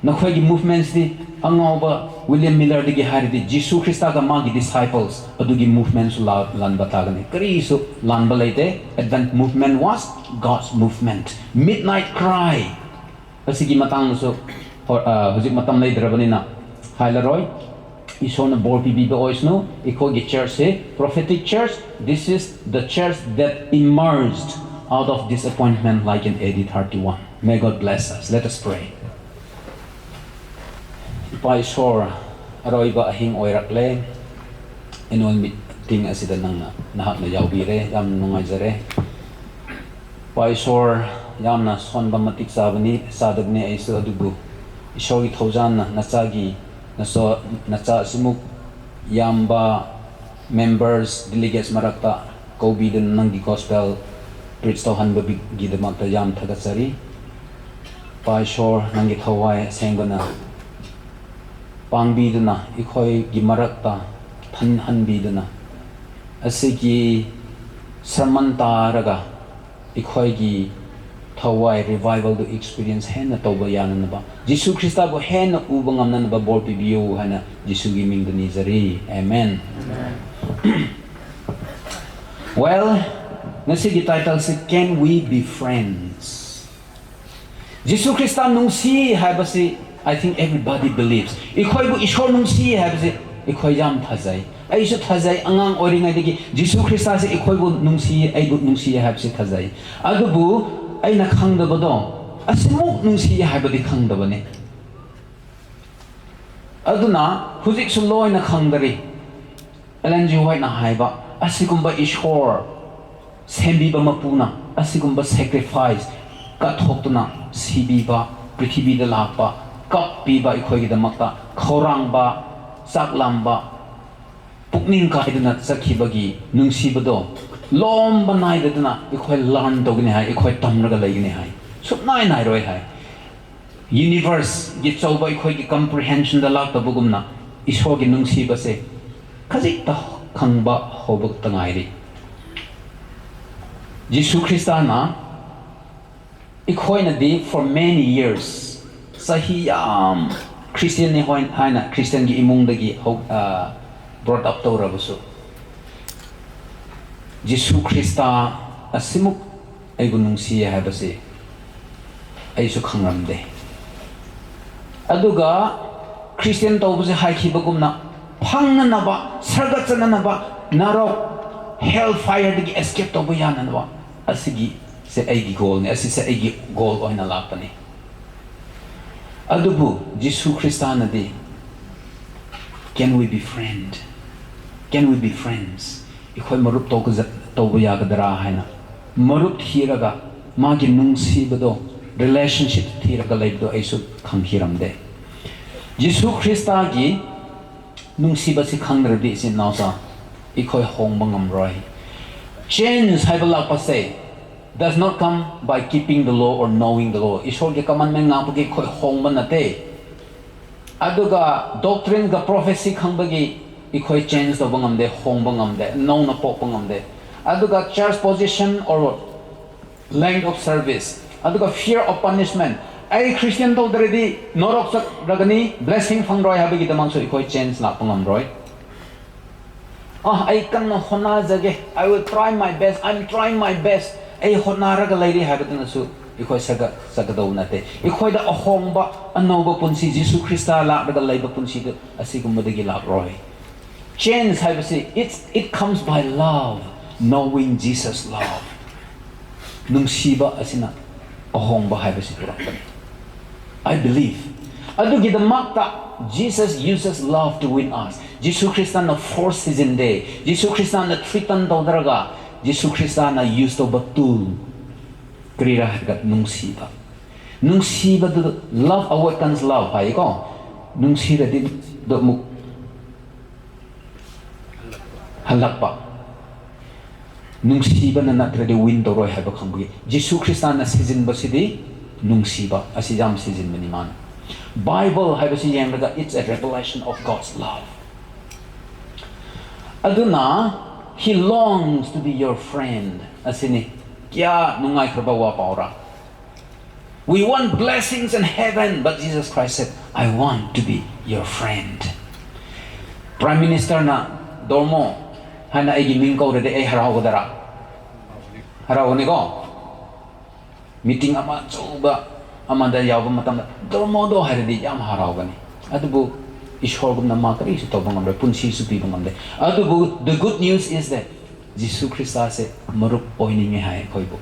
ꯅꯈꯣꯏꯒꯤ movementsꯇꯤ ꯑꯉꯥꯎꯕ William Millerꯗꯒꯤ ꯍꯥꯏꯔꯗꯤ ꯖꯤꯁꯨ ꯈ꯭ꯔꯤꯁꯇꯒ ꯃꯥꯒꯤ disciples ꯑꯗꯨꯒꯤ movementꯁꯨ ꯂꯥꯟꯕ ꯇꯥꯒꯅꯤ꯫ ꯀꯔꯤꯁꯨ ꯂꯥꯟꯕ ꯂꯩꯇꯦ꯫ Advent movement was God's movement. Midnight cry ꯑꯁꯤꯒꯤ ꯃꯇꯥꯡꯗꯁꯨ ꯍꯧꯖꯤꯛ ꯃꯇꯝ ꯂꯩꯇ꯭ꯔꯕꯅꯤꯅ ꯍꯥꯏꯔꯔꯣꯏ꯫ ꯏꯁꯣꯔꯅ ꯕꯣꯔ ꯄꯤꯕꯤꯕ ꯑꯣꯏꯁꯅꯨ꯫ ꯑꯩꯈꯣꯏꯒꯤ churchꯁꯦ prophetic church. This is the church that emerged out of disappointment like in A D thirty-one. May God bless us. Let us pray. ꯏꯄꯥ ꯏꯁꯣꯔ, ꯑꯔꯣꯏꯕ ꯑꯍꯤꯡ ꯑꯣꯏꯔꯛꯂꯦ꯫ Annual meeting ꯑꯁꯤꯗ ꯅꯪꯅ, ꯅꯍꯥꯛꯅ ꯌꯥꯎꯕꯤꯔꯦ꯫ ꯌꯥꯝ ꯅꯨꯡꯉꯥꯏꯖꯔꯦ꯫ ꯏꯄꯥ ꯏꯁꯣꯔ, ꯌꯥꯝꯅ ꯁꯣꯟꯕ ꯃꯇꯤꯛ ꯆꯥꯕꯅꯤ, ꯆꯥꯗꯕꯅꯤ ꯑꯩꯁꯨ, ꯑꯗꯨꯕꯨ ꯏꯁꯣꯔꯒꯤ ꯊꯧꯖꯥꯟꯅ ꯅꯆꯥꯒꯤ, ꯅꯆꯥ, ꯅꯆꯥ ꯑꯁꯤꯃꯨꯛ ꯌꯥꯝꯕ members, delegates ꯃꯔꯛꯇ ꯀꯧꯕꯤꯗꯨꯅ ꯅꯪꯒꯤ gospel preach ꯇꯧꯍꯟꯕꯒꯤꯗꯃꯛꯇ ꯌꯥꯝ ꯊꯥꯒꯠꯆꯔꯤ꯫ ꯏꯄꯥ ꯏꯁꯣꯔ, ꯅꯪꯒꯤ ꯊꯋꯥꯏ ꯑꯁꯦꯡꯕꯅ ꯄꯥꯡꯕꯤꯗꯨꯅ ꯑꯩꯈꯣꯏꯒꯤ ꯃꯔꯛꯇ ꯊꯟꯍꯟꯕꯤꯗꯨꯅ ꯑꯁꯤꯒꯤ sermon ꯇꯥꯔꯒ ꯑꯩꯈꯣꯏꯒꯤ ꯊꯋꯥꯏ revivalꯗꯨ experience ꯍꯦꯟꯅ ꯇꯧꯕ ꯌꯥꯅꯅꯕ, ꯖꯤꯁꯨ ꯈ꯭ꯔꯤꯁꯇꯕꯨ ꯍꯦꯟꯅ ꯎꯕ ꯉꯝꯅꯅꯕ ꯕꯣꯔ ꯄꯤꯕꯤꯌꯨ ꯍꯥꯏꯅ ꯖꯤꯁꯨꯒꯤ ꯃꯤꯡꯗ ꯅꯤꯖꯔꯤ꯫ Amen. Well, ꯉꯁꯤꯒꯤ titleꯁꯤ Can We Be Friends? Jesus Christ ꯅꯨꯡꯁꯤ ꯍꯥꯏꯕꯁꯤ, I think everybody believes. ꯑꯩꯈꯣꯏꯕꯨ ꯏꯁꯣꯔ ꯅꯨꯡꯁꯤ ꯍꯥꯏꯕꯁꯤ ꯑꯩꯈꯣꯏ ꯌꯥꯝ ꯊꯥꯖꯩ꯫ ꯑꯩꯁꯨ ꯊꯥꯖꯩ, ꯑꯉꯥꯡ ꯑꯣꯏꯔꯤꯉꯩꯗꯒꯤ ꯖꯤꯁꯨ ꯈ꯭ꯔꯤꯁꯇꯁꯤ ꯑꯩꯈꯣꯏꯕꯨ ꯅꯨꯡꯁꯤ, ꯑꯩꯕꯨ ꯅꯨꯡꯁꯤ ꯍꯥꯏꯕꯁꯤ ꯊꯥꯖꯩ꯫ ꯑꯗꯨꯕꯨ ꯑꯩꯅ ꯈꯪꯗꯕꯗꯣ, ꯑꯁꯤꯃꯨꯛ ꯅꯨꯡꯁꯤ ꯍꯥꯏꯕꯗꯤ ꯈꯪꯗꯕꯅꯤ꯫ ꯑꯗꯨꯅ ꯍꯧꯖꯤꯛꯁꯨ ꯂꯣꯏꯅ ꯈꯪꯗꯔꯤ꯫ Ellen G. Whiteꯅ ꯍꯥꯏꯕ, ꯑꯁꯤꯒꯨꯝꯕ ꯏꯁꯣꯔ ꯁꯦꯝꯕꯤꯕ ꯃꯄꯨꯅ ꯑꯁꯤꯒꯨꯝꯕ sacrifice, ꯀꯠꯊꯣꯛꯇꯨꯅ ꯁꯤꯕꯤꯕ, ꯄ꯭ꯔꯤꯊꯤꯕꯤꯗ ꯂꯥꯛꯄ, ꯀꯞꯄꯤꯕ, ꯑꯩꯈꯣꯏꯒꯤꯗꯃꯛꯇ ꯈꯧꯔꯥꯡꯕ, ꯆꯥꯛ ꯂꯥꯝꯕ, ꯄꯨꯛꯅꯤꯡ ꯀꯥꯏꯗꯨꯅ ꯆꯠꯈꯤꯕꯒꯤ ꯅꯨꯡꯁꯤꯕꯗꯣ ꯂꯣꯝꯕ ꯅꯥꯏꯗꯗꯅ ꯑꯩꯈꯣꯏ learn ꯇꯧꯒꯅꯤ ꯍꯥꯏ, ꯑꯩꯈꯣꯏ ꯇꯝꯂꯒ ꯂꯩꯒꯅꯤ ꯍꯥꯏ, ꯁꯨꯞꯅꯥꯏ ꯅꯥꯏꯔꯣꯏ ꯍꯥꯏ꯫ Universeꯒꯤ ꯆꯥꯎꯕ ꯑꯩꯈꯣꯏꯒꯤ comprehensionꯗ ꯂꯥꯛꯇꯕꯒꯨꯝꯅ ꯏꯁꯣꯔꯒꯤ ꯅꯨꯡꯁꯤꯕꯁꯦ ꯈꯖꯤꯛꯇ ꯈꯪꯕ ꯍꯧꯕꯇ ꯉꯥꯏꯔꯤ꯫ ꯖꯤꯁꯨ ꯈ꯭ꯔꯤꯁꯇꯅ ꯑꯩꯈꯣꯏꯅꯗꯤ for many years ꯆꯍꯤ ꯌꯥꯝ ꯈ꯭ꯔꯤꯁꯇꯤꯌꯟꯅꯤ ꯍꯣꯏ ꯍꯥꯏꯅ ꯈ꯭ꯔꯤꯁꯇꯤꯌꯟꯒꯤ ꯏꯃꯨꯡꯗꯒꯤ ꯍꯧ-, ꯑ, brought up ꯇꯧꯔꯕꯁꯨ, ꯖꯤꯁꯨ ꯈ꯭ꯔꯤꯁꯇ ꯑꯁꯤꯃꯨꯛ ꯑꯩꯕꯨ ꯅꯨꯡꯁꯤꯌꯦ ꯍꯥꯏꯕꯁꯤ ꯑꯩꯁꯨ ꯈꯪꯂꯝꯗꯦ꯫ ꯑꯗꯨꯒ ꯈ꯭ꯔꯤꯁꯇꯤꯌꯟ ꯇꯧꯕꯁꯦ ꯍꯥꯏꯈꯤꯕꯒꯨꯝꯅ ꯐꯪꯅꯅꯕ, ꯁꯔꯒ ꯆꯠꯅꯅꯕ, ꯅꯔꯣꯛ, hell fireꯗꯒꯤ escape ꯇꯧꯕ ꯌꯥꯅꯅꯕ, ꯑꯁꯤꯒꯤꯁꯦ ꯑꯩꯒꯤ goalꯅꯤ, ꯑꯁꯤꯁꯦ ꯑꯩꯒꯤ goal ꯑꯣꯏꯅ ꯂꯥꯛꯄꯅꯤ꯫ ꯑꯗꯨꯕꯨ ꯖꯤꯁꯨ ꯈ꯭ꯔꯤꯁꯇꯥꯅꯗꯤ, "Can we be friend? Can we be friends?" ꯑꯩꯈꯣꯏ ꯃꯔꯨꯞ ꯇꯧꯒꯖ-, ꯇꯧꯕ ꯌꯥꯒꯗ꯭ꯔꯥ ꯍꯥꯏꯅ ꯃꯔꯨꯞ ꯊꯤꯔꯒ ꯃꯥꯒꯤ ꯅꯨꯡꯁꯤꯕꯗꯣ, relationship ꯊꯤꯔꯒ ꯂꯩꯕꯗꯣ ꯑꯩꯁꯨ ꯈꯪꯈꯤꯔꯝꯗꯦ꯫ ꯖꯤꯁꯨ ꯈ꯭ꯔꯤꯁꯇꯥꯒꯤ ꯅꯨꯡꯁꯤꯕꯁꯤ ꯈꯪꯗ꯭ꯔꯗꯤ, ꯏꯆꯤꯟ ꯏꯅꯥꯎꯁꯥ, ꯑꯩꯈꯣꯏ ꯍꯣꯡꯕ ꯉꯝꯔꯣꯏ꯫ Change ꯍꯥꯏꯕ ꯂꯥꯛꯄꯁꯦ does not come by keeping the law or knowing the law. ꯏꯁꯣꯔꯒꯤ commandment ꯉꯥꯛꯄꯒꯤ ꯑꯩꯈꯣꯏ ꯍꯣꯡꯕ ꯅꯠꯇꯦ꯫ ꯑꯗꯨꯒ doctrineꯒ prophecy ꯈꯪꯕꯒꯤ ꯑꯩꯈꯣꯏ change ꯇꯧꯕ ꯉꯝꯗꯦ, ꯍꯣꯡꯕ ꯉꯝꯗꯦ, ꯅꯧꯅ ꯄꯣꯛꯄ ꯉꯝꯗꯦ꯫ ꯑꯗꯨꯒ church position or length of service, ꯑꯗꯨꯒ fear of punishment, ꯑꯩ ꯈ꯭ꯔꯤꯁꯇꯤꯌꯟ ꯇꯧꯗ꯭ꯔꯗꯤ ꯅꯣꯔꯣꯛ ꯆꯠꯂꯒꯅꯤ, blessing ꯐꯪꯔꯣꯏ ꯍꯥꯏꯕꯒꯤꯗꯃꯛꯁꯨ ꯑꯩꯈꯣꯏ change ꯂꯥꯛꯄ ꯉꯝꯔꯣꯏ꯫ ꯑ, ꯑꯩ ꯀꯟꯅ ꯍꯣꯠꯅꯖꯒꯦ, I will try my best, I'm trying my best, ꯑꯩ ꯍꯣꯠꯅꯔꯒ ꯂꯩꯔꯤ ꯍꯥꯏꯕꯗꯨꯅꯁꯨ ꯑꯩꯈꯣꯏ ꯁꯒ-, ꯆꯠꯀꯗꯧꯕ ꯅꯠꯇꯦ꯫ ꯑꯩꯈꯣꯏꯗ ꯑꯍꯣꯡꯕ, ꯑꯅꯧꯕ ꯄꯨꯟꯁꯤ, ꯖꯤꯁꯨ ꯈ꯭ꯔꯤꯁꯇ ꯂꯥꯛꯂꯒ ꯂꯩꯕ ꯄꯨꯟꯁꯤꯗꯨ ꯑꯁꯤꯒꯨꯝꯕꯗꯒꯤ ꯂꯥꯛꯔꯣꯏ꯫ Change ꯍꯥꯏꯕꯁꯤ, it's, it comes by love, knowing Jesus' love. ꯅꯨꯡꯁꯤꯕ ꯑꯁꯤꯅ ꯑꯍꯣꯡꯕ ꯍꯥꯏꯕꯁꯤ ꯄꯨꯔꯛꯄꯅꯤ꯫ I believe. ꯑꯗꯨꯒꯤꯗꯃꯛꯇ Jesus uses love to win us. Jesus ꯈ꯭ꯔꯤꯁꯇꯅ force ꯁꯤꯖꯤꯟꯗꯦ꯫ Jesus ꯈ꯭ꯔꯤꯁꯇꯅ threaten ꯇꯧꯗ꯭ꯔꯒ, ꯖꯤꯁꯨ ꯈ꯭ꯔꯤꯁꯇꯅ use ꯇꯧꯕ tool ꯀꯔꯤꯔꯥ ꯍꯥꯏꯔꯒ ꯅꯨꯡꯁꯤꯕ꯫ ꯅꯨꯡꯁꯤꯕꯗꯨ, love awakens love ꯍꯥꯏꯀꯣ꯫ ꯅꯨꯡꯁꯤꯔꯗꯤ ꯑꯗꯨ ꯑꯃꯨꯛ ꯍꯜꯂꯛꯄ꯫ ꯅꯨꯡꯁꯤꯕꯅ ꯅꯠꯇ꯭ꯔꯗꯤ win ꯇꯧꯔꯣꯏ ꯍꯥꯏꯕ ꯈꯪꯕꯒꯤ ꯖꯤꯁꯨ ꯈ꯭ꯔꯤꯁꯇꯥꯅ ꯁꯤꯖꯤꯟꯕꯁꯤꯗꯤ ꯅꯨꯡꯁꯤꯕ ꯑꯁꯤ ꯌꯥꯝ ꯁꯤꯖꯤꯟꯕꯅꯤ ꯃꯥꯅ꯫ Bible ꯍꯥꯏꯕꯁꯤ ꯌꯦꯡꯂꯒ it's a revelation of God's love. ꯑꯗꯨꯅ he longs to be your friend ꯑꯁꯤꯅꯤ꯫ ꯀꯌꯥ ꯅꯨꯡꯉꯥꯏꯈ꯭ꯔꯕ ꯋꯥ ꯄꯥꯎꯔꯥ꯫ We want blessings in heaven, but Jesus Christ said, "I want to be your friend." Prime Ministerꯅ "ꯙꯔꯃꯣ" ꯍꯥꯏꯅ ꯑꯩꯒꯤ ꯃꯤꯡ ꯀꯧꯔꯗꯤ ꯑꯩ ꯍꯔꯥꯎꯒꯗꯔꯥ? ꯍꯔꯥꯎꯒꯅꯤꯀꯣ? ꯃꯤꯇꯤꯡ ꯑꯃ ꯑꯆꯧꯕ ꯑꯃꯗ ꯌꯥꯎꯕ ꯃꯇꯝꯗ "ꯙꯔꯃꯣꯗꯣ" ꯍꯥꯏꯔꯗꯤ ꯌꯥꯝ ꯍꯔꯥꯎꯒꯅꯤ꯫ ꯑꯗꯨꯕꯨ ꯏꯁꯣꯔꯒꯨꯝꯅ ꯃꯥ ꯀꯔꯤꯁꯨ ꯇꯧꯕ ꯉꯝꯂꯣꯏ, ꯄꯨꯟꯁꯤꯁꯨ ꯄꯤꯕ ꯉꯝꯗꯦ꯫ ꯑꯗꯨꯕꯨ the good news is that ꯖꯤꯁꯨ ꯈ꯭ꯔꯤꯁꯇꯁꯦ ꯃꯔꯨꯞ ꯑꯣꯏꯅꯤꯡꯉꯦ ꯍꯥꯏ ꯑꯩꯈꯣꯏꯕꯨ꯫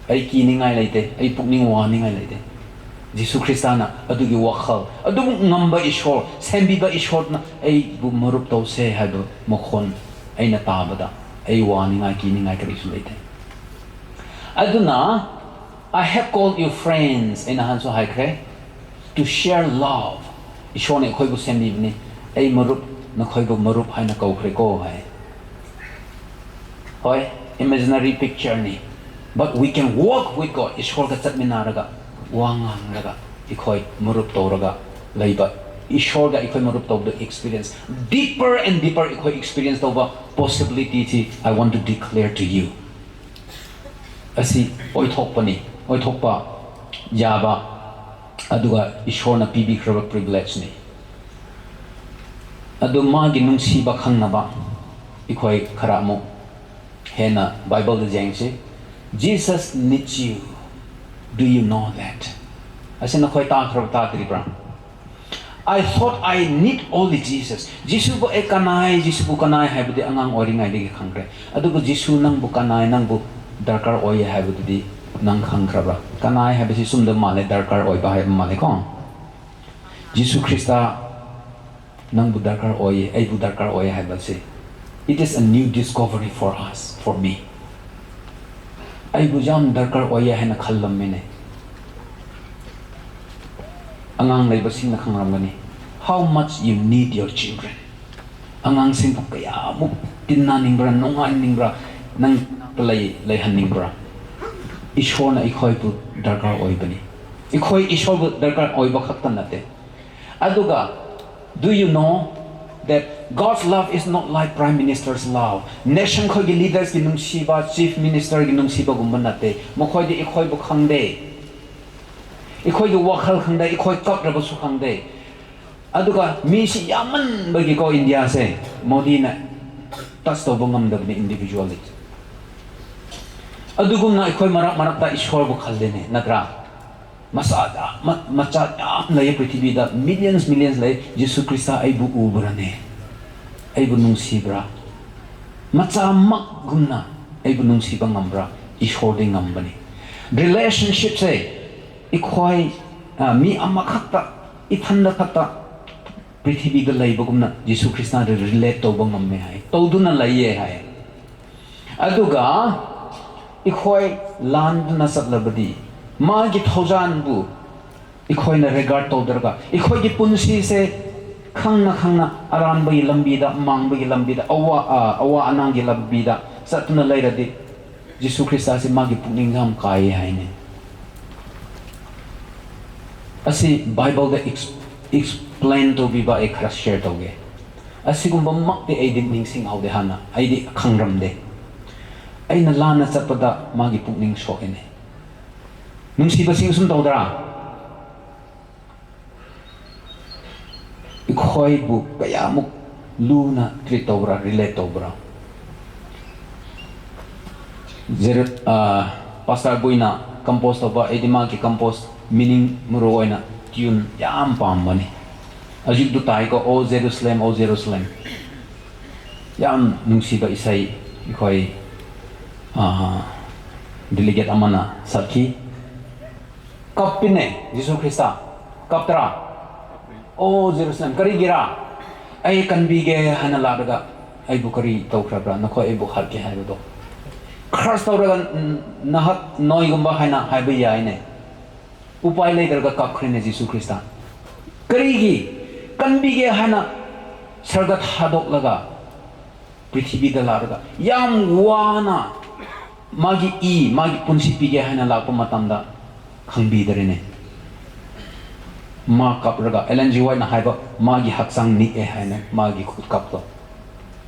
"ꯑꯩ ꯀꯤꯅꯤꯡꯉꯥꯏ ꯂꯩꯇꯦ, ꯑꯩ ꯄꯨꯛꯅꯤꯡ ꯋꯥꯅꯤꯡꯉꯥꯏ ꯂꯩꯇꯦ"꯫ ꯖꯤꯁꯨ ꯈ꯭ꯔꯤꯁꯇꯅ ꯑꯗꯨꯒꯤ ꯋꯥꯈꯜ, ꯑꯗꯨꯕꯨ ꯉꯝꯕ ꯏꯁꯣꯔ, ꯁꯦꯝꯕꯤꯕ ꯏꯁꯣꯔꯅ ꯑꯩꯕꯨ ꯃꯔꯨꯞ ꯇꯧꯁꯦ ꯍꯥꯏꯕ ꯃꯈꯣꯟ ꯑꯩꯅ ꯇꯥꯕꯗ ꯑꯩ ꯋꯥꯅꯤꯡꯉꯥꯏ, ꯀꯤꯅꯤꯡꯉꯥꯏ ꯀꯔꯤꯁꯨ ꯂꯩꯇꯦ꯫ ꯑꯗꯨꯅ "I have called you friends" ꯑꯩ ꯅꯍꯥꯟꯁꯨ ꯍꯥꯏꯈ꯭ꯔꯦ, "to share love"꯫ ꯏꯁꯣꯔꯅ ꯑꯩꯈꯣꯏꯕꯨ ꯁꯦꯝꯕꯤꯕꯅꯤ꯫ "ꯑꯩ ꯃꯔꯨꯞ, ꯅꯈꯣꯏꯕꯨ ꯃꯔꯨꯞ ꯍꯥꯏꯅ ꯀꯧꯈ꯭ꯔꯦꯀꯣ" ꯍꯥꯏ꯫ ꯍꯣꯏ, imaginary pictureꯅꯤ, but we can walk with God. ꯏꯁꯣꯔꯒ ꯆꯠꯃꯤꯟꯅꯔꯒ, ꯋꯥ ꯉꯥꯡꯂꯒ, ꯑꯩꯈꯣꯏ ꯃꯔꯨꯞ ꯇꯧꯔꯒ ꯂꯩꯕ, ꯏꯁꯣꯔꯒ ꯑꯩꯈꯣꯏ ꯃꯔꯨꯞ ꯇꯧꯕꯗ experience, deeper and deeper ꯑꯩꯈꯣꯏ experience ꯇꯧꯕ possibilityꯁꯤ I want to declare to you꯫ ꯑꯁꯤ ꯑꯣꯏꯊꯣꯛꯄꯅꯤ, ꯑꯣꯏꯊꯣꯛꯄ ꯌꯥꯕ, ꯑꯗꯨꯒ ꯏꯁꯣꯔꯅ ꯄꯤꯕꯤꯈ꯭ꯔꯕ privilegeꯅꯤ꯫ ꯑꯗꯨ ꯃꯥꯒꯤ ꯅꯨꯡꯁꯤꯕ ꯈꯪꯅꯕ ꯑꯩꯈꯣꯏ ꯈꯔ ꯑꯃꯨꯛ ꯍꯦꯟꯅ ꯕꯥꯏꯕꯜꯗ ꯌꯦꯡꯁꯤ꯫ "Jesus needs you. Do you know that?" ꯑꯁꯤ ꯅꯈꯣꯏ ꯇꯥꯈ꯭ꯔꯕ ꯇꯥꯗ꯭ꯔꯤꯕ꯭ꯔꯥ? "I thought I need only Jesus." ꯖꯤꯁꯨꯕꯨ ꯑꯩ ꯀꯅꯥꯏ, ꯖꯤꯁꯨꯕꯨ ꯀꯅꯥꯏ ꯍꯥꯏꯕꯗꯤ ꯑꯉꯥꯡ ꯑꯣꯏꯔꯤꯉꯩꯗꯒꯤ ꯈꯪꯈ꯭ꯔꯦ꯫ ꯑꯗꯨꯕꯨ ꯖꯤꯁꯨ ꯅꯪꯕꯨ ꯀꯅꯥꯏ, ꯅꯪꯕꯨ ꯗꯔꯀꯥꯔ ꯑꯣꯏꯌꯦ ꯍꯥꯏꯕꯗꯨꯗꯤ ꯅꯪ ꯈꯪꯈ꯭ꯔꯕ꯭ꯔꯥ? ꯀꯅꯥꯏ ꯍꯥꯏꯕꯁꯤ ꯆꯨꯝꯗ ꯃꯥꯜꯂꯦ, ꯗꯔꯀꯥꯔ ꯑꯣꯏꯕ ꯍꯥꯏꯕ ꯃꯥꯜꯂꯦꯀꯣ꯫ ꯖꯤꯁꯨ ꯈ꯭ꯔꯤꯁꯇ ꯅꯪꯕꯨ ꯗꯔꯀꯥꯔ ꯑꯣꯏꯌꯦ, ꯑꯩꯕꯨ ꯗꯔꯀꯥꯔ ꯑꯣꯏꯌꯦ ꯍꯥꯏꯕꯁꯦ, it is a new discovery for us, for me. ꯑꯩꯕꯨ ꯌꯥꯝ ꯗꯔꯀꯥꯔ ꯑꯣꯏꯌꯦ ꯍꯥꯏꯅ ꯈꯜꯂꯝꯃꯤꯅꯦ꯫ ꯑꯉꯥꯡ ꯂꯩꯕꯁꯤꯡꯅ ꯈꯪꯂꯝꯒꯅꯤ, how much you need your children. ꯑꯉꯥꯡꯁꯤꯡꯕꯨ ꯀꯌꯥꯃꯨꯛ ꯇꯤꯟꯅꯅꯤꯡꯕ꯭ꯔꯥ, ꯅꯨꯡꯉꯥꯏꯅꯤꯡꯕ꯭ꯔꯥ, ꯅꯪ ꯂꯩ-, ꯂꯩꯍꯟꯅꯤꯡꯕ꯭ꯔꯥ? ꯏꯁꯣꯔꯅ ꯑꯩꯈꯣꯏꯕꯨ ꯗꯔꯀꯥꯔ ꯑꯣꯏꯕꯅꯤ꯫ ꯑꯩꯈꯣꯏ ꯏꯁꯣꯔꯕꯨ ꯗꯔꯀꯥꯔ ꯑꯣꯏꯕ ꯈꯛꯇ ꯅꯠꯇꯦ꯫ ꯑꯗꯨꯒ, do you know that God's love is not like prime minister's love? Nation ꯈꯣꯏꯒꯤ leadersꯀꯤ ꯅꯨꯡꯁꯤꯕ, chief ministerꯒꯤ ꯅꯨꯡꯁꯤꯕꯒꯨꯝꯕ ꯅꯠꯇꯦ꯫ ꯃꯈꯣꯏꯗꯤ ꯑꯩꯈꯣꯏꯕꯨ ꯈꯪꯗꯦ꯫ ꯑꯩꯈꯣꯏꯒꯤ ꯋꯥꯈꯜ ꯈꯪꯗꯦ, ꯑꯩꯈꯣꯏ ꯀꯞꯂꯕꯁꯨ ꯈꯪꯗꯦ꯫ ꯑꯗꯨꯒ ꯃꯤꯁꯤ ꯌꯥꯝꯃꯟꯕꯒꯤꯀꯣ, ꯏꯟꯗꯤꯌꯥꯁꯦ ꯃꯣꯗꯤꯅ ꯇꯆ ꯇꯧꯕ ꯉꯝꯗꯕꯅꯤ ꯏꯟꯗꯤꯕꯤꯖꯨꯋꯦꯜꯂꯤ꯫ ꯑꯗꯨꯒꯨꯝꯅ ꯑꯩꯈꯣꯏ ꯃꯔꯛ ꯃꯔꯛꯇ ꯏꯁꯣꯔꯕꯨ ꯈꯜꯂꯦꯅꯦ, ꯅꯠꯇ꯭ꯔꯥ? ꯃꯆꯥ ꯌꯥꯝ, ꯃ-, ꯃꯆꯥ ꯌꯥꯝ ꯂꯩ ꯄ꯭ꯔꯤꯊꯤꯕꯤꯗ, ꯃꯤꯂꯤꯌꯟꯁ ꯃꯤꯂꯤꯌꯟꯁ ꯂꯩ꯫ ꯖꯤꯁꯨ ꯈ꯭ꯔꯤꯁꯇ ꯑꯩꯕꯨ ꯎꯕ꯭ꯔꯥꯅꯦ? ꯑꯩꯕꯨ ꯅꯨꯡꯁꯤꯕ꯭ꯔꯥ? ꯃꯆꯥꯃꯛꯒꯨꯝꯅ ꯑꯩꯕꯨ ꯅꯨꯡꯁꯤꯕ ꯉꯝꯕ꯭ꯔꯥ? ꯏꯁꯣꯔꯗꯤ ꯉꯝꯕꯅꯤ꯫ ꯔꯤꯂꯦꯁꯟꯁꯤꯞꯁꯦ ꯑꯩꯈꯣꯏ, ꯑ, ꯃꯤ ꯑꯃꯈꯛꯇ, ꯏꯊꯟꯗ ꯈꯛꯇ ꯄ꯭ꯔꯤꯊꯤꯕꯤꯗ ꯂꯩꯕꯒꯨꯝꯅ ꯖꯤꯁꯨ ꯈ꯭ꯔꯤꯁꯇꯗ ꯔꯤꯂꯦꯠ ꯇꯧꯕ ꯉꯝꯃꯦ ꯍꯥꯏ, ꯇꯧꯗꯨꯅ ꯂꯩꯌꯦ ꯍꯥꯏ꯫ ꯑꯗꯨꯒ ꯑꯩꯈꯣꯏ ꯂꯥꯟꯗꯨꯅ ꯆꯠꯂꯕꯗꯤ, ꯃꯥꯒꯤ ꯊꯧꯖꯥꯟꯕꯨ ꯑꯩꯈꯣꯏꯅ ꯔꯤꯒꯥꯔꯗ ꯇꯧꯗ꯭ꯔꯒ, ꯑꯩꯈꯣꯏꯒꯤ ꯄꯨꯟꯁꯤꯁꯦ ꯈꯪꯅ ꯈꯪꯅ ꯑꯔꯥꯟꯕꯒꯤ ꯂꯝꯕꯤꯗ, ꯃꯥꯡꯕꯒꯤ ꯂꯝꯕꯤꯗ, ꯑꯋꯥ, ꯑ, ꯑꯋꯥ ꯑꯅꯥꯒꯤ ꯂꯝꯕꯤꯗ ꯆꯠꯇꯨꯅ ꯂꯩꯔꯗꯤ, ꯖꯤꯁꯨ ꯈ꯭ꯔꯤꯁꯇꯁꯦ ꯃꯥꯒꯤ ꯄꯨꯛꯅꯤꯡ ꯌꯥꯝ ꯀꯥꯏꯌꯦ ꯍꯥꯏꯅꯤ꯫ ꯑꯁꯤ ꯕꯥꯏꯕꯜꯗ ꯑꯦꯛꯁ-, ꯑꯦꯛꯁꯄ꯭ꯂꯦꯟ ꯇꯧꯕꯤꯕ ꯑꯩ ꯈꯔ ꯁꯤꯌꯔ ꯇꯧꯒꯦ꯫ ꯑꯁꯤꯒꯨꯝꯕꯃꯛꯇꯤ ꯑꯩꯗꯤ ꯅꯤꯡꯁꯤꯡꯍꯧꯗꯦ, ꯍꯥꯟꯅ ꯑꯩꯗꯤ ꯈꯪꯔꯝꯗꯦ꯫ ꯑꯩꯅ ꯂꯥꯟꯅ ꯆꯠꯄꯗ ꯃꯥꯒꯤ ꯄꯨꯛꯅꯤꯡ ꯁꯣꯛꯏꯅꯦ꯫ ꯅꯨꯡꯁꯤꯕꯁꯤꯡ ꯁꯨꯝ ꯇꯧꯗ꯭ꯔꯥ? ꯑꯩꯈꯣꯏꯕꯨ ꯀꯌꯥꯃꯨꯛ ꯂꯨꯅ ꯇ꯭ꯔꯤꯠ ꯇꯧꯕ꯭ꯔꯥ, ꯔꯤꯂꯦꯠ ꯇꯧꯕ꯭ꯔꯥ? ꯖꯦꯔꯨ-, ꯑ, ꯄꯥꯁꯇꯔ ꯕꯣꯏꯅ ꯀꯝꯄꯣꯁ ꯇꯧꯕ, ꯑꯩꯗꯤ ꯃꯥꯒꯤ ꯀꯝꯄꯣꯁ ꯃꯤꯅꯤꯡ ꯃꯔꯨ ꯑꯣꯏꯅ ꯇ꯭ꯌꯨꯟ ꯌꯥꯝ ꯄꯥꯝꯕꯅꯤ꯫ ꯍꯧꯖꯤꯛꯇꯨ ꯇꯥꯏꯀꯣ, "ꯑꯣ ꯖꯦꯔꯨꯁꯂꯦꯝ, ꯑꯣ ꯖꯦꯔꯨꯁꯂꯦꯝ"꯫ ꯌꯥꯝ ꯅꯨꯡꯁꯤꯕ ꯏꯁꯩ ꯑꯩꯈꯣꯏ, ꯑ, ꯗꯦꯂꯤꯒꯦꯠ ꯑꯃꯅ ꯁꯛꯈꯤ꯫ ꯀꯞꯄꯤꯅꯦ ꯖꯤꯁꯨ ꯈ꯭ꯔꯤꯁꯇ꯫ ꯀꯞꯇ꯭ꯔꯥ? "ꯑꯣ ꯖꯦꯔꯨꯁꯂꯦꯝ, ꯀꯔꯤꯒꯤꯔꯥ? ꯑꯩ ꯀꯟꯕꯤꯒꯦ ꯍꯥꯏꯅ ꯂꯥꯛꯂꯒ ꯑꯩꯕꯨ ꯀꯔꯤ ꯇꯧꯈ꯭ꯔꯕ꯭ꯔꯥ? ꯅꯈꯣꯏ ꯑꯩꯕꯨ ꯍꯥꯠꯀꯦ ꯍꯥꯏꯕꯗꯣ?" ꯈ꯭ꯔꯁ ꯇꯧꯔꯒ, ꯎꯝ, ꯅꯍꯛ ꯅꯣꯏꯒꯨꯝꯕ ꯍꯥꯏꯅ ꯍꯥꯏꯕ ꯌꯥꯏꯅꯦ꯫ ꯎꯄꯥꯏ ꯂꯩꯇ꯭ꯔꯒ ꯀꯞꯈ꯭ꯔꯦꯅꯦ ꯖꯤꯁꯨ ꯈ꯭ꯔꯤꯁꯇ꯫ ꯀꯔꯤꯒꯤ? ꯀꯟꯕꯤꯒꯦ ꯍꯥꯏꯅ ꯁꯔꯒ ꯊꯥꯗꯣꯛꯂꯒ ꯄ꯭ꯔꯤꯊꯤꯕꯤꯗ ꯂꯥꯛꯂꯒ ꯌꯥꯝ ꯋꯥꯅ ꯃꯥꯒꯤ ꯏ, ꯃꯥꯒꯤ ꯄꯨꯟꯁꯤ ꯄꯤꯒꯦ ꯍꯥꯏꯅ ꯂꯥꯛꯄ ꯃꯇꯝꯗ ꯈꯪꯕꯤꯗ꯭ꯔꯦꯅꯦ꯫ ꯃꯥ ꯀꯞꯂꯒ, ꯑꯦꯂꯦꯟ ꯖꯤ ꯋꯥꯏꯠꯅ ꯍꯥꯏꯕ, "ꯃꯥꯒꯤ ꯍꯛꯆꯥꯡ ꯅꯤꯛꯑꯦ" ꯍꯥꯏꯅ, ꯃꯥꯒꯤ ꯈꯨꯠ ꯀꯞꯇꯣ꯫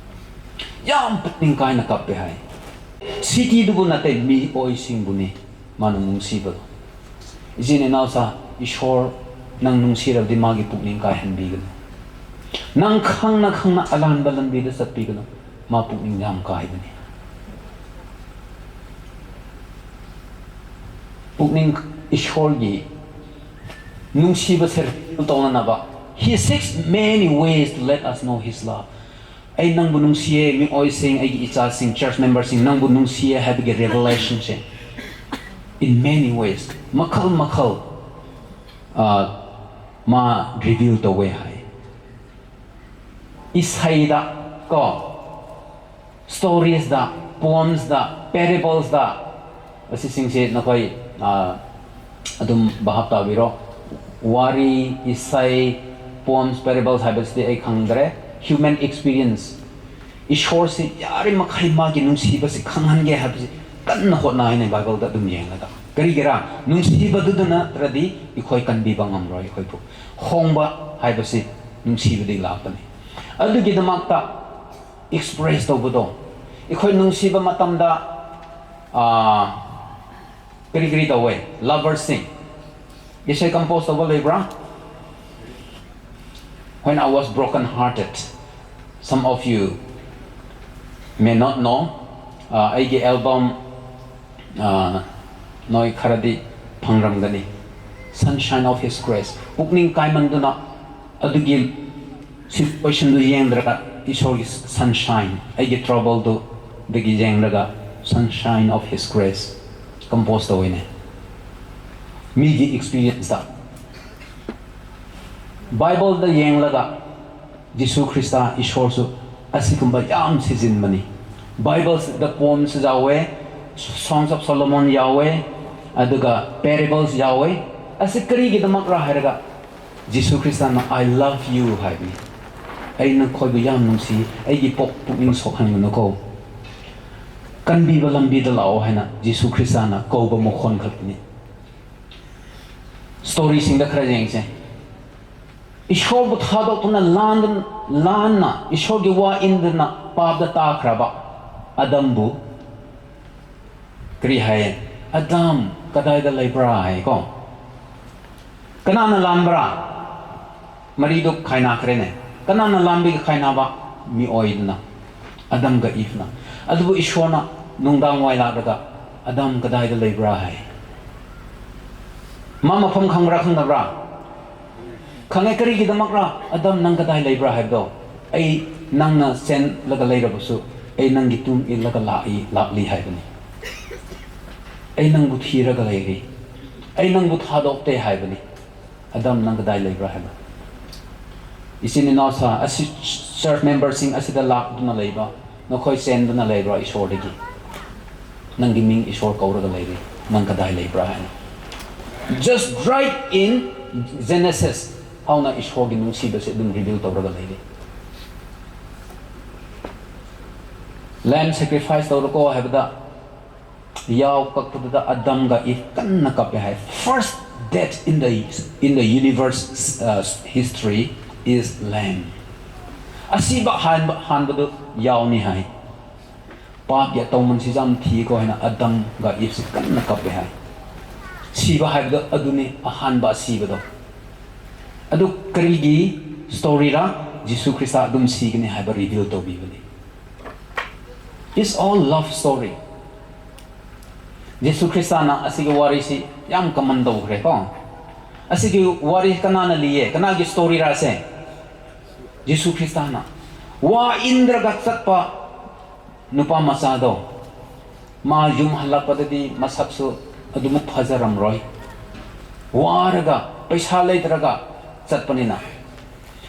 ꯌꯥꯝ ꯄꯨꯛꯅꯤꯡ ꯀꯥꯏꯅ ꯀꯞꯄꯦ ꯍꯥꯏ꯫ ꯁꯤꯇꯤꯗꯨꯕꯨ ꯅꯠꯇꯦ, ꯃꯤꯑꯣꯏꯁꯤꯡꯕꯨꯅꯤ ꯃꯥꯅ ꯅꯨꯡꯁꯤꯕꯗꯣ꯫ ꯏꯆꯤꯟ ꯏꯅꯥꯎꯁꯥ, ꯏꯁꯣꯔ ꯅꯪ ꯅꯨꯡꯁꯤꯔꯕꯗꯤ ꯃꯥꯒꯤ ꯄꯨꯛꯅꯤꯡ ꯀꯥꯏꯍꯟꯕꯤꯒꯅꯨ꯫ ꯅꯪ ꯈꯪꯅ ꯈꯪꯅ ꯑꯂꯥꯟꯕ ꯂꯝꯕꯤꯗ ꯆꯠꯄꯤꯒꯅꯨ꯫ ꯃꯥ ꯄꯨꯛꯅꯤꯡ ꯌꯥꯝ ꯀꯥꯏꯕꯅꯤ꯫ ꯄꯨꯛꯅꯤꯡ, ꯏꯁꯣꯔꯒꯤ ꯅꯨꯡꯁꯤꯕꯁꯦ reveal ꯇꯧꯅꯅꯕ, He seeks many ways to let us know His love. ꯑꯩ ꯅꯪꯕꯨ ꯅꯨꯡꯁꯤꯌꯦ, ꯃꯤꯑꯣꯏꯁꯤꯡ, ꯑꯩꯒꯤ ꯏꯆꯥꯁꯤꯡ, church memberꯁꯤꯡ, ꯅꯪꯕꯨ ꯅꯨꯡꯁꯤꯌꯦ ꯍꯥꯏꯕꯒꯤ revelationꯁꯦ in many ways, ꯃꯈꯜ ꯃꯈꯜ, ꯑ, ꯃꯥ reveal ꯇꯧꯋꯦ ꯍꯥꯏ꯫ ꯏꯁꯩꯗ ꯀꯣ, storiesꯗ, poemsꯗ, parablesꯗ, ꯑꯁꯤꯁꯤꯡꯁꯦ ꯅꯈꯣꯏ, ꯑ, ꯑꯗꯨꯝ ꯚꯥꯞ ꯇꯥꯕꯤꯔꯣ꯫ ꯋꯥꯔꯤ, ꯏꯁꯩ, poems, parables ꯍꯥꯏꯕꯁꯤꯗꯤ ꯑꯩ ꯈꯪꯗ꯭ꯔꯦ꯫ Human experience, ꯏꯁꯣꯔꯁꯤ ꯌꯥꯔꯤꯃꯈꯩ ꯃꯥꯒꯤ ꯅꯨꯡꯁꯤꯕꯁꯤ ꯈꯪꯍꯟꯒꯦ ꯍꯥꯏꯕꯁꯤ ꯀꯟꯅ ꯍꯣꯠꯅꯩꯅꯦ ꯕꯥꯏꯕꯜꯗ ꯑꯗꯨꯝ ꯌꯦꯡꯂꯒ꯫ ꯀꯔꯤꯒꯤꯔꯥ? ꯅꯨꯡꯁꯤꯕꯗꯨꯗ ꯅꯠꯇ꯭ꯔꯗꯤ ꯑꯩꯈꯣꯏ ꯀꯟꯕꯤꯕ ꯉꯝꯔꯣꯏ ꯑꯩꯈꯣꯏꯕꯨ꯫ ꯍꯣꯡꯕ ꯍꯥꯏꯕꯁꯤ ꯅꯨꯡꯁꯤꯕꯗꯒꯤ ꯂꯥꯛꯄꯅꯤ꯫ ꯑꯗꯨꯒꯤꯗꯃꯛꯇ express ꯇꯧꯕꯗꯣ, ꯑꯩꯈꯣꯏ ꯅꯨꯡꯁꯤꯕ ꯃꯇꯝꯗ, ꯑꯥ, ꯀꯔꯤ ꯀꯔꯤ ꯇꯧꯋꯦ? Loversꯁꯤꯡ ꯏꯁꯩ compose ꯇꯧꯕ ꯂꯩꯕ꯭ꯔꯥ? When I was broken hearted, some of you may not know, ꯑꯥ, ꯑꯩꯒꯤ album, ꯑꯥ, ꯅꯣꯏ ꯈꯔꯗꯤ ꯐꯪꯔꯝꯒꯅꯤ꯫ Sunshine of His Grace, ꯄꯨꯛꯅꯤꯡ ꯀꯥꯏꯃꯟꯗꯨꯅ ꯑꯗꯨꯒꯤ situationꯗꯨ ꯌꯦꯡꯗ꯭ꯔꯒ, ꯏꯁꯣꯔꯒꯤ sunshine, ꯑꯩꯒꯤ troubleꯗꯨꯗꯒꯤ ꯌꯦꯡꯂꯒ Sunshine of His Grace compose ꯇꯧꯋꯤꯅꯦ꯫ ꯃꯤꯒꯤ experienceꯇ, ꯕꯥꯏꯕꯜꯗ ꯌꯦꯡꯂꯒ ꯖꯤꯁꯨ ꯈ꯭ꯔꯤꯁꯇ ꯏꯁꯣꯔꯁꯨ ꯑꯁꯤꯒꯨꯝꯕ ꯌꯥꯝ ꯁꯤꯖꯤꯟꯕꯅꯤ꯫ ꯕꯥꯏꯕꯜꯁꯤꯗ poems ꯌꯥꯎꯋꯦ, Songs of Solomon ꯌꯥꯎꯋꯦ, ꯑꯗꯨꯒ parables ꯌꯥꯎꯋꯦ꯫ ꯑꯁꯤ ꯀꯔꯤꯒꯤꯗꯃꯛꯔꯥ ꯍꯥꯏꯔꯒ, ꯖꯤꯁꯨ ꯈ꯭ꯔꯤꯁꯇꯅ "I love you" ꯍꯥꯏꯕꯅꯤ꯫ "ꯑꯩ ꯅꯈꯣꯏꯕꯨ ꯌꯥꯝ ꯅꯨꯡꯁꯤ, ꯑꯩꯒꯤ ꯄꯣꯛ ꯄꯨꯛꯅꯤꯡ ꯁꯣꯛꯍꯟꯒꯅꯨꯀꯣ꯫ ꯀꯟꯕꯤꯕ ꯂꯝꯕꯤꯗ ꯂꯥꯛꯑꯣ" ꯍꯥꯏꯅ ꯖꯤꯁꯨ ꯈ꯭ꯔꯤꯁꯇꯅ ꯀꯧꯕ ꯃꯈꯣꯟ ꯈꯛꯇꯅꯤ꯫ Storyꯁꯤꯡꯗ ꯈꯔ ꯌꯦꯡꯁꯦ꯫ ꯏꯁꯣꯔꯕꯨ ꯊꯥꯗꯣꯛꯇꯨꯅ ꯂꯥꯟꯗꯨꯅ, ꯂꯥꯟꯅ ꯏꯁꯣꯔꯒꯤ ꯋꯥ ꯏꯟꯗꯨꯅ ꯄꯥꯞꯇ ꯇꯥꯈ꯭ꯔꯕ ꯑꯗꯝꯕꯨ ꯀꯔꯤ ꯍꯥꯏꯌꯦ? "ꯑꯗꯝ, ꯀꯗꯥꯏꯗ ꯂꯩꯕ꯭ꯔꯥ?" ꯍꯥꯏꯀꯣ꯫ ꯀꯅꯥꯅ ꯂꯥꯟꯕ꯭ꯔꯥ? ꯃꯔꯤꯗꯨ ꯈꯥꯏꯅꯈ꯭ꯔꯦꯅꯦ꯫ ꯀꯅꯥꯅ ꯂꯥꯟꯕꯒꯤ ꯈꯥꯏꯅꯕ? ꯃꯤꯑꯣꯏꯗꯨꯅ, ꯑꯗꯝꯒ ꯏꯐꯅ꯫ ꯑꯗꯨꯕꯨ ꯏꯁꯣꯔꯅ ꯅꯨꯡꯗꯥꯡ ꯋꯥꯏ ꯂꯥꯛꯂꯒ, "ꯑꯗꯝ ꯀꯗꯥꯏꯗ ꯂꯩꯕ꯭ꯔꯥ?" ꯍꯥꯏ꯫ ꯃꯥ ꯃꯐꯝ ꯈꯪꯕ꯭ꯔꯥ, ꯈꯪꯗꯕ꯭ꯔꯥ? ꯈꯪꯉꯦ꯫ ꯀꯔꯤꯒꯤꯗꯃꯛꯔꯥ? "ꯑꯗꯝ, ꯅꯪ ꯀꯗꯥꯏ ꯂꯩꯕ꯭ꯔꯥ ꯍꯥꯏꯕꯗꯣ ꯑꯩ, ꯅꯪꯅ ꯆꯦꯟꯂꯒ ꯂꯩꯔꯕꯁꯨ, ꯑꯩ ꯅꯪꯒꯤ ꯇꯨꯡ ꯏꯜꯂꯒ ꯂꯥꯛꯏ, ꯂꯥꯛꯂꯤ ꯍꯥꯏꯕꯅꯤ꯫ ꯑꯩ ꯅꯪꯕꯨ ꯊꯤꯔꯒ ꯂꯩꯔꯤ꯫ ꯑꯩ ꯅꯪꯕꯨ ꯊꯥꯗꯣꯛꯇꯦ ꯍꯥꯏꯕꯅꯤ꯫ ꯑꯗꯝ, ꯅꯪ ꯀꯗꯥꯏ ꯂꯩꯕ꯭ꯔꯥ?" ꯍꯥꯏꯕ꯫ ꯏꯆꯤꯟ ꯏꯅꯥꯎꯁꯥ, ꯑꯁꯤ, ꯆꯔꯆ ꯃꯦꯝꯕꯔꯁꯤꯡ ꯑꯁꯤꯗ ꯂꯥꯛꯇꯨꯅ ꯂꯩꯕ, ꯅꯈꯣꯏ ꯆꯦꯟꯗꯨꯅ ꯂꯩꯕ꯭ꯔꯥ ꯏꯁꯣꯔꯗꯒꯤ? "ꯅꯪꯒꯤ ꯃꯤꯡ ꯏꯁꯣꯔ ꯀꯧꯔꯒ ꯂꯩꯔꯤ, ꯅꯪ ꯀꯗꯥꯏ ꯂꯩꯕ꯭ꯔꯥ?" ꯍꯥꯏꯅ꯫ Just right in Genesis ꯍꯧꯅ ꯏꯁꯣꯔꯒꯤ ꯅꯨꯡꯁꯤꯕꯁꯦ ꯑꯗꯨꯝ ꯔꯤꯚꯤꯜ ꯇꯧꯔꯒ ꯂꯩꯔꯤ꯫ "lamb sacrifice ꯇꯧꯔꯣꯀꯣ" ꯍꯥꯏꯕꯗ, ꯌꯥꯎ ꯀꯛꯄꯗꯨꯗ ꯑꯗꯝꯒ ꯏꯐ ꯀꯟꯅ ꯀꯞꯄꯦ ꯍꯥꯏ꯫ First death in the, in the universe, uh, history is lamb. ꯑꯁꯤꯕ ꯍꯥꯟꯕ, ꯍꯥꯟꯕꯗꯨ ꯌꯥꯎꯅꯤ ꯍꯥꯏ꯫ "ꯄꯥꯞꯀꯤ ꯑꯇꯧꯃꯟꯁꯤ ꯌꯥꯝ ꯊꯤꯀꯣ" ꯍꯥꯏꯅ ꯑꯗꯝꯒ ꯏꯐꯁꯤ ꯀꯟꯅ ꯀꯞꯄꯦ ꯍꯥꯏ꯫ ꯁꯤꯕ ꯍꯥꯏꯕꯗꯣ ꯑꯗꯨꯅꯤ, ꯑꯍꯥꯟꯕ ꯑꯁꯤꯕꯗꯣ꯫ ꯑꯗꯨ ꯀꯔꯤꯒꯤ ꯁ꯭ꯇꯣꯔꯤꯔꯥ? ꯖꯤꯁꯨ ꯈ꯭ꯔꯤꯁꯇ ꯑꯗꯨꯝ ꯁꯤꯒꯅꯤ ꯍꯥꯏꯕ ꯔꯤꯚꯤꯜ ꯇꯧꯕꯤꯕꯅꯤ꯫ It's all love story. Jesus ꯈ꯭ꯔꯤꯁꯇꯅ ꯑꯁꯤꯒꯤ ꯋꯥꯔꯤꯁꯤ ꯌꯥꯝ ꯀꯃꯟ ꯇꯧꯈ꯭ꯔꯦꯀꯣ꯫ ꯑꯁꯤꯒꯤ ꯋꯥꯔꯤ ꯀꯅꯥꯅ ꯂꯤꯌꯦ? ꯀꯅꯥꯒꯤ ꯁ꯭ꯇꯣꯔꯤꯔꯥꯁꯦ? ꯖꯤꯁꯨ ꯈ꯭ꯔꯤꯁꯇꯅ꯫ ꯋꯥ ꯏꯟꯗ꯭ꯔꯒ ꯆꯠꯄ ꯅꯨꯄꯥ ꯃꯆꯥꯗꯣ, ꯃꯥ ꯌꯨꯝ ꯍꯜꯂꯛꯄꯗꯗꯤ ꯃꯁꯛꯁꯨ ꯑꯗꯨꯃꯨꯛ ꯐꯖꯔꯝꯔꯣꯏ꯫ ꯋꯥꯔꯒ, ꯄꯩꯁꯥ ꯂꯩꯇ꯭ꯔꯒ ꯆꯠꯄꯅꯤꯅ,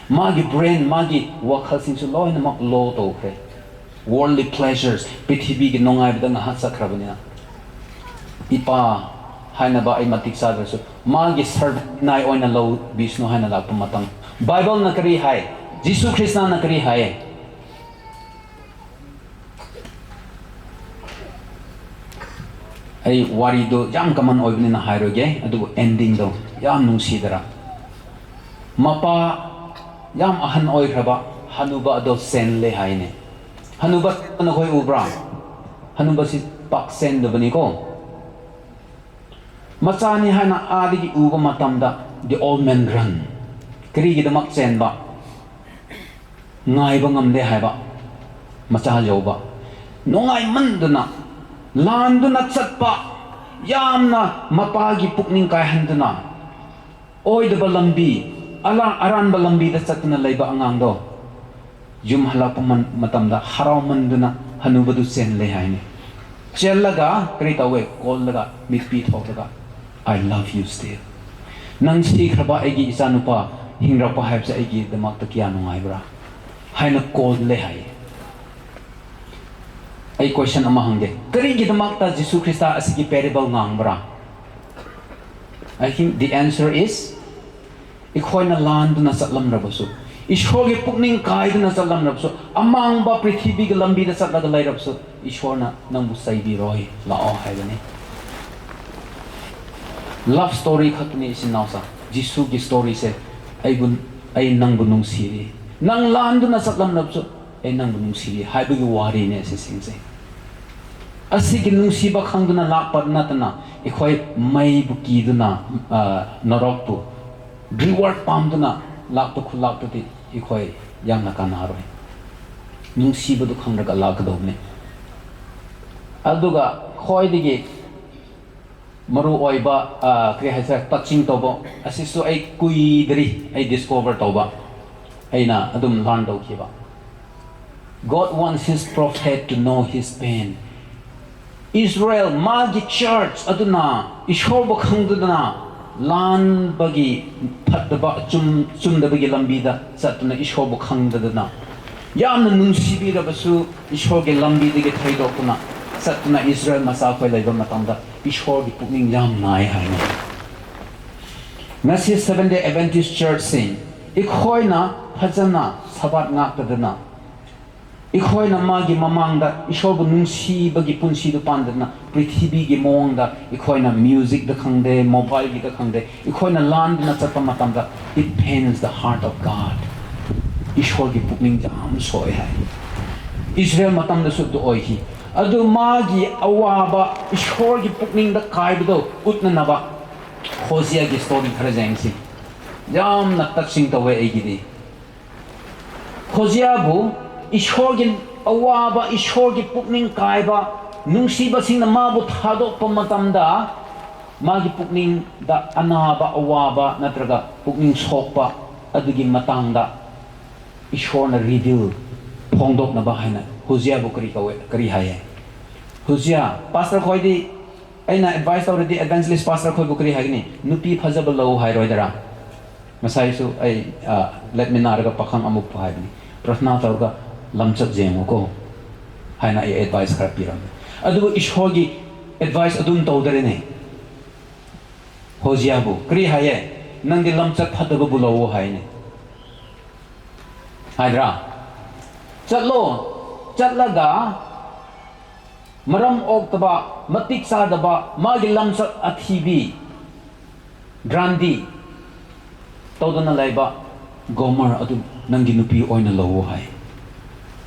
ꯃꯥꯒꯤ ꯕ꯭ꯔꯦꯟ, ꯃꯥꯒꯤ ꯋꯥꯈꯜꯁꯤꯡꯁꯨ ꯂꯣꯏꯅꯃꯛ ꯂꯣ ꯇꯧꯈ꯭ꯔꯦ꯫ Worldly pleasures, ꯄ꯭ꯔꯤꯊꯤꯕꯤꯒꯤ ꯅꯨꯡꯉꯥꯏꯕꯗ ꯉꯥꯏꯍꯥꯛ ꯆꯠꯈ꯭ꯔꯕꯅꯤꯅ, ꯏꯄꯥ ꯍꯥꯏꯅꯕ ꯑꯩ ꯃꯇꯤꯛ ꯆꯥꯗ꯭ꯔꯁꯨ, ꯃꯥꯒꯤ ꯁꯔꯚꯤꯁ ꯅꯥꯏ ꯑꯣꯏꯅ ꯂꯧꯕꯤꯁꯅꯨ ꯍꯥꯏꯅ ꯂꯥꯛꯄ ꯃꯇꯝ꯫ ꯕꯥꯏꯕꯜꯅ ꯀꯔꯤ ꯍꯥꯏ? ꯖꯤꯁꯨ ꯈ꯭ꯔꯤꯁꯇꯅ ꯀꯔꯤ ꯍꯥꯏ? ꯑꯩ ꯋꯥꯔꯤꯗꯣ ꯌꯥꯝ ꯀꯃꯟ ꯑꯣꯏꯕꯅꯤꯅ ꯍꯥꯏꯔꯣꯏꯒꯦ, ꯑꯗꯨꯕꯨ ꯑꯦꯟꯗꯤꯡꯗꯣ ꯌꯥꯝ ꯅꯨꯡꯁꯤꯗꯔꯥ? ꯃꯄꯥ ꯌꯥꯝ ꯑꯍꯟ ꯑꯣꯏꯈ꯭ꯔꯕ ꯍꯅꯨꯕ ꯑꯗꯣ ꯆꯦꯜꯂꯦ ꯍꯥꯏꯅꯦ꯫ ꯍꯅꯨꯕ ꯆꯦꯟꯕ ꯅꯈꯣꯏ ꯎꯕ꯭ꯔꯥ? ꯍꯅꯨꯕꯁꯤ ꯄꯥꯛ ꯆꯦꯟꯗꯕꯅꯤꯀꯣ꯫ ꯃꯆꯥꯅꯤ ꯍꯥꯏꯅ ꯑꯥꯗꯒꯤ ꯎꯕ ꯃꯇꯝꯗ, The old man run. ꯀꯔꯤꯒꯤꯗꯃꯛ ꯆꯦꯟꯕ? ꯉꯥꯏꯕ ꯉꯝꯗꯦ ꯍꯥꯏꯕ ꯃꯆꯥ ꯌꯧꯕ꯫ ꯅꯨꯡꯉꯥꯏꯃꯟꯗꯨꯅ, ꯂꯥꯟꯗꯨꯅ ꯆꯠꯄ, ꯌꯥꯝꯅ ꯃꯄꯥꯒꯤ ꯄꯨꯛꯅꯤꯡ ꯀꯥꯏꯍꯟꯗꯨꯅ, ꯑꯣꯏꯗꯕ ꯂꯝꯕꯤ, ꯑꯂꯥ-, ꯑꯔꯥꯟꯕ ꯂꯝꯕꯤꯗ ꯆꯠꯇꯨꯅ ꯂꯩꯕ ꯑꯉꯥꯡꯗꯣ, ꯌꯨꯝ ꯍꯜꯂꯛꯄ ꯃꯟ-, ꯃꯇꯝꯗ ꯍꯔꯥꯎꯃꯟꯗꯨꯅ ꯍꯅꯨꯕꯗꯨ ꯆꯦꯜꯂꯦ ꯍꯥꯏꯅꯤ꯫ ꯆꯦꯜꯂꯒ ꯀꯔꯤ ꯇꯧꯋꯦ? ꯀꯣꯜꯂꯒ, ꯃꯤꯠꯄꯤ ꯊꯣꯛꯂꯒ, "I love you still." "ꯅꯪ ꯁꯤꯈ꯭ꯔꯕ ꯑꯩꯒꯤ ꯏꯆꯥꯅꯨꯄꯥ ꯍꯤꯡꯔꯛꯄ ꯍꯥꯏꯕꯁꯦ ꯑꯩꯒꯤꯗꯃꯛꯇ ꯀꯌꯥ ꯅꯨꯡꯉꯥꯏꯕ꯭ꯔꯥ?" ꯍꯥꯏꯅ ꯀꯣꯜꯂꯦ ꯍꯥꯏꯌꯦ꯫ ꯑꯩ ꯀꯣꯏꯁꯟ ꯑꯃ ꯍꯪꯒꯦ, ꯀꯔꯤꯒꯤꯗꯃꯛꯇ ꯖꯤꯁꯨ ꯈ꯭ꯔꯤꯁꯇ ꯑꯁꯤꯒꯤ parable ꯉꯥꯡꯕ꯭ꯔꯥ? I think the answer is, ꯑꯩꯈꯣꯏꯅ ꯂꯥꯟꯗꯨꯅ ꯆꯠꯂꯝꯂꯕꯁꯨ, ꯏꯁꯣꯔꯒꯤ ꯄꯨꯛꯅꯤꯡ ꯀꯥꯏꯗꯨꯅ ꯆꯠꯂꯝꯂꯕꯁꯨ, ꯑꯃꯥꯡꯕ ꯄ꯭ꯔꯤꯊꯤꯕꯤꯒꯤ ꯂꯝꯕꯤꯗ ꯆꯠꯂꯒ ꯂꯩꯔꯕꯁꯨ, ꯏꯁꯣꯔꯅ ꯅꯪꯕꯨ ꯆꯩꯕꯤꯔꯣꯏ, ꯂꯥꯛꯑꯣ ꯍꯥꯏꯕꯅꯤ꯫ ꯂꯚ ꯁ꯭ꯇꯣꯔꯤ ꯈꯛꯇꯅꯤ, ꯏꯆꯤꯟ ꯏꯅꯥꯎꯁꯥ꯫ ꯖꯤꯁꯨꯒꯤ ꯁ꯭ꯇꯣꯔꯤꯁꯦ, "ꯑꯩꯕꯨ, ꯑꯩ ꯅꯪꯕꯨ ꯅꯨꯡꯁꯤꯔꯤ, ꯅꯪ ꯂꯥꯟꯗꯨꯅ ꯆꯠꯂꯝꯂꯕꯁꯨ ꯑꯩ ꯅꯪꯕꯨ ꯅꯨꯡꯁꯤꯔꯤ" ꯍꯥꯏꯕꯒꯤ ꯋꯥꯔꯤꯅꯦ ꯑꯁꯤꯁꯤꯡꯁꯦ꯫ ꯑꯁꯤꯒꯤ ꯅꯨꯡꯁꯤꯕ ꯈꯪꯗꯨꯅ ꯂꯥꯛꯄ ꯅꯠꯇꯅ, ꯑꯩꯈꯣꯏ ꯃꯩꯕꯨ ꯀꯤꯗꯨꯅ, ꯑ, ꯅꯔꯣꯛꯄꯨ ꯔꯤꯋꯥꯔꯗ ꯄꯥꯝꯗꯨꯅ ꯂꯥꯛꯄ ꯈꯨꯂꯥꯛꯇꯨꯗꯤ ꯑꯩꯈꯣꯏ ꯌꯥꯝꯅ ꯀꯥꯟꯅꯔꯣꯏ꯫ ꯅꯨꯡꯁꯤꯕꯗꯨ ꯈꯪꯂꯒ ꯂꯥꯛꯀꯗꯧꯕꯅꯤ꯫ ꯑꯗꯨꯒ ꯈ꯭ꯋꯥꯏꯗꯒꯤ ꯃꯔꯨ ꯑꯣꯏꯕ, ꯑ, ꯀꯔꯤ ꯍꯥꯏꯁꯤꯔ, ꯇꯆꯤꯡ ꯇꯧꯕ ꯑꯁꯤꯁꯨ ꯑꯩ ꯀꯨꯏꯗ꯭ꯔꯤ ꯑꯩ ꯗꯤꯁꯀꯣꯚꯔ ꯇꯧꯕ, ꯑꯩꯅ ꯑꯗꯨꯝ ꯂꯔꯟ ꯇꯧꯈꯤꯕ꯫ God wants his prophet to know his pain. ꯏꯁꯔꯥꯌꯦꯜ, ꯃꯥꯒꯤ ꯆꯔꯆ ꯑꯗꯨꯅ ꯏꯁꯣꯔꯕꯨ ꯈꯪꯗꯗꯅ ꯂꯥꯟꯕꯒꯤ, ꯐꯠꯇꯕ, ꯑꯆꯨꯝ-, ꯆꯨꯝꯗꯕꯒꯤ ꯂꯝꯕꯤꯗ ꯆꯠꯇꯨꯅ ꯏꯁꯣꯔꯕꯨ ꯈꯪꯗꯗꯅ, ꯌꯥꯝꯅ ꯅꯨꯡꯁꯤꯕꯤꯔꯕꯁꯨ ꯏꯁꯣꯔꯒꯤ ꯂꯝꯕꯤꯗꯒꯤ ꯊꯩꯗꯣꯛꯇꯨꯅ ꯆꯠꯇꯨꯅ ꯏꯁꯔꯥꯌꯦꯜ ꯃꯆꯥꯈꯣꯏ ꯂꯩꯕ ꯃꯇꯝꯗ ꯏꯁꯣꯔꯒꯤ ꯄꯨꯛꯅꯤꯡ ꯌꯥꯝ ꯅꯥꯏ ꯍꯥꯏꯅꯤ꯫ ꯉꯁꯤ Seventh Day Adventist Churchꯁꯤꯡ, ꯑꯩꯈꯣꯏꯅ ꯐꯖꯅ ꯁꯕꯥꯠ ꯉꯥꯛꯇꯗꯅ, ꯑꯩꯈꯣꯏꯅ ꯃꯥꯒꯤ ꯃꯃꯥꯡꯗ ꯏꯁꯣꯔꯕꯨ ꯅꯨꯡꯁꯤꯕꯒꯤ ꯄꯨꯟꯁꯤꯗꯨ ꯄꯥꯟꯗꯅ, ꯄ꯭ꯔꯤꯊꯤꯕꯤꯒꯤ ꯃꯑꯣꯡꯗ ꯑꯩꯈꯣꯏꯅ ꯃ꯭ꯌꯨꯖꯤꯛꯇ ꯈꯪꯗꯦ, ꯃꯣꯕꯥꯏꯜꯒꯤꯗ ꯈꯪꯗꯦ, ꯑꯩꯈꯣꯏꯅ ꯂꯥꯟꯗꯨꯅ ꯆꯠꯄ ꯃꯇꯝꯗ, it pains the heart of God. ꯏꯁꯣꯔꯒꯤ ꯄꯨꯛꯅꯤꯡ ꯌꯥꯝ ꯁꯣꯛꯑꯦ ꯍꯥꯏ꯫ ꯏꯁꯔꯥꯌꯦꯜ ꯃꯇꯝꯗꯁꯨ ꯑꯗꯨ ꯑꯣꯏꯈꯤ꯫ ꯑꯗꯨ ꯃꯥꯒꯤ ꯑꯋꯥꯕ, ꯏꯁꯣꯔꯒꯤ ꯄꯨꯛꯅꯤꯡꯗ ꯀꯥꯏꯕꯗꯣ ꯎꯠꯅꯅꯕ, ꯍꯣꯖꯤꯌꯥꯒꯤ ꯁ꯭ꯇꯣꯔꯤ ꯈꯔ ꯌꯦꯡꯁꯤ꯫ ꯌꯥꯝꯅ ꯇꯆꯤꯡ ꯇꯧꯋꯦ ꯑꯩꯒꯤꯗꯤ꯫ ꯍꯣꯖꯤꯌꯥꯕꯨ ꯏꯁꯣꯔꯒꯤ ꯑꯋꯥꯕ, ꯏꯁꯣꯔꯒꯤ ꯄꯨꯛꯅꯤꯡ ꯀꯥꯏꯕ, ꯅꯨꯡꯁꯤꯕꯁꯤꯡꯅ ꯃꯥꯕꯨ ꯊꯥꯗꯣꯛꯄ ꯃꯇꯝꯗ, ꯃꯥꯒꯤ ꯄꯨꯛꯅꯤꯡꯗ ꯑꯅꯥꯕ, ꯑꯋꯥꯕ ꯅꯠꯇ꯭ꯔꯒ ꯄꯨꯛꯅꯤꯡ ꯁꯣꯛꯄ ꯑꯗꯨꯒꯤ ꯃꯇꯥꯡꯗ ꯏꯁꯣꯔꯅ ꯔꯤꯚꯤꯜ, ꯐꯣꯡꯗꯣꯛꯅꯕ ꯍꯥꯏꯅ ꯍꯣꯖꯤꯌꯥꯕꯨ ꯀꯔꯤ ꯀꯧꯋꯦ, ꯀꯔꯤ ꯍꯥꯏꯌꯦ? ꯍꯣꯖꯤꯌꯥ, ꯄꯥꯁꯇꯔ ꯈꯣꯏꯗꯤ, ꯑꯩꯅ ꯑꯦꯗꯚꯥꯏꯁ ꯇꯧꯔꯗꯤ, ꯑꯦꯚꯥꯟꯖꯦꯂꯤꯁ ꯄꯥꯁꯇꯔ ꯈꯣꯏꯕꯨ ꯀꯔꯤ ꯍꯥꯏꯒꯅꯤ? ꯅꯨꯄꯤ ꯐꯖꯕ ꯂꯧ ꯍꯥꯏꯔꯣꯏꯗꯔꯥ? ꯉꯁꯥꯏꯁꯨ ꯑꯩ, ꯑ, ꯂꯦꯠꯃꯤꯟꯅꯔꯒ ꯄꯥꯈꯪ ꯑꯃꯨꯛꯄꯨ ꯍꯥꯏꯕꯅꯤ, "ꯄ꯭ꯔꯊꯅꯥ ꯇꯧꯔꯒ ꯂꯝꯆꯠ ꯌꯦꯡꯉꯨꯀꯣ" ꯍꯥꯏꯅ ꯑꯩ ꯑꯦꯗꯚꯥꯏꯁ ꯈꯔ ꯄꯤꯔꯝꯃꯤ꯫ ꯑꯗꯨꯕꯨ ꯏꯁꯣꯔꯒꯤ ꯑꯦꯗꯚꯥꯏꯁ ꯑꯗꯨꯝ ꯇꯧꯗꯔꯦꯅꯦ꯫ ꯍꯣꯖꯤꯌꯥꯕꯨ ꯀꯔꯤ ꯍꯥꯏꯌꯦ? "ꯅꯪꯗꯤ ꯂꯝꯆꯠ ꯐꯠꯇꯕꯕꯨ ꯂꯧꯑꯣ" ꯍꯥꯏꯅꯦ꯫ ꯍꯥꯏꯗ꯭ꯔꯥ? "ꯆꯠꯂꯣ, ꯆꯠꯂꯒ ꯃꯔꯝ ꯑꯣꯛꯇꯕ, ꯃꯇꯤꯛ ꯆꯥꯗꯕ, ꯃꯥꯒꯤ ꯂꯝꯆꯠ ꯑꯊꯤꯕꯤ, ꯗ꯭ꯔꯥꯟꯗꯤ ꯇꯧꯗꯨꯅ ꯂꯩꯕ ꯒꯣꯃꯔ ꯑꯗꯨ ꯅꯪꯒꯤ ꯅꯨꯄꯤ ꯑꯣꯏꯅ ꯂꯧꯑꯣ" ꯍꯥꯏ꯫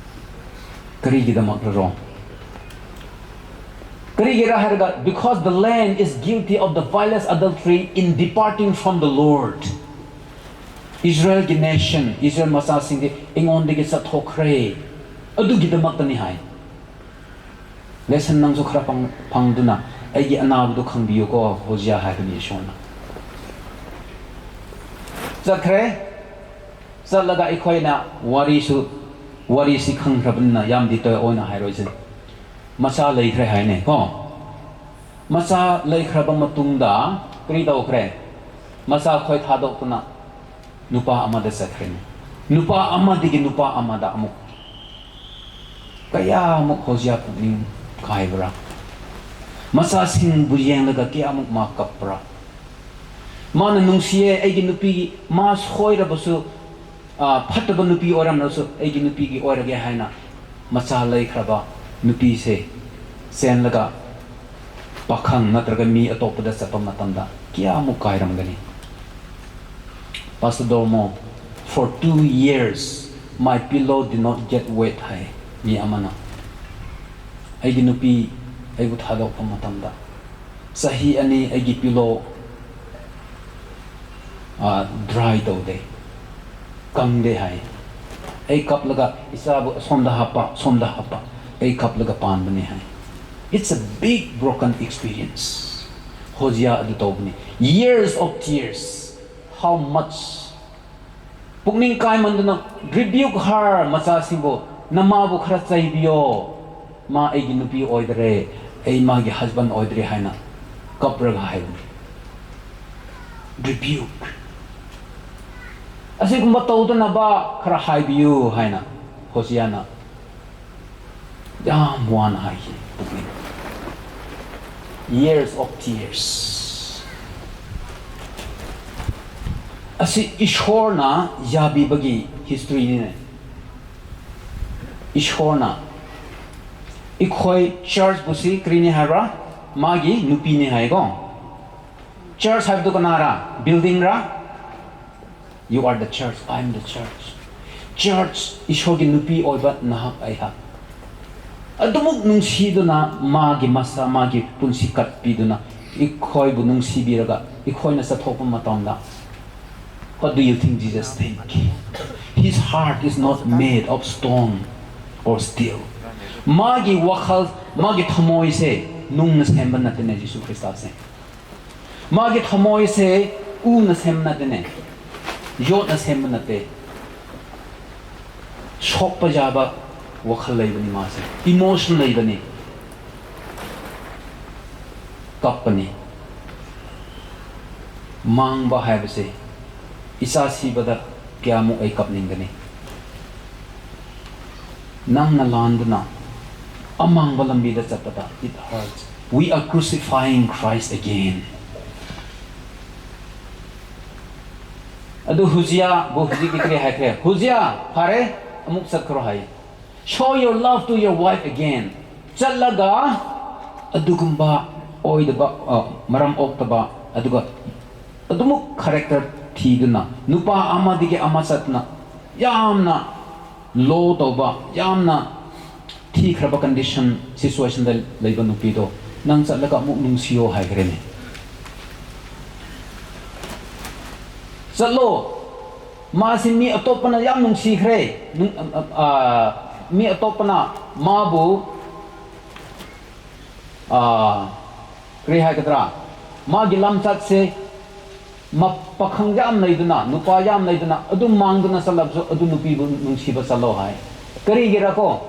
ꯀꯔꯤꯒꯤꯗꯃꯛꯇꯔꯣ? ꯀꯔꯤꯒꯤꯔ ꯍꯥꯏꯔꯒ, "Because the land is guilty of the vilest adultery in departing from the Lord." ꯏꯁꯔꯥꯌꯦꯜꯒꯤ ꯅꯦꯁꯟ, ꯏꯁꯔꯥꯌꯦꯜ ꯃꯆꯥꯁꯤꯡꯗꯤ ꯑꯩꯉꯣꯟꯗꯒꯤ ꯆꯠꯊꯣꯛꯈ꯭ꯔꯦ꯫ ꯑꯗꯨꯒꯤꯗꯃꯛꯇꯅꯤ ꯍꯥꯏ꯫ ꯂꯦꯁꯟ ꯅꯪꯁꯨ ꯈꯔ ꯐꯪ-, ꯐꯪꯗꯨꯅ ꯑꯩꯒꯤ ꯑꯅꯥꯕꯗꯨ ꯈꯪꯕꯤꯌꯨꯀꯣ, ꯍꯣꯖꯤꯌꯥ ꯍꯥꯏꯕꯅꯤ ꯏꯁꯣꯔꯅ꯫ ꯆꯠꯈ꯭ꯔꯦ꯫ ꯆꯠꯂꯒ ꯑꯩꯈꯣꯏꯅ ꯋꯥꯔꯤꯁꯨ, ꯋꯥꯔꯤꯁꯤ ꯈꯪꯈ꯭ꯔꯕꯅꯤꯅ ꯌꯥꯝ ꯗꯤꯇꯦꯜ ꯑꯣꯏꯅ ꯍꯥꯏꯔꯣꯏꯁꯦ꯫ ꯃꯆꯥ ꯂꯩꯈ꯭ꯔꯦ ꯍꯥꯏꯅꯦ ꯀꯣ꯫ ꯃꯆꯥ ꯂꯩꯈ꯭ꯔꯕ ꯃꯇꯨꯡꯗ ꯀꯔꯤ ꯇꯧꯈ꯭ꯔꯦ? ꯃꯆꯥ ꯈꯣꯏ ꯊꯥꯗꯣꯛꯇꯨꯅ ꯅꯨꯄꯥ ꯑꯃꯗ ꯆꯠꯈ꯭ꯔꯦꯅꯦ꯫ ꯅꯨꯄꯥ ꯑꯃꯗꯒꯤ ꯅꯨꯄꯥ ꯑꯃꯗ ꯑꯃꯨꯛ꯫ ꯀꯌꯥꯃꯨꯛ ꯍꯣꯖꯤꯌꯥ ꯄꯨꯛꯅꯤꯡ ꯀꯥꯏꯕ꯭ꯔꯥ? ꯃꯆꯥꯁꯤꯡꯕꯨ ꯌꯦꯡꯂꯒ ꯀꯌꯥꯃꯨꯛ ꯃꯥ ꯀꯞꯄ꯭ꯔꯥ? ꯃꯥꯅ ꯅꯨꯡꯁꯤꯌꯦ, ꯑꯩꯒꯤ ꯅꯨꯄꯤꯒꯤ, ꯃꯥ ꯁꯣꯏꯔꯕꯁꯨ, ꯑ, ꯐꯠꯇꯕ ꯅꯨꯄꯤ ꯑꯣꯏꯔꯝꯂꯁꯨ ꯑꯩꯒꯤ ꯅꯨꯄꯤꯒꯤ ꯑꯣꯏꯔꯒꯦ ꯍꯥꯏꯅ ꯃꯆꯥ ꯂꯩꯈ꯭ꯔꯕ ꯅꯨꯄꯤꯁꯦ ꯆꯦꯟꯂꯒ ꯄꯥꯈꯪ ꯅꯠꯇ꯭ꯔꯒ ꯃꯤ ꯑꯇꯣꯞꯄꯗ ꯆꯠꯄ ꯃꯇꯝꯗ ꯀꯌꯥꯃꯨꯛ ꯀꯥꯏꯔꯝꯒꯅꯤ? Pastor Dormo, "For two years, my pillow did not get wet," ꯍꯥꯏ ꯃꯤ ꯑꯃꯅ꯫ ꯑꯩꯒꯤ ꯅꯨꯄꯤ ꯑꯩꯕꯨ ꯊꯥꯗꯣꯛꯄ ꯃꯇꯝꯗ ꯆꯍꯤ ꯑꯅꯤ ꯑꯩꯒꯤ ꯄꯤꯂꯣ ꯗ꯭ꯔꯥꯏ ꯇꯧꯗꯦ, ꯀꯪꯗꯦ ꯍꯥꯏ꯫ ꯑꯩ ꯀꯞꯂꯒ ꯏꯆꯥꯕꯨ ꯑꯁꯣꯝꯗ ꯍꯥꯞꯄ, ꯁꯣꯝꯗ ꯍꯥꯞꯄ, ꯑꯩ ꯀꯞꯂꯒ ꯄꯥꯟꯕꯅꯤ ꯍꯥꯏ꯫ It's a big broken experience. ꯍꯣꯖꯤꯌꯥ ꯑꯗꯨ ꯇꯧꯕꯅꯤ꯫ Years of tears. How much? ꯄꯨꯛꯅꯤꯡ ꯀꯥꯏꯃꯟꯗꯨꯅ, rebuke her, ꯃꯆꯥꯁꯤꯡꯕꯨ, ꯅꯃꯥꯕꯨ ꯈꯔ ꯆꯩꯕꯤꯌꯣ, ꯃꯥ ꯑꯩꯒꯤ ꯅꯨꯄꯤ ꯑꯣꯏꯗ꯭ꯔꯦ, ꯑꯩ ꯃꯥꯒꯤ husband ꯑꯣꯏꯗ꯭ꯔꯦ ꯍꯥꯏꯅ ꯀꯞꯔꯒ ꯍꯥꯏꯕꯅꯤ꯫ Rebuke. ꯑꯁꯤꯒꯨꯝꯕ ꯇꯧꯗꯅꯕ ꯈꯔ ꯍꯥꯏꯕꯤꯌꯨ ꯍꯥꯏꯅ ꯍꯣꯁꯤꯌꯥꯅ ꯌꯥꯝ ꯋꯥꯅ ꯍꯥꯏꯈꯤ꯫ ꯄꯨꯛꯅꯤꯡ, years of tears. ꯑꯁꯤ ꯏꯁꯣꯔꯅ ꯌꯥꯕꯤꯕꯒꯤ historyꯅꯤꯅꯦ꯫ ꯏꯁꯣꯔꯅ ꯑꯩꯈꯣꯏ churchꯄꯨ ꯁꯤ ꯀꯔꯤꯅꯤ ꯍꯥꯏꯕ꯭ꯔꯥ? ꯃꯥꯒꯤ ꯅꯨꯄꯤꯅꯤ ꯍꯥꯏꯀꯣ꯫ Church ꯍꯥꯏꯕꯗꯨ ꯀꯅꯥꯔꯥ? Buildingꯔꯥ? You are the church, I am the church. Church, ꯏꯁꯣꯔꯒꯤ ꯅꯨꯄꯤ ꯑꯣꯏꯕ ꯅꯍꯥꯛ ꯑꯩꯍꯥꯛ꯫ ꯑꯗꯨꯃꯨꯛ ꯅꯨꯡꯁꯤꯗꯨꯅ ꯃꯥꯒꯤ ꯃꯁꯥ, ꯃꯥꯒꯤ ꯄꯨꯟꯁꯤ ꯀꯠꯄꯤꯗꯨꯅ ꯑꯩꯈꯣꯏꯕꯨ ꯅꯨꯡꯁꯤꯕꯤꯔꯒ ꯑꯩꯈꯣꯏꯅ ꯆꯠꯊꯣꯛꯄ ꯃꯇꯝꯗ, what do you think Jesus think? His heart is not made of stone or steel. ꯃꯥꯒꯤ ꯋꯥꯈꯜ, ꯃꯥꯒꯤ ꯊꯃꯣꯏꯁꯦ ꯅꯨꯡꯅ ꯁꯦꯝꯕ ꯅꯠꯇꯦꯅꯦ ꯖꯤꯁꯨ ꯈ꯭ꯔꯤꯁꯇꯁꯦ꯫ ꯃꯥꯒꯤ ꯊꯃꯣꯏꯁꯦ ꯎꯅ ꯁꯦꯝꯕ ꯅꯠꯇꯦꯅꯦ, ꯌꯣꯠꯅ ꯁꯦꯝꯕ ꯅꯠꯇꯦ꯫ ꯁꯣꯛꯄ ꯌꯥꯕ ꯋꯥꯈꯜ ꯂꯩꯕꯅꯤ ꯃꯥꯁꯦ, emotion ꯂꯩꯕꯅꯤ꯫ ꯀꯞꯄꯅꯤ꯫ ꯃꯥꯡꯕ ꯍꯥꯏꯕꯁꯦ, ꯏꯆꯥ ꯁꯤꯕꯗ ꯀꯌꯥꯃꯨꯛ ꯑꯩ ꯀꯞꯅꯤꯡꯒꯅꯤ? ꯅꯪꯅ ꯂꯥꯟꯗꯨꯅ ꯑꯃꯥꯡꯕ ꯂꯝꯕꯤꯗ ꯆꯠꯄꯗ, it hurts. We are crucifying Christ again. ꯑꯗꯨ ꯍꯨꯖꯤꯌꯥꯕꯨ ꯍꯧꯖꯤꯛꯇꯤ ꯀꯔꯤ ꯍꯥꯏꯈ꯭ꯔꯦ? ꯍꯨꯖꯤꯌꯥ, ꯐꯔꯦ, ꯑꯃꯨꯛ ꯆꯠꯈ꯭ꯔꯣ ꯍꯥꯏ꯫ Show your love to your wife again. ꯆꯠꯂꯒ ꯑꯗꯨꯒꯨꯝꯕ ꯑꯣꯏꯗꯕ, ꯑ, ꯃꯔꯝ ꯑꯣꯛꯇꯕ, ꯑꯗꯨꯒ ꯑꯗꯨꯃꯨꯛ character ꯊꯤꯗꯨꯅ ꯅꯨꯄꯥ ꯑꯃꯗꯒꯤ ꯑꯃ ꯆꯠꯇꯨꯅ ꯌꯥꯝꯅ low ꯇꯧꯕ, ꯌꯥꯝꯅ ꯊꯤꯈ꯭ꯔꯕ condition, situationꯗ ꯂꯩꯕ ꯅꯨꯄꯤꯗꯣ ꯅꯪ ꯆꯠꯂꯒ ꯑꯃꯨꯛ ꯅꯨꯡꯁꯤꯌꯣ ꯍꯥꯏꯈ꯭ꯔꯦꯅꯦ꯫ ꯆꯠꯂꯣ꯫ ꯃꯥꯁꯤ ꯃꯤ ꯑꯇꯣꯞꯄꯅ ꯌꯥꯝ ꯅꯨꯡꯁꯤꯈ꯭ꯔꯦ꯫ ꯅꯨꯡ-, ꯑ, ꯑ, ꯃꯤ ꯑꯇꯣꯞꯄꯅ ꯃꯥꯕꯨ, ꯑ, ꯀꯔꯤ ꯍꯥꯏꯒꯗ꯭ꯔꯥ? ꯃꯥꯒꯤ ꯂꯝꯆꯠꯁꯦ ꯃ-, ꯄꯥꯈꯪ ꯌꯥꯝ ꯂꯩꯗꯨꯅ, ꯅꯨꯄꯥ ꯌꯥꯝ ꯂꯩꯗꯨꯅ, ꯑꯗꯨꯝ ꯃꯥꯡꯗꯨꯅ ꯆꯠꯂꯕꯁꯨ ꯑꯗꯨ ꯅꯨꯄꯤꯕꯨ ꯅꯨꯡꯁꯤꯕ ꯆꯠꯂꯣ ꯍꯥꯏ꯫ ꯀꯔꯤꯒꯤꯔꯀꯣ?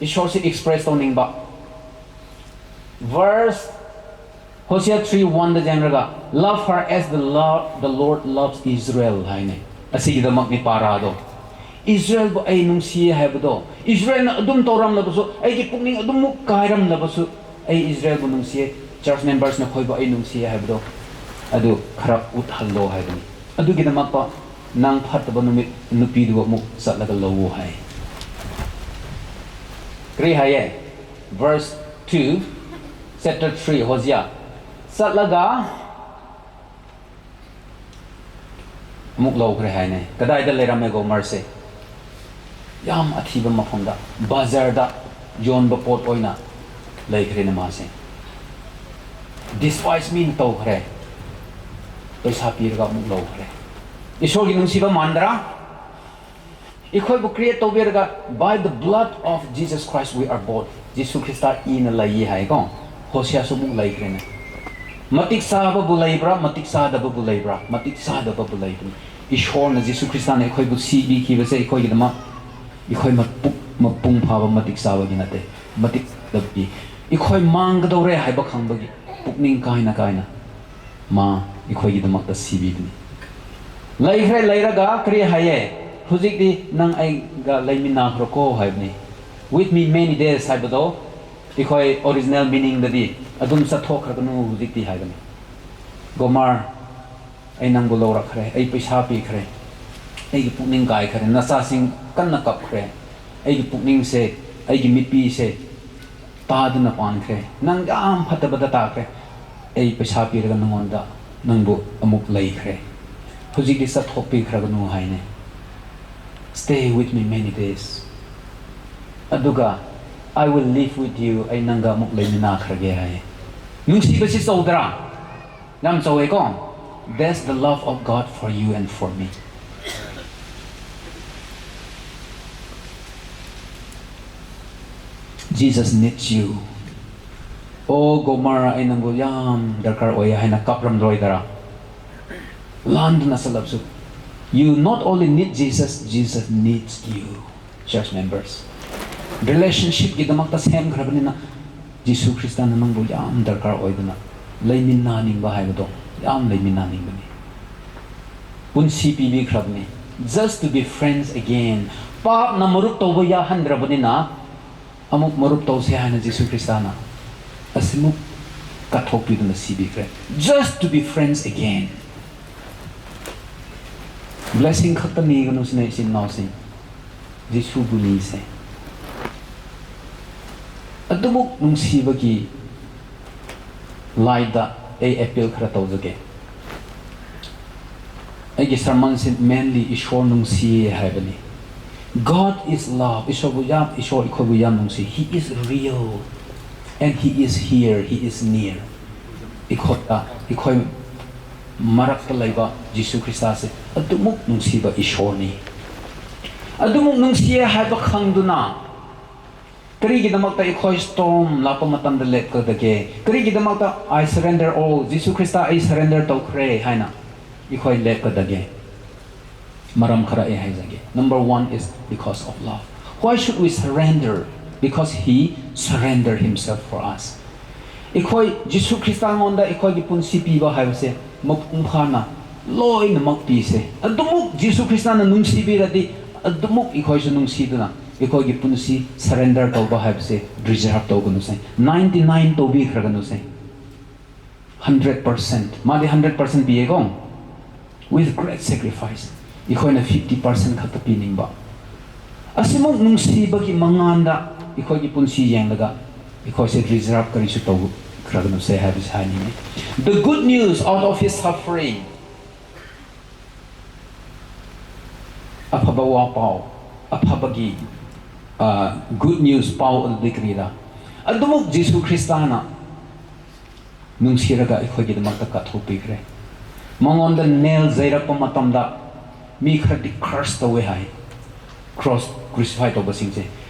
ꯏꯁꯣꯔꯁꯤ express ꯇꯧꯅꯤꯡꯕ꯫ Verse, Hosea three one ꯗ ꯌꯦꯡꯔꯒ, "Love her as the Lord, the Lord loves Israel" ꯍꯥꯏꯅꯦ꯫ ꯑꯁꯤꯒꯤꯗꯃꯛꯅꯤ ꯄꯥꯔꯥꯗꯣ꯫ ꯏꯁꯔꯥꯌꯦꯜꯕꯨ ꯑꯩ ꯅꯨꯡꯁꯤꯌꯦ ꯍꯥꯏꯕꯗꯣ, ꯏꯁꯔꯥꯌꯦꯜꯅ ꯑꯗꯨꯝ ꯇꯧꯔꯝꯂꯕꯁꯨ, ꯑꯩꯒꯤ ꯄꯨꯛꯅꯤꯡ ꯑꯗꯨꯝꯃꯨꯛ ꯀꯥꯏꯔꯝꯂꯕꯁꯨ, ꯑꯩ ꯏꯁꯔꯥꯌꯦꯜꯕꯨ ꯅꯨꯡꯁꯤꯌꯦ, church members ꯅꯈꯣꯏꯕꯨ ꯑꯩ ꯅꯨꯡꯁꯤꯌꯦ ꯍꯥꯏꯕꯗꯣ, ꯑꯗꯨ ꯈꯔ ꯎꯠꯍꯜꯂꯣ ꯍꯥꯏꯕꯅꯤ꯫ ꯑꯗꯨꯒꯤꯗꯃꯛꯇ ꯅꯪ ꯐꯠꯇꯕ ꯅꯨꯃꯤꯠ, ꯅꯨꯄꯤꯗꯨ ꯑꯃꯨꯛ ꯆꯠꯂꯒ ꯂꯧꯋꯣ ꯍꯥꯏ꯫ ꯀꯔꯤ ꯍꯥꯏꯌꯦ? Verse two, chapter three, Hosea꯫ ꯆꯠꯂꯒ ꯑꯃꯨꯛ ꯂꯧꯈ꯭ꯔꯦ ꯍꯥꯏꯅꯦ꯫ ꯀꯗꯥꯏꯗ ꯂꯩꯔꯝꯃꯦ ꯒꯣꯃꯔꯁꯦ? ꯌꯥꯝ ꯑꯊꯤꯕ ꯃꯐꯝꯗ, ꯕꯖꯥꯔꯗ ꯌꯣꯟꯕ ꯄꯣꯠ ꯑꯣꯏꯅ ꯂꯩꯈ꯭ꯔꯦꯅꯦ ꯃꯥꯁꯦ꯫ Despise ꯃꯤꯅ ꯇꯧꯈ꯭ꯔꯦ꯫ ꯄꯩꯁꯥ ꯄꯤꯔꯒ ꯑꯃꯨꯛ ꯂꯧꯈ꯭ꯔꯦ꯫ ꯏꯁꯣꯔꯒꯤ ꯅꯨꯡꯁꯤꯕ ꯃꯥꯟꯗ꯭ꯔꯥ? ꯑꯩꯈꯣꯏꯕꯨ create ꯇꯧꯕꯤꯔꯒ, "By the blood of Jesus Christ we are bought"꯫ Jesus Christ ꯏꯅ ꯂꯩꯌꯦ ꯍꯥꯏꯀꯣ꯫ ꯍꯣꯁꯤꯌꯥꯁꯨ ꯑꯃꯨꯛ ꯂꯩꯈ꯭ꯔꯦꯅꯦ꯫ ꯃꯇꯤꯛ ꯆꯥꯕꯕꯨ ꯂꯩꯕ꯭ꯔꯥ, ꯃꯇꯤꯛ ꯆꯥꯗꯕꯕꯨ ꯂꯩꯕ꯭ꯔꯥ? ꯃꯇꯤꯛ ꯆꯥꯗꯕꯕꯨ ꯂꯩꯕꯅꯤ꯫ ꯏꯁꯣꯔꯅ, ꯖꯤꯁꯨ ꯈ꯭ꯔꯤꯁꯇꯅ ꯑꯩꯈꯣꯏꯕꯨ ꯁꯤꯕꯤꯈꯤꯕꯁꯦ ꯑꯩꯈꯣꯏꯒꯤꯗꯃꯛ, ꯑꯩꯈꯣꯏ ꯃꯄꯨꯛ ꯃꯄꯨꯡ ꯐꯥꯕ ꯃꯇꯤꯛ ꯆꯥꯕꯒꯤ ꯅꯠꯇꯦ, ꯃꯇꯤꯛ ꯆꯥꯗꯕꯒꯤ꯫ ꯑꯩꯈꯣꯏ ꯃꯥꯡꯒꯗꯧꯔꯦ ꯍꯥꯏꯕ ꯈꯪꯕꯒꯤ ꯄꯨꯛꯅꯤꯡ ꯀꯥꯏꯅ ꯀꯥꯏꯅ ꯃꯥ ꯑꯩꯈꯣꯏꯒꯤꯗꯃꯛꯇ ꯁꯤꯕꯤꯕꯅꯤ꯫ ꯂꯩꯈ꯭ꯔꯦ, ꯂꯩꯔꯒ ꯀꯔꯤ ꯍꯥꯏꯌꯦ? "ꯍꯧꯖꯤꯛꯇꯤ ꯅꯪ ꯑꯩꯒ ꯂꯩꯃꯤꯟꯅꯈ꯭ꯔꯣꯀꯣ" ꯍꯥꯏꯕꯅꯤ꯫ "With me many days" ꯍꯥꯏꯕꯗꯣ ꯑꯩꯈꯣꯏ original meaning ꯗꯗꯤ "ꯑꯗꯨꯝ ꯆꯠꯊꯣꯛꯈ꯭ꯔꯒꯅꯨ ꯍꯧꯖꯤꯛꯇꯤ" ꯍꯥꯏꯕꯅꯤ꯫ "ꯒꯣꯃꯔ, ꯑꯩ ꯅꯪꯕꯨ ꯂꯧꯔꯛꯈ꯭ꯔꯦ, ꯑꯩ ꯄꯩꯁꯥ ꯄꯤꯈ꯭ꯔꯦ, ꯑꯩꯒꯤ ꯄꯨꯛꯅꯤꯡ ꯀꯥꯏꯈ꯭ꯔꯦ, ꯅꯆꯥꯁꯤꯡ ꯀꯟꯅ ꯀꯞꯈ꯭ꯔꯦ, ꯑꯩꯒꯤ ꯄꯨꯛꯅꯤꯡꯁꯦ, ꯑꯩꯒꯤ ꯃꯤꯠꯄꯤꯁꯦ ꯇꯥꯗꯨꯅ ꯄꯥꯟꯈ꯭ꯔꯦ, ꯅꯪ ꯌꯥꯝ ꯐꯠꯇꯕꯗ ꯇꯥꯈ꯭ꯔꯦ, ꯑꯩ ꯄꯩꯁꯥ ꯄꯤꯔꯒ ꯅꯉꯣꯟꯗ, ꯅꯪꯕꯨ ꯑꯃꯨꯛ ꯂꯩꯈ꯭ꯔꯦ, ꯍꯧꯖꯤꯛꯇꯤ ꯆꯠꯊꯣꯛꯄꯤꯈ꯭ꯔꯒꯅꯨ" ꯍꯥꯏꯅꯦ꯫ "Stay with me many days, ꯑꯗꯨꯒ I will live with you, ꯑꯩ ꯅꯪꯒ ꯑꯃꯨꯛ ꯂꯩꯃꯤꯟꯅꯈ꯭ꯔꯒꯦ" ꯍꯥꯏ꯫ ꯅꯨꯡꯁꯤꯕꯁꯤ ꯆꯥꯎꯗ꯭ꯔꯥ? ꯌꯥꯝ ꯆꯥꯎꯋꯦꯀꯣ꯫ That's the love of God for you and for me. Jesus needs you. "ꯑꯣ ꯒꯣꯃꯔ, ꯑꯩ ꯅꯪꯕꯨ ꯌꯥꯝ ꯗꯔꯀꯥꯔ ꯑꯣꯏꯌꯦ" ꯍꯥꯏꯅ ꯀꯞꯔꯝꯂꯣꯏꯗꯔꯥ? ꯂꯥꯟꯗꯨꯅ ꯆꯠꯂꯕꯁꯨ, you not only need Jesus, Jesus needs you. Church members, relationshipꯀꯤꯗꯃꯛꯇ ꯁꯦꯝꯈ꯭ꯔꯕꯅꯤꯅ, ꯖꯤꯁꯨ ꯈ꯭ꯔꯤꯁꯇꯅ ꯅꯪꯕꯨ ꯌꯥꯝ ꯗꯔꯀꯥꯔ ꯑꯣꯏꯗꯨꯅ ꯂꯩꯃꯤꯟꯅꯅꯤꯡꯕ ꯍꯥꯏꯕꯗꯣ, ꯌꯥꯝ ꯂꯩꯃꯤꯟꯅꯅꯤꯡꯕꯅꯤ꯫ ꯄꯨꯟꯁꯤ ꯄꯤꯕꯤꯈ꯭ꯔꯕꯅꯤ, just to be friends again. ꯄꯥꯞꯅ ꯃꯔꯨꯞ ꯇꯧꯕ ꯌꯥꯍꯟꯗ꯭ꯔꯕꯅꯤꯅ, ꯑꯃꯨꯛ ꯃꯔꯨꯞ ꯇꯧꯁꯦ ꯍꯥꯏꯅ ꯖꯤꯁꯨ ꯈ꯭ꯔꯤꯁꯇꯅ ꯑꯁꯤꯃꯨꯛ ꯀꯠꯊꯣꯛꯄꯤꯗꯨꯅ ꯁꯤꯕꯤꯈ꯭ꯔꯦ, just to be friends again. Blessing ꯈꯛꯇ ꯅꯤꯒꯅꯨ ꯁꯤꯅ, ꯏꯆꯤꯟ ꯏꯅꯥꯎꯁꯤꯡ, ꯖꯤꯁꯨꯕꯨ ꯅꯤꯁꯦ꯫ ꯑꯗꯨꯃꯨꯛ ꯅꯨꯡꯁꯤꯕꯒꯤ ꯂꯥꯏꯗ ꯑꯩ ꯑꯦꯄꯤꯜ ꯈꯔ ꯇꯧꯖꯒꯦ꯫ ꯑꯩꯒꯤ ꯁꯔꯃꯟꯁꯤ ꯃꯦꯟꯂꯤ ꯏꯁꯣꯔ ꯅꯨꯡꯁꯤꯌꯦ ꯍꯥꯏꯕꯅꯤ꯫ God is love. ꯏꯁꯣꯔꯕꯨ ꯌꯥꯝ, ꯏꯁꯣꯔ ꯑꯩꯈꯣꯏꯕꯨ ꯌꯥꯝ ꯅꯨꯡꯁꯤ꯫ He is real and he is here, he is near. ꯑꯩꯈꯣꯏꯗ, ꯑꯩꯈꯣꯏ ꯃꯔꯛꯇ ꯂꯩꯕ ꯖꯤꯁꯨ ꯈ꯭ꯔꯤꯁꯇꯁꯦ ꯑꯗꯨꯃꯨꯛ ꯅꯨꯡꯁꯤꯕ ꯏꯁꯣꯔꯅꯤ꯫ ꯑꯗꯨꯃꯨꯛ ꯅꯨꯡꯁꯤꯌꯦ ꯍꯥꯏꯕ ꯈꯪꯗꯨꯅ ꯀꯔꯤꯒꯤꯗꯃꯛꯇ ꯑꯩꯈꯣꯏ ꯁ꯭ꯇꯣꯔꯝ ꯂꯥꯛꯄ ꯃꯇꯝꯗ ꯂꯦꯞꯀꯗꯒꯦ? ꯀꯔꯤꯒꯤꯗꯃꯛꯇ "I surrender all, Jesus Christ, ꯑꯩ ꯁꯔꯦꯟꯗꯔ ꯇꯧꯈ꯭ꯔꯦ" ꯍꯥꯏꯅ ꯑꯩꯈꯣꯏ ꯂꯦꯞꯀꯗꯒꯦ? ꯃꯔꯝ ꯈꯔ ꯑꯩ ꯍꯥꯏꯖꯒꯦ꯫ Number one is because of love. Why should we surrender? Because he surrendered himself for us. ꯑꯩꯈꯣꯏ ꯖꯤꯁꯨ ꯈ꯭ꯔꯤꯁꯇꯉꯣꯟꯗ ꯑꯩꯈꯣꯏꯒꯤ ꯄꯨꯟꯁꯤ ꯄꯤꯕ ꯍꯥꯏꯕꯁꯦ ꯃꯄꯨꯡ ꯐꯥꯅ ꯂꯣꯏꯅꯃꯛ ꯄꯤꯁꯦ꯫ ꯑꯗꯨꯃꯨꯛ ꯖꯤꯁꯨ ꯈ꯭ꯔꯤꯁꯇꯅ ꯅꯨꯡꯁꯤꯕꯤꯔꯗꯤ, ꯑꯗꯨꯃꯨꯛ ꯑꯩꯈꯣꯏꯁꯨ ꯅꯨꯡꯁꯤꯗꯨꯅ ꯑꯩꯈꯣꯏꯒꯤ ꯄꯨꯟꯁꯤ ꯁꯔꯦꯟꯗꯔ ꯇꯧꯕ ꯍꯥꯏꯕꯁꯦ ꯔꯤꯖꯥꯔꯚ ꯇꯧꯒꯅꯨꯁꯦ꯫ ꯅꯥꯏꯟꯇꯤ ꯅꯥꯏꯟ ꯇꯧꯕꯤꯈ꯭ꯔꯒꯅꯨꯁꯦ꯫ Hundred percent. ꯃꯥꯗꯤ ꯍꯟꯗ꯭ꯔꯦꯠ ꯄꯥꯔꯁꯦꯟ ꯄꯤꯌꯦꯀꯣ꯫ With great sacrifice. ꯑꯩꯈꯣꯏꯅ ꯐꯤꯐꯇꯤ ꯄꯥꯔꯁꯦꯟ ꯈꯛꯇ ꯄꯤꯅꯤꯡꯕ꯫ ꯑꯁꯤꯃꯨꯛ ꯅꯨꯡꯁꯤꯕꯒꯤ ꯃꯉꯥꯟꯗ ꯑꯩꯈꯣꯏꯒꯤ ꯄꯨꯟꯁꯤ ꯌꯦꯡꯂꯒ ꯑꯩꯈꯣꯏꯁꯦ ꯔꯤꯖꯥꯔꯚ ꯀꯔꯤꯁꯨ ꯇꯧꯈ꯭ꯔꯒꯅꯨꯁꯦ ꯍꯥꯏꯕꯁꯦ ꯍꯥꯏꯅꯤꯡꯉꯤ꯫ The good news out of his suffering. ꯑꯐꯕ ꯋꯥ ꯄꯥꯎ, ꯑꯐꯕꯒꯤ, ꯑ, good news ꯄꯥꯎ ꯑꯗꯨꯗꯤ ꯀꯔꯤꯔꯥ? ꯑꯗꯨꯃꯨꯛ ꯖꯤꯁꯨ ꯈ꯭ꯔꯤꯁꯇꯅ ꯅꯨꯡꯁꯤꯔꯒ ꯑꯩꯈꯣꯏꯒꯤꯗꯃꯛꯇ ꯀꯠꯊꯣꯛꯄꯤꯈ꯭ꯔꯦ꯫ ꯃꯉꯣꯟꯗ ꯅꯦꯜ ꯌꯩꯔꯛꯄ ꯃꯇꯝꯗ ꯃꯤ ꯈꯔꯗꯤ ꯀꯔꯁ ꯇꯧꯋꯦ ꯍꯥꯏ꯫ ꯀ꯭ꯔꯣꯁ ꯀ꯭ꯔꯨꯁꯤꯐꯥꯏ ꯇꯧꯕꯁꯤꯡꯁꯦ꯫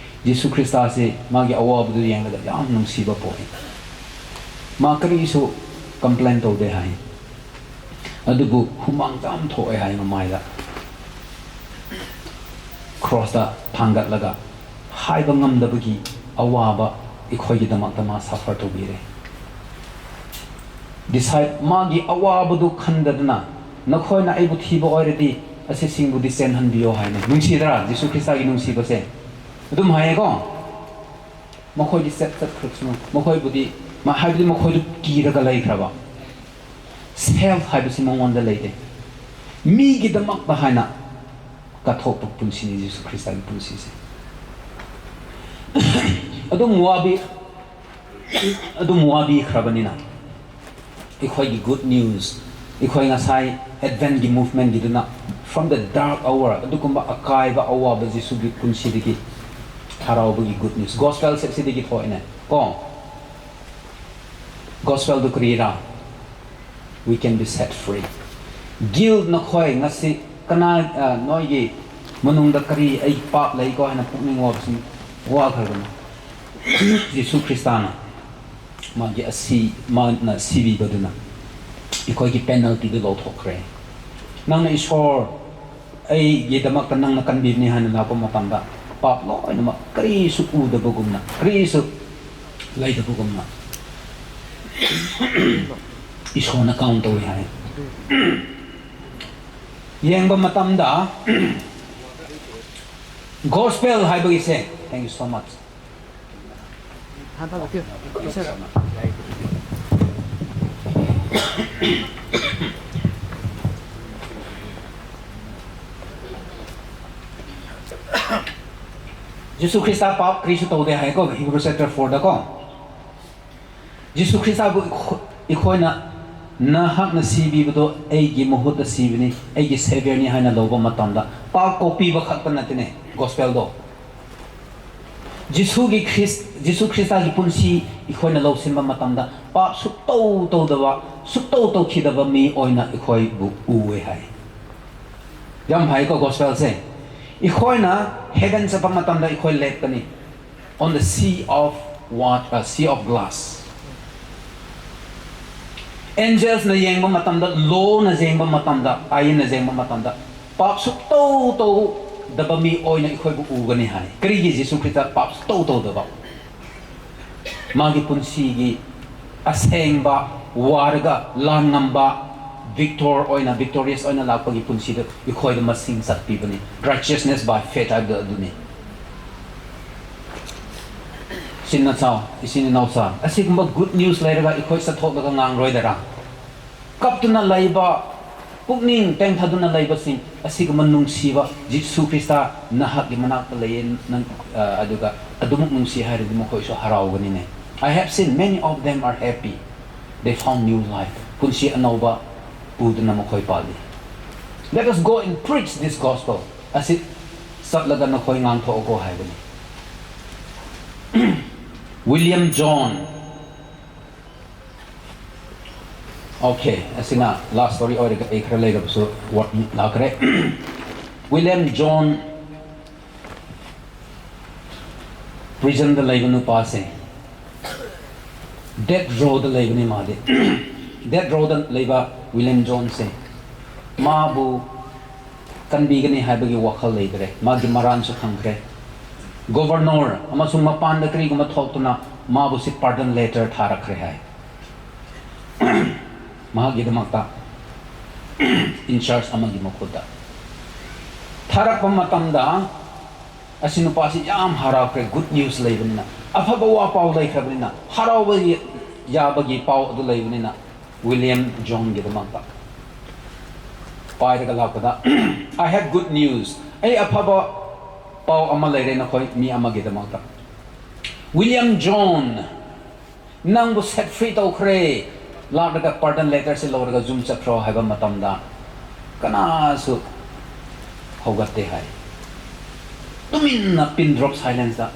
ꯖꯤꯁꯨ ꯈ꯭ꯔꯤꯁꯇꯥꯁꯦ ꯃꯥꯒꯤ ꯑꯋꯥꯕꯗꯨ ꯌꯦꯡꯂꯒ ꯌꯥꯝ ꯅꯨꯡꯁꯤꯕ ꯄꯣꯛꯏ꯫ ꯃꯥ ꯀꯔꯤꯁꯨ ꯀꯝꯄ꯭ꯂꯦꯟ ꯇꯧꯗꯦ ꯍꯥꯏ꯫ ꯑꯗꯨꯕꯨ ꯍꯨꯃꯥꯡ ꯌꯥꯝ ꯊꯣꯛꯑꯦ ꯍꯥꯏ ꯃꯃꯥꯏꯗ꯫ ꯀ꯭ꯔꯣꯁꯇ ꯊꯥꯡꯒꯠꯂꯒ ꯍꯥꯏꯕ ꯉꯝꯗꯕꯒꯤ ꯑꯋꯥꯕ ꯑꯩꯈꯣꯏꯒꯤꯗꯃꯛꯇ ꯃꯥ ꯁꯐꯔ ꯇꯧꯕꯤꯔꯦ꯫ ꯗꯤꯁꯥꯏ-, ꯃꯥꯒꯤ ꯑꯋꯥꯕꯗꯨ ꯈꯟꯗꯗꯅ, "ꯅꯈꯣꯏꯅ ꯑꯩꯕꯨ ꯊꯤꯕ ꯑꯣꯏꯔꯗꯤ ꯑꯁꯤꯁꯤꯡꯕꯨꯗꯤ ꯆꯦꯟꯍꯟꯕꯤꯌꯣ" ꯍꯥꯏꯅ꯫ ꯅꯨꯡꯁꯤꯗ꯭ꯔꯥ ꯖꯤꯁꯨ ꯈ꯭ꯔꯤꯁꯇꯒꯤ ꯅꯨꯡꯁꯤꯕꯁꯦ? ꯑꯗꯨꯝ ꯍꯥꯏꯌꯦꯀꯣ꯫ "ꯃꯈꯣꯏꯗꯤ ꯆꯠ ꯆꯠꯈ꯭ꯔꯁꯅꯨ, ꯃꯈꯣꯏꯕꯨꯗꯤ", ꯃ-, ꯍꯥꯏꯕꯗꯤ ꯃꯈꯣꯏꯗꯨ ꯀꯤꯔꯒ ꯂꯩꯈ꯭ꯔꯕ꯫ ꯁꯦꯜꯐ ꯍꯥꯏꯕꯁꯤ ꯃꯉꯣꯟꯗ ꯂꯩꯇꯦ꯫ ꯃꯤꯒꯤꯗꯃꯛꯇ ꯍꯥꯏꯅ ꯀꯠꯊꯣꯛꯄ ꯄꯨꯟꯁꯤꯅꯤ ꯖꯤꯁꯨ ꯈ꯭ꯔꯤꯁꯇꯒꯤ ꯄꯨꯟꯁꯤꯁꯦ꯫ ꯑꯗꯨꯝ ꯋꯥꯕꯤ-, ꯑꯗꯨꯝ ꯋꯥꯕꯤꯈ꯭ꯔꯕꯅꯤꯅ, ꯑꯩꯈꯣꯏꯒꯤ ꯒꯨꯗ ꯅ꯭ꯌꯨꯁ, ꯑꯩꯈꯣꯏ ꯉꯁꯥꯏ ꯑꯦꯗꯚꯦꯟꯒꯤ ꯃꯨꯚꯃꯦꯟꯒꯤꯗꯨꯅ, from the dark hour, ꯑꯗꯨꯒꯨꯝꯕ ꯑꯀꯥꯏꯕ ꯑꯋꯥꯕ ꯖꯤꯁꯨꯒꯤ ꯄꯨꯟꯁꯤꯗꯒꯤ ꯍꯔꯥꯎꯕꯒꯤ ꯒꯨꯗ ꯅ꯭ꯌꯨꯁ꯫ ꯒꯣꯁꯄꯦꯜꯁꯦ ꯁꯤꯗꯒꯤ ꯊꯣꯛꯏꯅꯦ ꯀꯣ꯫ ꯒꯣꯁꯄꯦꯜꯗꯨ ꯀꯔꯤꯔꯥ? We can be set free. ꯒꯤꯜ, ꯅꯈꯣꯏ ꯉꯁꯤ ꯀꯅꯥ, ꯑ, ꯅꯣꯏꯒꯤ ꯃꯅꯨꯡꯗ ꯀꯔꯤ ꯑꯩ ꯄꯥꯞ ꯂꯩꯀꯣ ꯍꯥꯏꯅ ꯄꯨꯛꯅꯤꯡ ꯋꯥꯕꯁꯤꯡ ꯋꯥꯈ꯭ꯔꯒꯅꯨ꯫ ꯖꯤꯁꯨ ꯈ꯭ꯔꯤꯁꯇꯥꯅ ꯃꯥꯒꯤ ꯑꯁꯤ, ꯃꯥꯅ ꯁꯤꯕꯤꯕꯗꯨꯅ ꯑꯩꯈꯣꯏꯒꯤ ꯄꯦꯅꯥꯜꯇꯤꯗꯨ ꯂꯧꯊꯣꯛꯈ꯭ꯔꯦ꯫ ꯅꯪꯅ ꯏꯁꯣꯔ, ꯑꯩꯒꯤꯗꯃꯛꯇ ꯅꯪꯅ ꯀꯟꯕꯤꯕꯅꯤ ꯍꯥꯏꯅ ꯂꯥꯛꯄ ꯃꯇꯝꯗ, ꯄꯥꯞ ꯂꯣꯏꯅꯃꯛ ꯀꯔꯤꯁꯨ ꯎꯗꯕꯒꯨꯝꯅ, ꯀꯔꯤꯁꯨ ꯂꯩꯇꯕꯒꯨꯝꯅ ꯏꯁꯣꯔꯅ ꯀꯥꯎꯟ ꯇꯧꯏ ꯍꯥꯏ꯫ ꯌꯦꯡꯕ ꯃꯇꯝꯗ, ꯒꯣꯁꯄꯦꯜ ꯍꯥꯏꯕꯒꯤꯁꯦ, thank you so much. Jesus Christ ꯄꯥꯞ ꯀꯔꯤꯁꯨ ꯇꯧꯗꯦ ꯍꯥꯏꯀꯣ, ꯍꯤꯕ꯭ꯔꯨ ꯆꯦꯞꯇꯔ ꯐꯣꯔꯗꯀꯣ꯫ ꯖꯤꯁꯨ ꯈ꯭ꯔꯤꯁꯇꯕꯨ ꯑꯩꯈꯣ-, ꯑꯩꯈꯣꯏꯅ, "ꯅꯍꯥꯛꯅ ꯁꯤꯕꯤꯕꯗꯣ ꯑꯩꯒꯤ ꯃꯍꯨꯠꯇ ꯁꯤꯕꯅꯤ, ꯑꯩꯒꯤ ꯁꯦꯚꯤꯌꯔꯅꯤ" ꯍꯥꯏꯅ ꯂꯧꯕ ꯃꯇꯝꯗ, ꯄꯥꯞ ꯀꯣꯛꯄꯤꯕ ꯈꯛꯇ ꯅꯠꯇꯦꯅꯦ ꯒꯣꯁꯄꯦꯜꯗꯣ꯫ ꯖꯤꯁꯨꯒꯤ ꯈ꯭ꯔꯤꯁ-, ꯖꯤꯁꯨ ꯈ꯭ꯔꯤꯁꯇꯒꯤ ꯄꯨꯟꯁꯤ ꯑꯩꯈꯣꯏꯅ ꯂꯧꯁꯤꯟꯕ ꯃꯇꯝꯗ, ꯄꯥꯞ ꯁꯨꯛꯇꯧ ꯇꯧꯗꯕ, ꯁꯨꯛꯇꯧ ꯇꯧꯈꯤꯗꯕ ꯃꯤ ꯑꯣꯏꯅ ꯑꯩꯈꯣꯏꯕꯨ ꯎꯋꯦ ꯍꯥꯏ꯫ ꯌꯥꯝ ꯍꯥꯏꯀꯣ gospelꯁꯦ꯫ ꯑꯩꯈꯣꯏꯅ heaven ꯆꯠꯄ ꯃꯇꯝꯗ ꯑꯩꯈꯣꯏ ꯂꯦꯞꯀꯅꯤ on the sea of what, uh, sea of glass. Angelsꯅ ꯌꯦꯡꯕ ꯃꯇꯝꯗ, lawꯅ ꯌꯦꯡꯕ ꯃꯇꯝꯗ, ꯑꯥꯏꯟꯅ ꯌꯦꯡꯕ ꯃꯇꯝꯗ, ꯄꯥꯞ ꯁꯨꯛꯇꯧ ꯇꯧꯗꯕ ꯃꯤ ꯑꯣꯏꯅ ꯑꯩꯈꯣꯏꯕꯨ ꯎꯒꯅꯤ ꯍꯥꯏ꯫ ꯀꯔꯤꯒꯤ ꯖꯤꯁꯨ ꯈ꯭ꯔꯤꯁꯇ ꯄꯥꯞ ꯁꯨꯛꯇꯧ ꯇꯧꯗꯕ? ꯃꯥꯒꯤ ꯄꯨꯟꯁꯤꯒꯤ ꯑꯁꯦꯡꯕ ꯋꯥꯔꯒ ꯂꯥꯟ ꯉꯝꯕ, victor ꯑꯣꯏꯅ, victorious ꯑꯣꯏꯅ ꯂꯥꯛꯄꯒꯤ ꯄꯨꯟꯁꯤꯗ ꯑꯩꯈꯣꯏꯗ ꯃꯁꯤꯡ ꯆꯠꯄꯤꯕꯅꯤ꯫ Righteousness by faith ꯍꯥꯏꯕꯗꯣ ꯑꯗꯨꯅꯤ꯫ ꯏꯆꯤꯟ ꯏꯅꯥꯎ, ꯏꯆꯤꯟ ꯏꯅꯥꯎꯁꯥ, ꯑꯁꯤꯒꯨꯝꯕ good news ꯂꯩꯔꯒ ꯑꯩꯈꯣꯏ ꯆꯠꯊꯣꯛꯂꯒ ꯉꯥꯡꯔꯣꯏꯗꯔꯥ? ꯀꯞꯇꯨꯅ ꯂꯩꯕ, ꯄꯨꯛꯅꯤꯡ ꯇꯦꯡꯊꯗꯨꯅ ꯂꯩꯕꯁꯤꯡ, ꯑꯁꯤꯒꯨꯝꯕ ꯅꯨꯡꯁꯤꯕ ꯖꯤꯁꯨ ꯈ꯭ꯔꯤꯁꯇ ꯅꯍꯥꯛꯀꯤ ꯃꯅꯥꯛꯇ ꯂꯩꯌꯦ, ꯅꯪ, ꯑ, ꯑꯗꯨꯒ ꯑꯗꯨꯃꯛ ꯅꯨꯡꯁꯤ ꯍꯥꯏꯔꯗꯤ ꯃꯈꯣꯏꯁꯨ ꯍꯔꯥꯎꯒꯅꯤꯅꯦ꯫ I have seen many of them are happy. They found new life. ꯄꯨꯟꯁꯤ ꯑꯅꯧꯕ ꯄꯨꯗꯨꯅ ꯃꯈꯣꯏ ꯄꯥꯜꯂꯤ꯫ Let us go and preach this gospel. ꯑꯁꯤ ꯆꯠꯂꯒ ꯅꯈꯣꯏ ꯉꯥꯡꯊꯣꯛꯑꯣꯀꯣ ꯍꯥꯏꯕꯅꯤ꯫ William John. Okay, ꯑꯁꯤꯅ last story ꯑꯣꯏꯔꯒ ꯑꯩ ꯈꯔ ꯂꯩꯔꯕꯁꯨ word ꯂꯥꯛꯈ꯭ꯔꯦ꯫ William John prisonꯗ ꯂꯩꯕ ꯅꯨꯄꯥꯁꯦ, death rowꯗ ꯂꯩꯕꯅꯤ ꯃꯥꯗꯤ꯫ Death rowꯗ ꯂꯩꯕ William Johnꯁꯦ, ꯃꯥꯕꯨ ꯀꯟꯕꯤꯒꯅꯤ ꯍꯥꯏꯕꯒꯤ ꯋꯥꯈꯜ ꯂꯩꯇ꯭ꯔꯦ꯫ ꯃꯥꯒꯤ ꯃꯔꯥꯟꯁꯨ ꯈꯪꯈ꯭ꯔꯦ꯫ Governor ꯑꯃꯁꯨꯡ ꯃꯄꯥꯟꯗ ꯀꯔꯤꯒꯨꯝꯕ ꯊꯣꯛꯇꯨꯅ ꯃꯥꯕꯨ ꯁꯤ pardon letter ꯊꯥꯔꯛꯈ꯭ꯔꯦ high. ꯃꯍꯥꯛꯀꯤꯗꯃꯛꯇ in charge ꯑꯃꯒꯤ ꯃꯈꯨꯠꯇ ꯊꯥꯔꯛꯄ ꯃꯇꯝꯗ, ꯑꯁꯤ ꯅꯨꯄꯥꯁꯤ ꯌꯥꯝ ꯍꯔꯥꯎꯈ꯭ꯔꯦ꯫ Good news ꯂꯩꯕꯅꯤꯅ, ꯑꯐꯕ ꯋꯥ ꯄꯥꯎ ꯂꯩꯈ꯭ꯔꯕꯅꯤꯅ, ꯍꯔꯥꯎꯕ ꯌꯥꯕꯒꯤ ꯄꯥꯎ ꯑꯗꯨ ꯂꯩꯕꯅꯤꯅ, William Johnꯒꯤꯗꯃꯛꯇ ꯄꯥꯏꯔꯒ ꯂꯥꯛꯄꯗ, "I have good news. ꯑꯩ ꯑꯐꯕ ꯄꯥꯎ ꯑꯃ ꯂꯩꯔꯦ ꯅꯈꯣꯏ ꯃꯤ ꯑꯃꯒꯤꯗꯃꯛꯇ꯫ William John, ꯅꯪꯕꯨ set free ꯇꯧꯈ꯭ꯔꯦ꯫ ꯂꯥꯛꯂꯒ pardon letterꯁꯦ ꯂꯧꯔꯒ ꯌꯨꯝ ꯆꯠꯈ꯭ꯔꯣ" ꯍꯥꯏꯕ ꯃꯇꯝꯗ, ꯀꯅꯥꯁꯨ ꯍꯧꯒꯠꯇꯦ ꯍꯥꯏ꯫ ꯇꯨꯃꯤꯟꯅ, pin drop silenceꯇ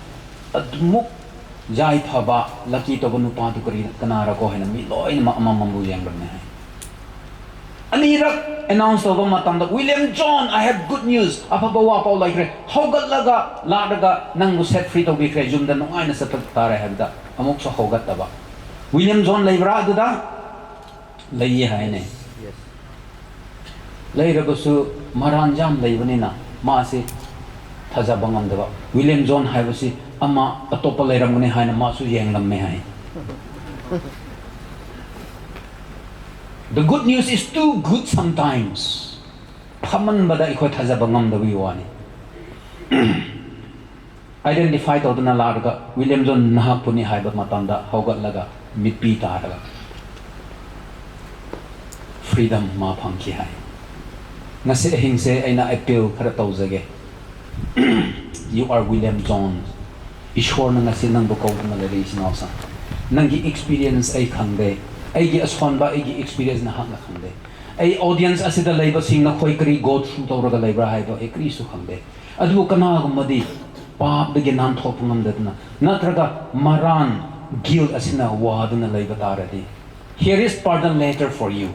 ꯑꯗꯨꯃꯨꯛ ꯌꯥꯏꯐꯕ ꯂꯀꯤ ꯇꯧꯕ ꯅꯨꯄꯥꯗꯨ ꯀꯔꯤ, ꯀꯅꯥꯔꯀꯣ ꯍꯥꯏꯅ ꯃꯤ ꯂꯣꯏꯅꯃꯛ ꯑꯃꯃꯝꯕꯨ ꯌꯦꯡꯂꯝꯃꯦ ꯍꯥꯏ꯫ ꯑꯅꯤꯔꯛ ꯑꯦꯅꯥꯎꯟꯁ ꯇꯧꯕ ꯃꯇꯝꯗ, "William John, I have good news, ꯑꯐꯕ ꯋꯥ ꯄꯥꯎ ꯂꯩꯈ꯭ꯔꯦ, ꯍꯧꯒꯠꯂꯒ ꯂꯥꯛꯂꯒ ꯅꯪꯕꯨ ꯁꯦꯠ ꯐ꯭ꯔꯤ ꯇꯧꯕꯤꯈ꯭ꯔꯦ, ꯌꯨꯝꯗ ꯅꯨꯡꯉꯥꯏꯅ ꯆꯠꯄ ꯇꯥꯔꯦ" ꯍꯥꯏꯕꯗ ꯑꯃꯨꯛꯁꯨ ꯍꯧꯒꯠꯇꯕ꯫ "ꯋꯤꯂꯤꯌꯝ ꯖꯣꯟ ꯂꯩꯕ꯭ꯔꯥ ꯑꯗꯨꯗ?" "ꯂꯩꯌꯦ" ꯍꯥꯏꯅꯦ꯫ ꯂꯩꯔꯕꯁꯨ ꯃꯔꯥꯟ ꯌꯥꯝ ꯂꯩꯕꯅꯤꯅ ꯃꯥꯁꯤ ꯊꯥꯖꯕ ꯉꯝꯗꯕ꯫ "ꯋꯤꯂꯤꯌꯝ ꯖꯣꯟ ꯍꯥꯏꯕꯁꯤ ꯑꯃ ꯑꯇꯣꯞꯄ ꯂꯩꯔꯝꯒꯅꯤ" ꯍꯥꯏꯅ ꯃꯥꯁꯨ ꯌꯦꯡꯂꯝꯃꯦ ꯍꯥꯏ꯫ The good news is too good sometimes. ꯐꯃꯟꯕꯗ ꯑꯩꯈꯣꯏ ꯊꯥꯖꯕ ꯉꯝꯗꯕꯒꯤ ꯋꯥꯅꯤ꯫ ꯑꯥꯏꯗꯦꯟꯇꯤꯐꯥꯏ ꯇꯧꯗꯨꯅ ꯂꯥꯛꯂꯒ ꯋꯤꯂꯤꯌꯝ ꯖꯣꯟ ꯅꯍꯥꯛꯄꯨꯅꯤ ꯍꯥꯏꯕ ꯃꯇꯝꯗ ꯍꯧꯒꯠꯂꯒ ꯃꯤꯠꯄꯤ ꯇꯥꯔꯒ ꯐ꯭ꯔꯤꯗꯝ ꯃꯥ ꯐꯪꯈꯤ ꯍꯥꯏ꯫ ꯉꯁꯤ ꯑꯍꯤꯡꯁꯦ ꯑꯩꯅ ꯑꯦꯄꯤꯜ ꯈꯔ ꯇꯧꯖꯒꯦ꯫ "You are William John." ꯏꯁꯣꯔꯅ ꯉꯁꯤ ꯅꯪꯕꯨ ꯀꯧꯗꯨꯅ ꯂꯩꯔꯦ, ꯏꯆꯤꯟ ꯏꯅꯥꯎꯁꯤꯡ꯫ ꯅꯪꯒꯤ ꯑꯦꯛꯁꯄꯤꯔꯤꯌꯦꯟꯁ ꯑꯩ ꯈꯪꯗꯦ, ꯑꯩꯒꯤ ꯑꯁꯣꯟꯕ, ꯑꯩꯒꯤ ꯑꯦꯛꯁꯄꯤꯔꯤꯌꯦꯟꯁ ꯅꯍꯥꯛꯅ ꯈꯪꯗꯦ꯫ ꯑꯩ ꯑꯣꯗꯤꯌꯦꯟꯁ ꯑꯁꯤꯗ ꯂꯩꯕꯁꯤꯡ, ꯅꯈꯣꯏ ꯀꯔꯤ ꯒꯣ ꯊ꯭ꯔꯨ ꯇꯧꯔꯒ ꯂꯩꯕ꯭ꯔꯥ ꯍꯥꯏꯕꯗꯣ ꯑꯩ ꯀꯔꯤꯁꯨ ꯈꯪꯗꯦ꯫ ꯑꯗꯨꯕꯨ ꯀꯅꯥꯒꯨꯝꯕꯗꯤ ꯄꯥꯞꯇꯒꯤ ꯅꯥꯟꯊꯣꯛꯄ ꯉꯝꯗꯗꯅ ꯅꯠꯇ꯭ꯔꯒ ꯃꯔꯥꯟ, ꯒꯤꯜ ꯑꯁꯤꯅ ꯋꯥꯗꯨꯅ ꯂꯩꯕ ꯇꯥꯔꯗꯤ, "Here is pardon letter for you."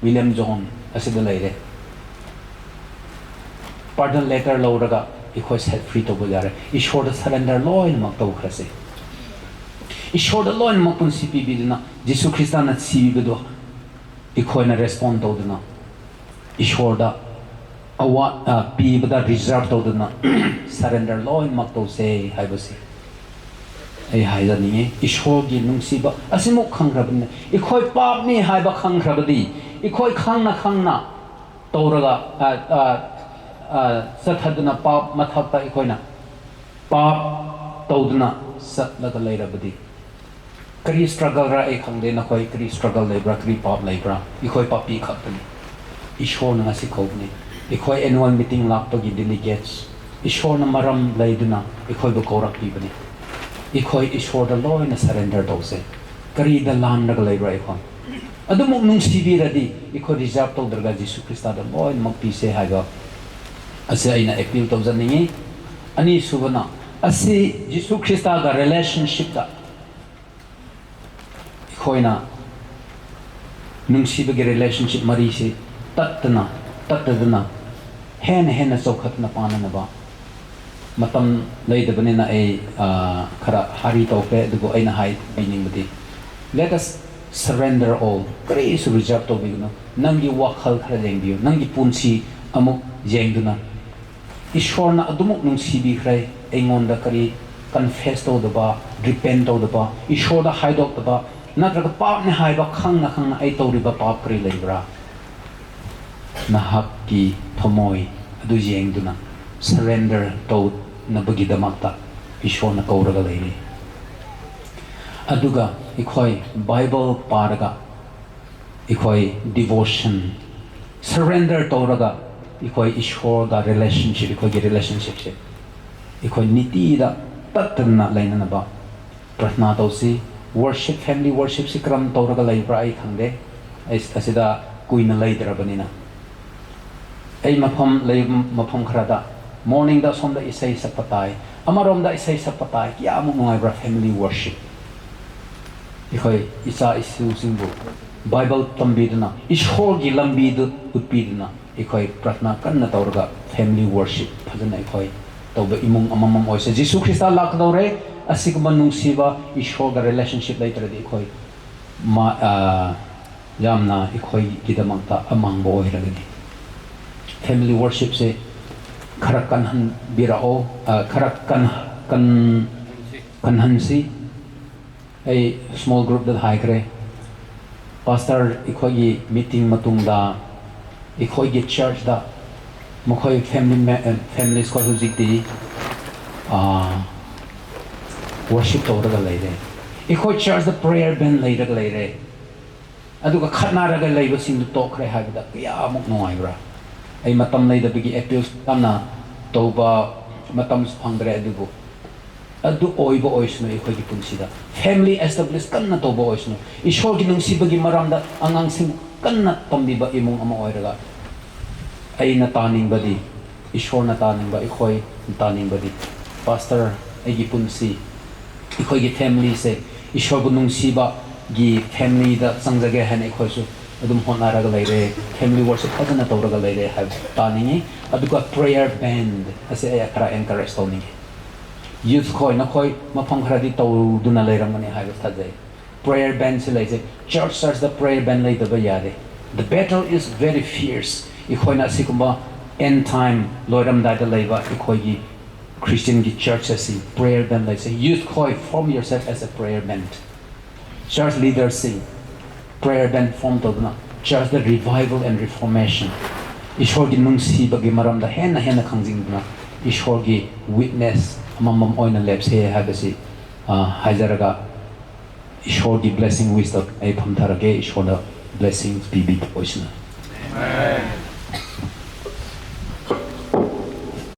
William John ꯑꯁꯤꯗ ꯂꯩꯔꯦ꯫ ꯄꯥꯔꯗꯟ ꯂꯦꯇꯔ ꯂꯧꯔꯒ ꯑꯩꯈꯣꯏ ꯁꯦꯠ ꯐ꯭ꯔꯤ ꯇꯧꯕ ꯌꯥꯔꯦ꯫ ꯏꯁꯣꯔꯗ ꯁꯔꯦꯟꯗꯔ ꯂꯣꯏꯅꯃꯛ ꯇꯧꯈ꯭ꯔꯁꯦ꯫ ꯏꯁꯣꯔꯗ ꯂꯣꯏꯅꯃꯛ ꯄꯨꯟꯁꯤ ꯄꯤꯕꯤꯗꯨꯅ, ꯖꯤꯁꯨ ꯈ꯭ꯔꯤꯁꯇꯅ ꯁꯤꯕꯗꯣ ꯑꯩꯈꯣꯏꯅ ꯔꯦꯁꯄꯣꯟ ꯇꯧꯗꯨꯅ, ꯏꯁꯣꯔꯗ ꯑꯋꯥ-, ꯑ, ꯄꯤꯕꯗ ꯔꯤꯖꯥꯔꯚ ꯇꯧꯗꯨꯅ ꯁꯔꯦꯟꯗꯔ ꯂꯣꯏꯅꯃꯛ ꯇꯧꯁꯦ ꯍꯥꯏꯕꯁꯤ ꯑꯩ ꯍꯥꯏꯖꯅꯤꯡꯉꯤ꯫ ꯏꯁꯣꯔꯒꯤ ꯅꯨꯡꯁꯤꯕ ꯑꯁꯤꯃꯨꯛ ꯈꯪꯈ꯭ꯔꯕꯅꯤꯅ, ꯑꯩꯈꯣꯏ ꯄꯥꯞꯅꯤ ꯍꯥꯏꯕ ꯈꯪꯈ꯭ꯔꯕꯗꯤ, ꯑꯩꯈꯣꯏ ꯈꯪꯅ ꯈꯪꯅ ꯇꯧꯔꯒ, ꯑ, ꯑ, ꯑ, ꯆꯠꯊꯗꯨꯅ ꯄꯥꯞ ꯃꯊꯛꯇ ꯑꯩꯈꯣꯏꯅ ꯄꯥꯞ ꯇꯧꯗꯨꯅ ꯆꯠꯂꯒ ꯂꯩꯔꯕꯗꯤ, ꯀꯔꯤ ꯁ꯭ꯇ꯭ꯔꯒꯜꯔ ꯑꯩ ꯈꯪꯗꯦ, ꯅꯈꯣꯏ ꯀꯔꯤ ꯁ꯭ꯇ꯭ꯔꯒꯜ ꯂꯩꯕ꯭ꯔꯥ, ꯀꯔꯤ ꯄꯥꯞ ꯂꯩꯕ꯭ꯔꯥ? ꯑꯩꯈꯣꯏ ꯄꯥꯄꯤ ꯈꯛꯇꯅꯤ꯫ ꯏꯁꯣꯔꯅ ꯉꯁꯤ ꯀꯧꯕꯅꯤ꯫ ꯑꯩꯈꯣꯏ ꯑꯦꯅꯨꯋꯦꯜ ꯃꯤꯇꯤꯡ ꯂꯥꯛꯄꯒꯤ ꯗꯦꯂꯤꯒꯦꯠꯁ, ꯏꯁꯣꯔꯅ ꯃꯔꯝ ꯂꯩꯗꯨꯅ ꯑꯩꯈꯣꯏꯕꯨ ꯀꯧꯔꯛꯄꯤꯕꯅꯤ꯫ ꯑꯩꯈꯣꯏ ꯏꯁꯣꯔꯗ ꯂꯣꯏꯅ ꯁꯔꯦꯟꯗꯔ ꯇꯧꯁꯦ꯫ ꯀꯔꯤꯗ ꯂꯥꯟꯂꯒ ꯂꯩꯕ꯭ꯔꯥ ꯑꯩꯈꯣꯏ? ꯑꯗꯨꯃꯨꯛ ꯅꯨꯡꯁꯤꯕꯤꯔꯗꯤ ꯑꯩꯈꯣꯏ ꯔꯤꯖꯥꯔꯚ ꯇꯧꯗ꯭ꯔꯒ ꯖꯤꯁꯨ ꯈ꯭ꯔꯤꯁꯇꯗ ꯂꯣꯏꯅꯃꯛ ꯄꯤꯁꯦ ꯍꯥꯏꯕ ꯑꯁꯤ ꯑꯩꯅ ꯑꯦꯄꯤꯜ ꯇꯧꯖꯅꯤꯡꯉꯤ꯫ ꯑꯅꯤꯁꯨꯕꯅ, ꯑꯁꯤ ꯖꯤꯁꯨ ꯈ꯭ꯔꯤꯁꯇꯒ relationship ꯇ ꯑꯩꯈꯣꯏꯅ ꯅꯨꯡꯁꯤꯕꯒꯤ relationship ꯃꯔꯤꯁꯤ ꯇꯠꯇꯅ, ꯇꯠꯇꯗꯅ, ꯍꯦꯟꯅ ꯍꯦꯟꯅ ꯆꯥꯎꯈꯠꯅ ꯄꯥꯅꯅꯕ꯫ ꯃꯇꯝ ꯂꯩꯇꯕꯅꯤꯅ ꯑꯩ, ꯑ, ꯈꯔ ꯍꯔꯤ ꯇꯧꯈ꯭ꯔꯦ, ꯑꯗꯨꯕꯨ ꯑꯩꯅ ꯍꯥꯏꯕꯤꯅꯤꯡꯕꯗꯤ, let us surrender all. ꯀꯔꯤꯁꯨ reserve ꯇꯧꯕꯤꯒꯅꯨ꯫ ꯅꯪꯒꯤ ꯋꯥꯈꯜ ꯈꯔ ꯌꯦꯡꯕꯤꯌꯨ, ꯅꯪꯒꯤ ꯄꯨꯟꯁꯤ ꯑꯃꯨꯛ ꯌꯦꯡꯗꯨꯅ, ꯏꯁꯣꯔꯅ ꯑꯗꯨꯃꯨꯛ ꯅꯨꯡꯁꯤꯕꯤꯈ꯭ꯔꯦ, ꯑꯩꯉꯣꯟꯗ ꯀꯔꯤ confess ꯇꯧꯗꯕ, repent ꯇꯧꯗꯕ, ꯏꯁꯣꯔꯗ ꯍꯥꯏꯗꯣꯛꯇꯕ, ꯅꯠꯇ꯭ꯔꯒ ꯄꯥꯞꯅꯤ ꯍꯥꯏꯕ ꯈꯪꯅ ꯈꯪꯅ ꯑꯩ ꯇꯧꯔꯤꯕ ꯄꯥꯞ ꯀꯔꯤ ꯂꯩꯕ꯭ꯔꯥ? ꯅꯍꯥꯛꯀꯤ ꯊꯃꯣꯏ ꯑꯗꯨ ꯌꯦꯡꯗꯨꯅ surrender ꯇꯧꯅꯕꯒꯤꯗꯃꯛꯇ ꯏꯁꯣꯔꯅ ꯀꯧꯔꯒ ꯂꯩꯔꯤ꯫ ꯑꯗꯨꯒ ꯑꯩꯈꯣꯏ Bible ꯄꯥꯔꯒ, ꯑꯩꯈꯣꯏ devotion, surrender ꯇꯧꯔꯒ, ꯑꯩꯈꯣꯏ ꯏꯁꯣꯔꯒ relationship, ꯑꯩꯈꯣꯏꯒꯤ relationship ꯁꯦ ꯑꯩꯈꯣꯏ ꯅꯤꯇꯤꯗ ꯇꯠꯇꯅ ꯂꯩꯅꯅꯕ ꯄ꯭ꯔꯊꯅꯥ ꯇꯧꯁꯤ꯫ Worship, family worship ꯁꯤ ꯀꯔꯝ ꯇꯧꯔꯒ ꯂꯩꯕ꯭ꯔꯥ ꯑꯩ ꯈꯪꯗꯦ, ꯑꯩ ꯑꯁꯤꯗ ꯀꯨꯏꯅ ꯂꯩꯇ꯭ꯔꯕꯅꯤꯅ꯫ ꯑꯩ ꯃꯐꯝ ꯂꯩ, ꯃꯐꯝ ꯈꯔꯗ morning ꯗ ꯁꯣꯝꯗ ꯏꯁꯩ ꯁꯛꯄ ꯇꯥꯏ, ꯑꯃꯔꯣꯝꯗ ꯏꯁꯩ ꯁꯛꯄ ꯇꯥꯏ, ꯀꯌꯥꯃꯨꯛ ꯅꯨꯡꯉꯥꯏꯕ꯭ꯔꯥ family worship꯫ ꯑꯩꯈꯣꯏ ꯏꯆꯥ ꯏꯁꯨꯁꯤꯡꯕꯨ Bible ꯇꯝꯕꯤꯗꯨꯅ, ꯏꯁꯣꯔꯒꯤ ꯂꯝꯕꯤꯗꯨ ꯎꯠꯄꯤꯗꯨꯅ, ꯑꯩꯈꯣꯏ ꯄ꯭ꯔꯊꯅꯥ ꯀꯟꯅ ꯇꯧꯔꯒ family worship ꯐꯖꯅ ꯑꯩꯈꯣꯏ ꯇꯧꯕ ꯏꯃꯨꯡ ꯑꯃꯃꯝ ꯑꯣꯏꯁꯦ꯫ Jesus Christ ꯂꯥꯛꯀꯗꯧꯔꯦ꯫ ꯑꯁꯤꯒꯨꯝꯕ ꯅꯨꯡꯁꯤꯕ ꯏꯁꯣꯔꯒ relationship ꯂꯩꯇ꯭ꯔꯗꯤ ꯑꯩꯈꯣꯏ ꯃꯥ-, ꯑ, ꯌꯥꯝꯅ ꯑꯩꯈꯣꯏꯒꯤꯗꯃꯛꯇ ꯑꯃꯥꯡꯕ ꯑꯣꯏꯔꯒꯅꯤ꯫ Family worship ꯁꯦ ꯈꯔ ꯀꯟꯍꯟꯕꯤꯔꯛꯑꯣ, ꯑ, ꯈꯔ ꯀꯟ-, ꯀꯟ-, ꯀꯟꯍꯟꯁꯤ꯫ ꯑꯩ small group ꯇ ꯍꯥꯏꯈ꯭ꯔꯦ, Pastor, ꯑꯩꯈꯣꯏꯒꯤ meeting ꯃꯇꯨꯡꯗ ꯑꯩꯈꯣꯏꯒꯤ church ꯇ ꯃꯈꯣꯏ family me-, ꯑ, families ꯈꯣꯏ ꯍꯧꯖꯤꯛꯇꯤ, ꯑ, worship ꯇꯧꯔꯒ ꯂꯩꯔꯦ꯫ ꯑꯩꯈꯣꯏ church ꯇ prayer band ꯂꯩꯔꯒ ꯂꯩꯔꯦ꯫ ꯑꯗꯨꯒ ꯈꯠꯅꯔꯒ ꯂꯩꯕꯁꯤꯡꯗꯨ ꯇꯣꯛꯈ꯭ꯔꯦ ꯍꯥꯏꯕꯗ ꯀꯌꯥꯃꯨꯛ ꯅꯨꯡꯉꯥꯏꯕ꯭ꯔꯥ꯫ ꯑꯩ ꯃꯇꯝ ꯂꯩꯇꯕꯒꯤ appeal ꯌꯥꯝꯅ ꯇꯧꯕ ꯃꯇꯝꯁꯨ ꯐꯪꯗ꯭ꯔꯦ, ꯑꯗꯨꯕꯨ ꯑꯗꯨ ꯑꯣꯏꯕ ꯑꯣꯏꯁꯅꯨ, ꯑꯩꯈꯣꯏꯒꯤ ꯄꯨꯟꯁꯤꯗ family establish ꯀꯟꯅ ꯇꯧꯕ ꯑꯣꯏꯁꯅꯨ꯫ ꯏꯁꯣꯔꯒꯤ ꯅꯨꯡꯁꯤꯕꯒꯤ ꯃꯔꯝꯗ ꯑꯉꯥꯡꯁꯤꯡ ꯀꯟꯅ ꯇꯝꯕꯤꯕ ꯏꯃꯨꯡ ꯑꯃ ꯑꯣꯏꯔꯒ, ꯑꯩꯅ ꯇꯥꯅꯤꯡꯕꯗꯤ, ꯏꯁꯣꯔꯅ ꯇꯥꯅꯤꯡꯕ, ꯑꯩꯈꯣꯏ ꯇꯥꯅꯤꯡꯕꯗꯤ, Pastor, ꯑꯩꯒꯤ ꯄꯨꯟꯁꯤ, ꯑꯩꯈꯣꯏꯒꯤ family ꯁꯦ ꯏꯁꯣꯔꯕꯨ ꯅꯨꯡꯁꯤꯕꯒꯤ family ꯗ ꯆꯪꯖꯒꯦ ꯍꯥꯏꯅ ꯑꯩꯈꯣꯏꯁꯨ ꯑꯗꯨꯝ ꯍꯣꯠꯅꯔꯒ ꯂꯩꯔꯦ꯫ Family worship ꯐꯖꯅ ꯇꯧꯔꯒ ꯂꯩꯔꯦ ꯍꯥꯏꯕ ꯇꯥꯅꯤꯡꯉꯤ꯫ ꯑꯗꯨꯒ prayer band ꯑꯁꯦ ꯑꯩ ꯈꯔ encourage ꯇꯧꯅꯤꯡꯉꯤ꯫ Youth ꯈꯣꯏ, ꯅꯈꯣꯏ ꯃꯐꯝ ꯈꯔꯗꯤ ꯇꯧꯗꯨꯅ ꯂꯩꯔꯝꯒꯅꯤ ꯍꯥꯏꯕ ꯊꯥꯖꯩ꯫ Prayer band ꯁꯤ ꯂꯩꯖꯩ꯫ Church, church ꯇ prayer band ꯂꯩꯇꯕ ꯌꯥꯗꯦ꯫ The battle is very fierce꯫ ꯑꯩꯈꯣꯏꯅ ꯑꯁꯤꯒꯨꯝꯕ end time ꯂꯣꯏꯔꯝꯗꯥꯏꯗ ꯂꯩꯕ ꯑꯩꯈꯣꯏꯒꯤ Christian ꯒꯤ church ꯑꯁꯤ prayer band ꯂꯩꯖꯩ꯫ Youth ꯈꯣꯏ, form yourself as a prayer band꯫ Church leader ꯁꯤꯡ, prayer band form ꯇꯧꯗꯨꯅ church ꯇ revival and reformation, ꯏꯁꯣꯔꯒꯤ ꯅꯨꯡꯁꯤꯕꯒꯤ ꯃꯔꯝꯗ ꯍꯦꯟꯅ ꯍꯦꯟꯅ ꯈꯪꯖꯤꯟꯗꯨꯅ ꯏꯁꯣꯔꯒꯤ witness ꯑꯃꯃꯝ ꯑꯣꯏꯅ ꯂꯦꯞꯁꯦ ꯍꯥꯏꯕꯁꯤ, ꯑ, ꯍꯥꯏꯖꯔꯒ, ꯏꯁꯣꯔꯒꯤ blessing wish ꯇꯧ ꯑꯩ ꯐꯝꯊꯔꯒꯦ꯫ ꯏꯁꯣꯔꯅ blessing ꯄꯤꯕꯤꯕ ꯑꯣꯏꯁꯅꯨ꯫